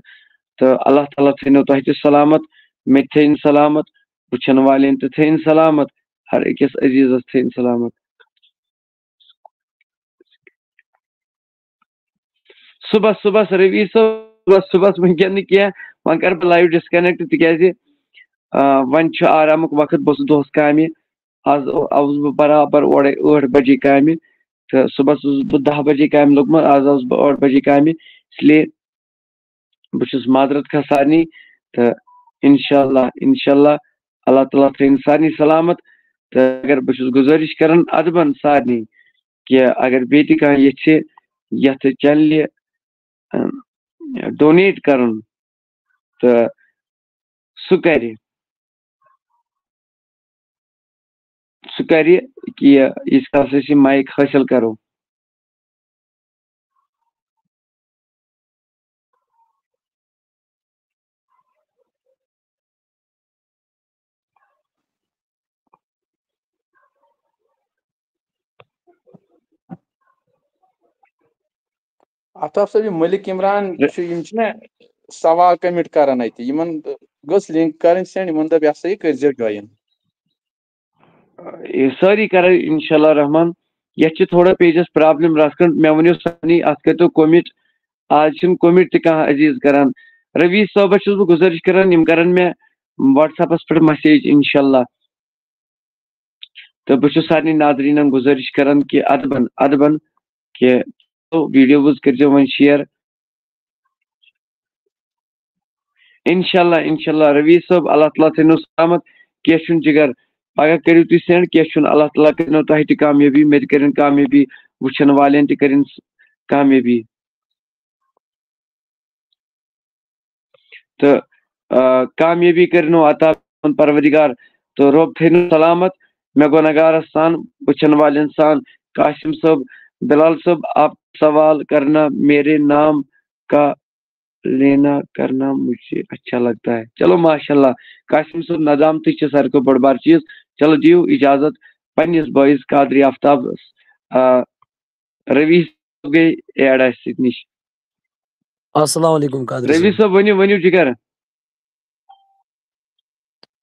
تہٕ اللہ تعالیٰ تھٲینو تۄہہِ تہِ سلامت، مےٚ تہِ تھٲیِن سلامت، وٕچھن والٮ۪ن تہِ تھٲیِن سلامت، ہر أکِس عزیزس تھٲیِن سلامت۔ صُبحس، صُبحس روی صٲب، صُبحس، صُبحس وٕنکٮ۪ن نہٕ کینٛہہ، وۄنۍ کرٕ بہٕ live disconnect، تِکیازِ، آ، وۄنۍ چھُ آرامُک وقت، بہٕ اوسُس دۄہس کامہِ، آز آوُس بہٕ برابر اورے ٲٹھ بجے کامہِ، تہٕ صُبحس اوسُس بہٕ دَہ بجے کامہِ لوٚگمُت، آز آوُس بہٕ ٲٹھ بجے کامہِ۔ اس لیے بہٕ چھُس معذرت خواہ سارنٕے، تہٕ انشاءاللہ، انشاءاللہ، اللہ تعالیٰ تھٲیِن سارنٕے سلامت۔ تہٕ اگر بہٕ چھُس گُزٲرِش کران ادبن سارنٕے کہِ اگر بیٚیہِ تہِ کانٛہہ یژھِ یتھ channelہِ، اَم، donate کرُن، تہٕ سُہ کرِ۔ سُہ کرِ کہِ ییٖتِس کالس أسۍ یہِ مایِک حٲصِل کرو۔ آفتاب صٲب، یِم مٔلِک عمران چھِ، یِم چھِنہ سوال commit کران اَتہِ، یِمن گٔژھ link کرٕنۍ send، یِمن دَپ، یہِ ہسا یہِ کٔرۍزیو join۔ یہِ سٲری کرو انشاءاللہ رحمان۔ یَتھ چھِ تھوڑا pageس problem رژھ کھنٛڈ، مےٚ ؤنِو سارنٕے، اَتھ کٔرۍتو commit۔ آز چھِنہٕ commit تہِ کانٛہہ عزیٖز کران۔ روی صٲبس چھُس بہٕ گُزٲرِش کران، یِم کرن مےٚ WhatsAppس پٮ۪ٹھ message انشاءاللہ۔ تہٕ بہٕ چھُس سارنٕے ناظریٖنن گُزٲرِش کران کہِ ادبن، ادبن کہِ videos کٔرۍزیو وۄنۍ share۔ انشاءاللہ، انشاءاللہ روی صٲب، اللہ تعالیٰ تھٲینو سلامت۔ کینٛہہ چھُنہٕ جِگر، پگاہ کٔرِو تُہۍ send، کینٛہہ چھُنہٕ، اللہ تعالیٰ کٔرِنو تۄہہِ تہِ کامیٲبی، مےٚ تہِ کٔرِن کامیٲبی، وٕچھن والٮ۪ن تہِ کٔرِن س-، کامیٲبی۔ تہٕ، آ، کامیٲبی کٔرِنو عطا پروردگار، تہٕ رۄب تھٲینو سلامت مےٚ گۄنہگارس سان، وٕچھن والٮ۪ن سان۔ قاسم صٲب، بلال صٲب، آپ سوال کرنا میرے نام کا لینا کرنا مجھے اچھا لگتا ہے۔ چلو ماشاءاللہ، قاسم صٲب، ندامتٕے چھِ ساروی کھۄتہٕ بٔڑ بار چیٖز۔ چلو دِیِو اجازت پننِس بٲیِس قادری آفتابس، آ، روی صٲب گٔے add اَسہِ سۭتۍ نِش۔ السلام علیکم قادری روی صٲب۔ صٲب، ؤنِو، ؤنِو جِگر۔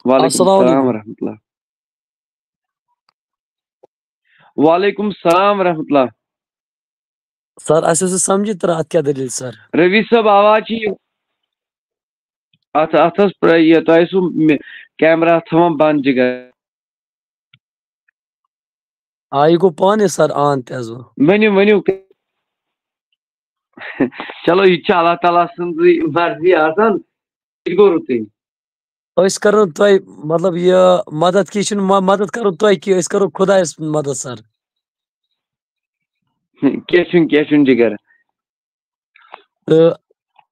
وعلیکم السلام السلام علیکم۔ ورحمۃ اللہ۔ وعلیکم السلام ورحمۃ اللہ۔ سر، اَسہِ اوس نہٕ سمجھی تران اَتھ کیٛاہ دٔلیٖل، سر۔ روی صٲب، آواز چھِ یہِ، اَتھ، اَتھ حظ پرٛ-، یہِ، تۄہہِ ٲسوٕ مےٚ کیمرا تھاوان بنٛد، جِگر۔ آ، یہِ گوٚو پانَے، سر، on تہِ حظ وۄنۍ۔ ؤنِو، ؤنِو۔ چلو، یہِ تہِ چھِ اللہ تعالیٰ سٕنٛزٕے مرضی آسان۔ یہِ تہِ گوٚو رُتُے۔ أسۍ کرو تۄہہِ، مطلب، یہِ مدد کہِ چھُنہٕ م-، مدد کرو تۄہہِ کہِ أسۍ کرو خۄدایَس مدد، سر۔ کینٛہہ چھُنہٕ، کینٛہہ چھُنہٕ، جِگر۔ تہٕ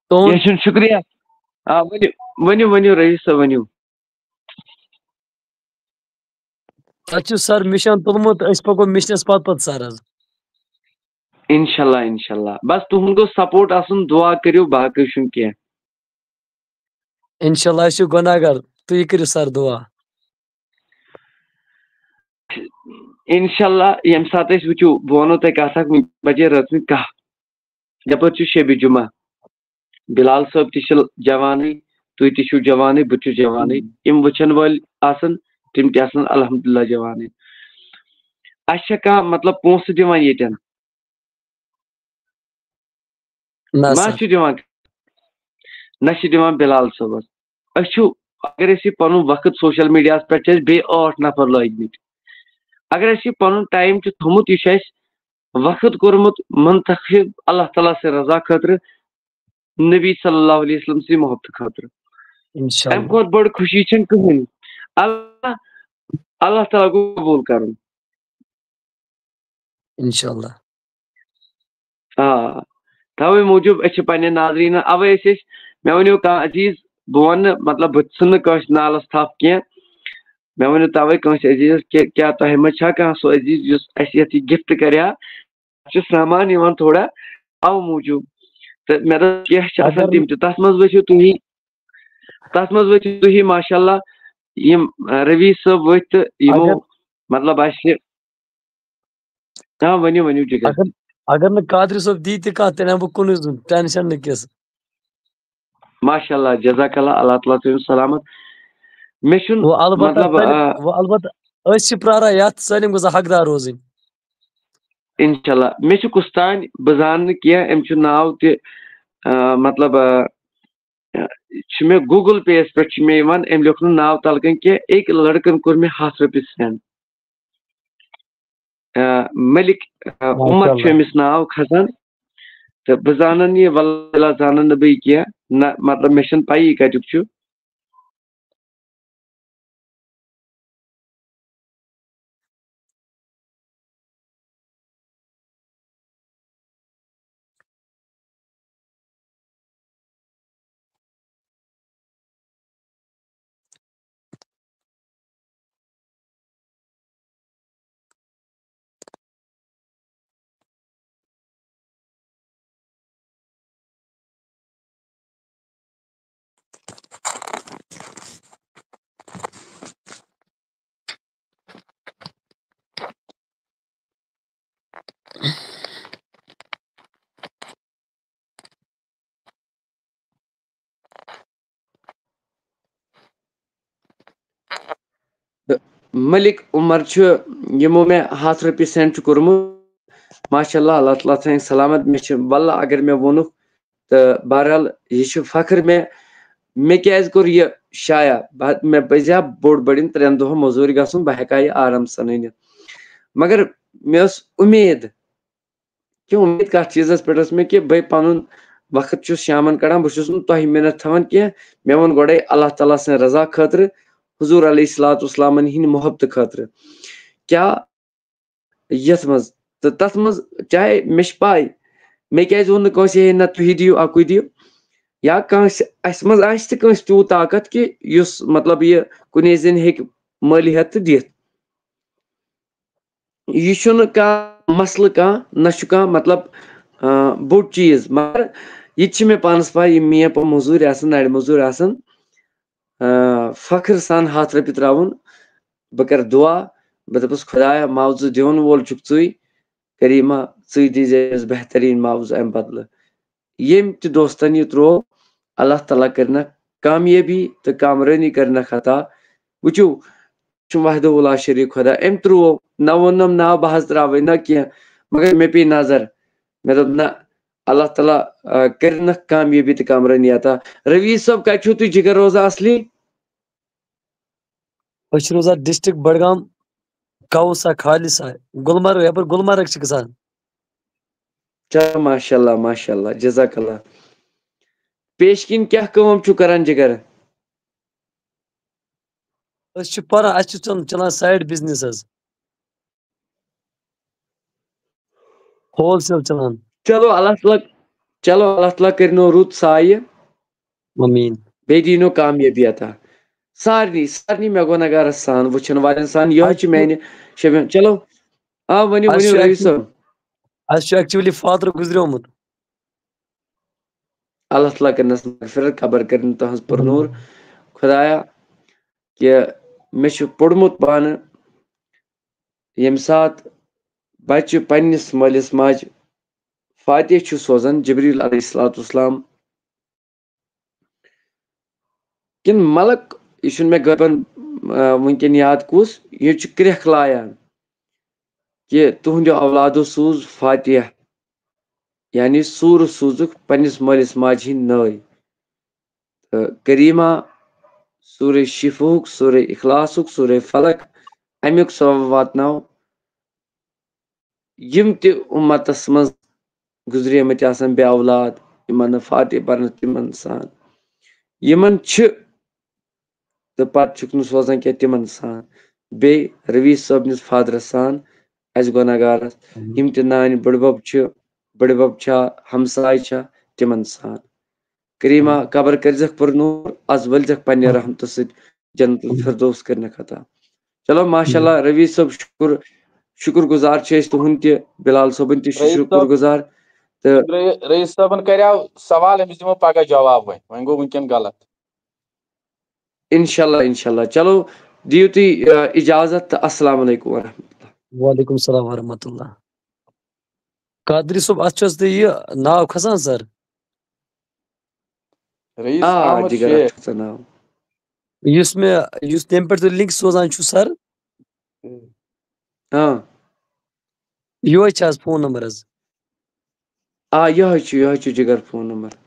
تُہُنٛد کینٛہہ چھُنہٕ، شُکریہ۔ آ، ؤنِو، ؤنِو، ؤنِو، رئیٖس صٲب، ؤنِو۔ تَتہِ چھُ سَر مِشن تُلمُت، أسۍ پَکو مِشنَس پَتہٕ پَتہٕ سَر حظ۔ انشاءاللہ، انشاءاللہ۔ بس تُہُنٛد گوٚو سپورٹ آسُن، دُعا کٔرِو، باقٕے چھُنہٕ کینٛہہ۔ انشاءاللہ، أسۍ چھِ گۄناہگار، تُہۍ کٔرِو سَر دُعا۔ انشاءاللہ، ییٚمہِ ساتہٕ أسۍ وٕچھو، بہٕ وَنو تۄہہِ کَتھ اَکھ، وٕنہِ بَجے رٲژ وٕنہِ کَہہ، یَپٲرۍ چھُ شیبہِ جُمعہ، بِلال صٲب تہِ چھِ جوانٕے، تُہۍ تہِ چھِو جوانٕے، بہٕ تہِ چھُس جوانٕے۔ یِم وٕچھَن وٲلۍ آسَن، تِم تہِ آسَن الحمدللہ جوانٕے۔ اَسہِ چھا کانٛہہ، مطلب، پونٛسہٕ دِوان ییٚتٮ۪ن؟ نہ ما سَر۔ چھُ دِوان، نہ چھُ دِوان بِلال صٲبَس۔ أسۍ چھُ، اگر أسۍ یہِ پَنُن وقت سوشل میٖڈیاہَس پٮ۪ٹھ چھِ اَسہِ بیٚیہِ ٲٹھ نفر لٲگمٕتۍ۔ اگر اَسہِ یہِ پَنُن ٹایم چھُ تھوٚمُت، یہِ چھُ اَسہِ وقت کوٚرمُت منتخب اللہ تعالیٰ سٕنٛدِ رضا خٲطرٕ، نبی صلی اللہ علیہ وسلم سٕنٛدِ محبتہٕ خٲطرٕ۔ اَمہِ انشاءاللہ۔ کھۄتہٕ بٔڑ خوشی چھَنہٕ کٕہٕنۍ۔ اللہ، اللہ تعالیٰ گوٚو قبوٗل کَرُن۔ انشاءاللہ۔ آ، تَوَے موٗجوٗب أسۍ چھِ پنٛنٮ۪ن ناظریٖنَن، اَوَے أسۍ ٲسۍ، مےٚ ؤنِو کانٛہہ عزیٖز، بہٕ وَنہٕ نہٕ، مطلب، بہٕ ژھٕنہٕ کٲنٛسہِ نالَس تھپھ کینٛہہ۔ مےٚ ؤنِو تَوَے کٲنٛسہِ عزیٖزَس کہِ کیٛاہ تۄہہِ منٛز چھا کانٛہہ سُہ عزیٖز یُس اَسہِ یَتھ یہِ گِفٹ کَرِ ہا؟ اَسہِ چھُ سامان یِوان تھوڑا اَوٕ موٗجوٗب۔ تہٕ مےٚ دوٚپ کینٛہہ چھِ آسان اگر تِم تہِ، تَتھ منٛز ؤسِو تُہی، تَتھ منٛز ؤسِو تُہی، ماشاء اللہ، یِم، آ، رٔوی صٲب ؤتھۍ تہٕ یِمو، اگر مطلب، اَسہِ، آ، ؤنِو، ؤنِو، جِگر۔ اگر اگر نہٕ قادری صٲب دی تہِ کانٛہہ، تیٚلہِ اَنہٕ بہٕ کُنُے زوٚن، ٹٮ۪نشن نہٕ کینٛہہ۔ ماشاء اللہ، جزاک اللہ، اللہ تعالیٰ تھٲیِن سلامت۔ مےٚ چھُنہٕ، وۄنۍ البتہ مطلب، سٲلِم، آ، وۄنۍ البتہ أسۍ چھِ پرٛاران یَتھ، سٲلِم گٔژھ حقدار روزٕنۍ۔ انشاءاللہ، مےٚ چھُ کُستانۍ، بہٕ زانہٕ نہٕ کینٛہہ، أمۍ چھُ ناو تہِ، آ، مطلب، آ، چھُ مےٚ Google Pay یَس پٮ۪ٹھ چھُ مےٚ یِوان، أمۍ لیوٚکھ نہٕ ناو تَلہٕ کَنۍ کینٛہہ، أکۍ لڑکَن کوٚر مےٚ ہَتھ رۄپیہِ send۔ آ، ملک، آ، عمر چھُ ماشاءاللہ۔ أمِس ناو کھسان، تہٕ بہٕ زانَن یہِ، واللہ زانَن نہٕ بہٕ یہِ کینٛہہ، نہ، مطلب، مےٚ چھَنہٕ پَیی یہِ کَتیُک چھُ۔ تہٕ ملک عمر چھُ، یِمو مےٚ ہَتھ رۄپیہِ send چھُ کوٚرمُت، ماشاء اللہ، اللہ تعالیٰ تھٲیِن سلامت۔ مےٚ چھِ، واللہ، اگر مےٚ ووٚنُکھ، تہٕ بہرحال، یہِ چھُ فخر مےٚ، مےٚ کیٛازِ کوٚر یہِ شایع؟ بہٕ، مےٚ پَزِ ہا بوٚڑ بٔڑٮ۪ن ترٛٮ۪ن دۄہَن مٔزوٗرۍ گژھُن، بہٕ ہٮ۪کہٕ ہا یہِ آرام سان أنِتھ۔ مگر مےٚ ٲس اُمید، کہِ اُمید کَتھ چیٖزَس پٮ۪ٹھ ٲس مےٚ، کہِ بہٕ پَنُن وقت چھُس شامَن کَڑان، بہٕ چھُس نہٕ تۄہہِ مِنَت تھاوان کینٛہہ۔ مےٚ ووٚن گۄڈَے اللہ تعالیٰ سٕنٛدِ رضا خٲطرٕ، حضور علیہ الصلوۃ والسلامَن ہِنٛدِ محبتہٕ خٲطرٕ۔ کیٛاہ یَتھ منٛز، تہٕ تَتھ منٛز چاہے مےٚ چھِ پَے، مےٚ کیٛازِ ووٚن نہٕ کٲنٛسہِ، "ہے، نہ، تُہی دِیِو، اَکُے دِیِو"، یا کٲنٛسہِ، اَسہِ منٛز آسہِ تہِ کٲنٛسہِ تیوٗت طاقت، کہِ یُس، مطلب، یہِ کُنے زٔنۍ ہیٚکہِ مٲلی ہٮ۪تھ تہٕ دِتھ۔ یہِ چھُنہٕ کانٛہہ مسلہٕ کانٛہہ، نہ چھُ کانٛہہ، مطلب، آ، بوٚڑ چیٖز۔ مگر یہِ تہِ چھِ مےٚ پانَس پَے، یِم میٛٲنۍ پٲٹھۍ مٔزوٗرۍ آسَن، نَرِ مٔزوٗرۍ آسَن، آ، فخر سان ہَتھ رۄپیہِ ترٛاوُن۔ بہٕ کَرٕ دُعا، بہٕ دَپَس، "خۄدایا، معاوضہٕ دِوَن وول چھُکھ ژٕے، کریٖما، ژٕے دیٖزِ أمِس بہتریٖن معاوضہٕ اَمہِ بدلہٕ۔" ییٚمۍ تہِ دوستَن یہِ ترٛوو، اللہ تعالیٰ کٔرِنَکھ کامیٲبی تہٕ کامرٲنی کٔرِنَکھ عطا۔ وٕچھِو، چھُ وحدہ لا شریٖک خۄدا۔ أمۍ ترٛوو، نہ ووٚننَم ناو بہٕ حظ ترٛاوَے نہ کینٛہہ، مگر مےٚ پیٚیہِ نظر۔ مےٚ دوٚپ، نہ، اللہ تعالیٰ، آ، کٔرِنَکھ کامیٲبی تہٕ کامرٲنی عطا۔ رویٖد صٲب، کَتہِ چھُو تُہۍ جِگر روزان اَصلی؟ أسۍ چھِ روزان ڈسٹرکٹ بڈگام، کاوسا خالصہ، گُلمرگ، یَپٲرۍ گُلمرگ چھِ گژھان۔ چلو، ماشاء اللہ، ماشاء اللہ، جزاک اللہ۔ پیش کِنۍ کیٛاہ کٲم چھُو کران، جِگر؟ أسۍ چھِ پَران، اَسہِ چھُ چل-، چلان side business حظ، wholesale چلان۔ چلو، اللہ تعالیٰ، چلو، اللہ تعالیٰ کٔرِنو رُت سایہِ۔ آمیٖن۔ بیٚیہِ دِینو کامیٲبی عطا۔ سارنٕے سارنٕے مےٚ گۄناہ گارس سان وٕچھن والٮ۪ن سان یِہوٚے چھِ میانہِ شبِ۔ چلو، آ، ؤنِو، اَسہِ ؤنِو، چھُ رٔیٖس actually صٲب۔ اَسہِ چھُ actually father گُزریومُت۔ اللہ تعالیٰ کٔرنَس مغفرت، قبر کٔرِن تُہٕنٛز پُرنوٗر۔ خۄدایا، کہِ مےٚ چھُ پوٚرمُت پانہٕ، ییٚمہِ ساتہٕ بَچہِ پنٛنِس مٲلِس ماجہِ فاتحہ چھُ سوزان، جبریٖل علیہ الصلوۃ والسلام، کِنہٕ ملک، یہِ چھُنہٕ مےٚ غٲبن، آ، وٕنکٮ۪ن یاد کُس، یہِ چھُ کرٛٮ۪کھ لایان کہِ تُہنٛدیو اولادو سوٗز فاتحہ، یعنی سوٗرٕ سوٗزُکھ پننِس مٲلِس ماجہِ ہِنٛدۍ نٲوۍ۔ تہٕ کریٖما، سورہ شفاہُک، سورہ اخلاصُک، سورہ فلق، امیُک ثواب واتناو یِم تہِ اُمتس منٛز گُزریمٕتۍ آسن بے اولاد، یِمن نہٕ فاتحہ پرنہٕ تِمن سان، یِمن چھِ، تہٕ پتہٕ چھُکھ نہٕ سوزان کینٛہہ تِمن سان، بیٚیہِ رٔویٖس صٲبنِس فادرس سان، اسہِ گۄناہ گارس، یِم تہِ نانہِ بٕڈبب چھِ، بٕڈبب چھا، ہمساے چھا، تِمن سان۔ کریٖما، قبر کٔرزٮ۪کھ پُرنوٗر، از ؤلزٮ۪کھ پننہِ رحمتہٕ سۭتۍ جنت الفردوس کٔرنَکھ عطا۔ چلو، ماشاء اللہ، رٔویٖس صٲب، شُکُر، شُکُر گُزار چھِ أسۍ تُہُنٛد تہِ، بِلال صٲبُن تہِ چھِ رٔیٖس شُکُر صٲب، گُزار۔ تہٕ رٔیٖس صٲبن کریاو سوال، أمِس دِمو پگاہ جواب، وۄنۍ، وۄنۍ گوٚو وٕنکٮ۪ن غلط۔ انشاءاللہ، انشاءاللہ۔ چلو، دِیِو تُہۍ، آ، اجازت تہٕ السلام علیکم ورحمۃ اللہ۔ وعلیکم السلام ورحمۃ اللہ۔ قادری صٲب، اتھ چھُ حظ تۄہہِ یہِ ناو کھسان، سر؟ رئیس آ، احمد جگر، شیخ۔ اَتھ چھُ کھسان ناو۔ یُس مےٚ، یُس تَمہِ پٮ۪ٹھ تُہۍ link سوزان چھِو، سر۔ آ۔ یِہوٚے چھا حظ phone number حظ؟ آ، یِہوٚے چھُ، یِہوٚے چھُ جگر phone number۔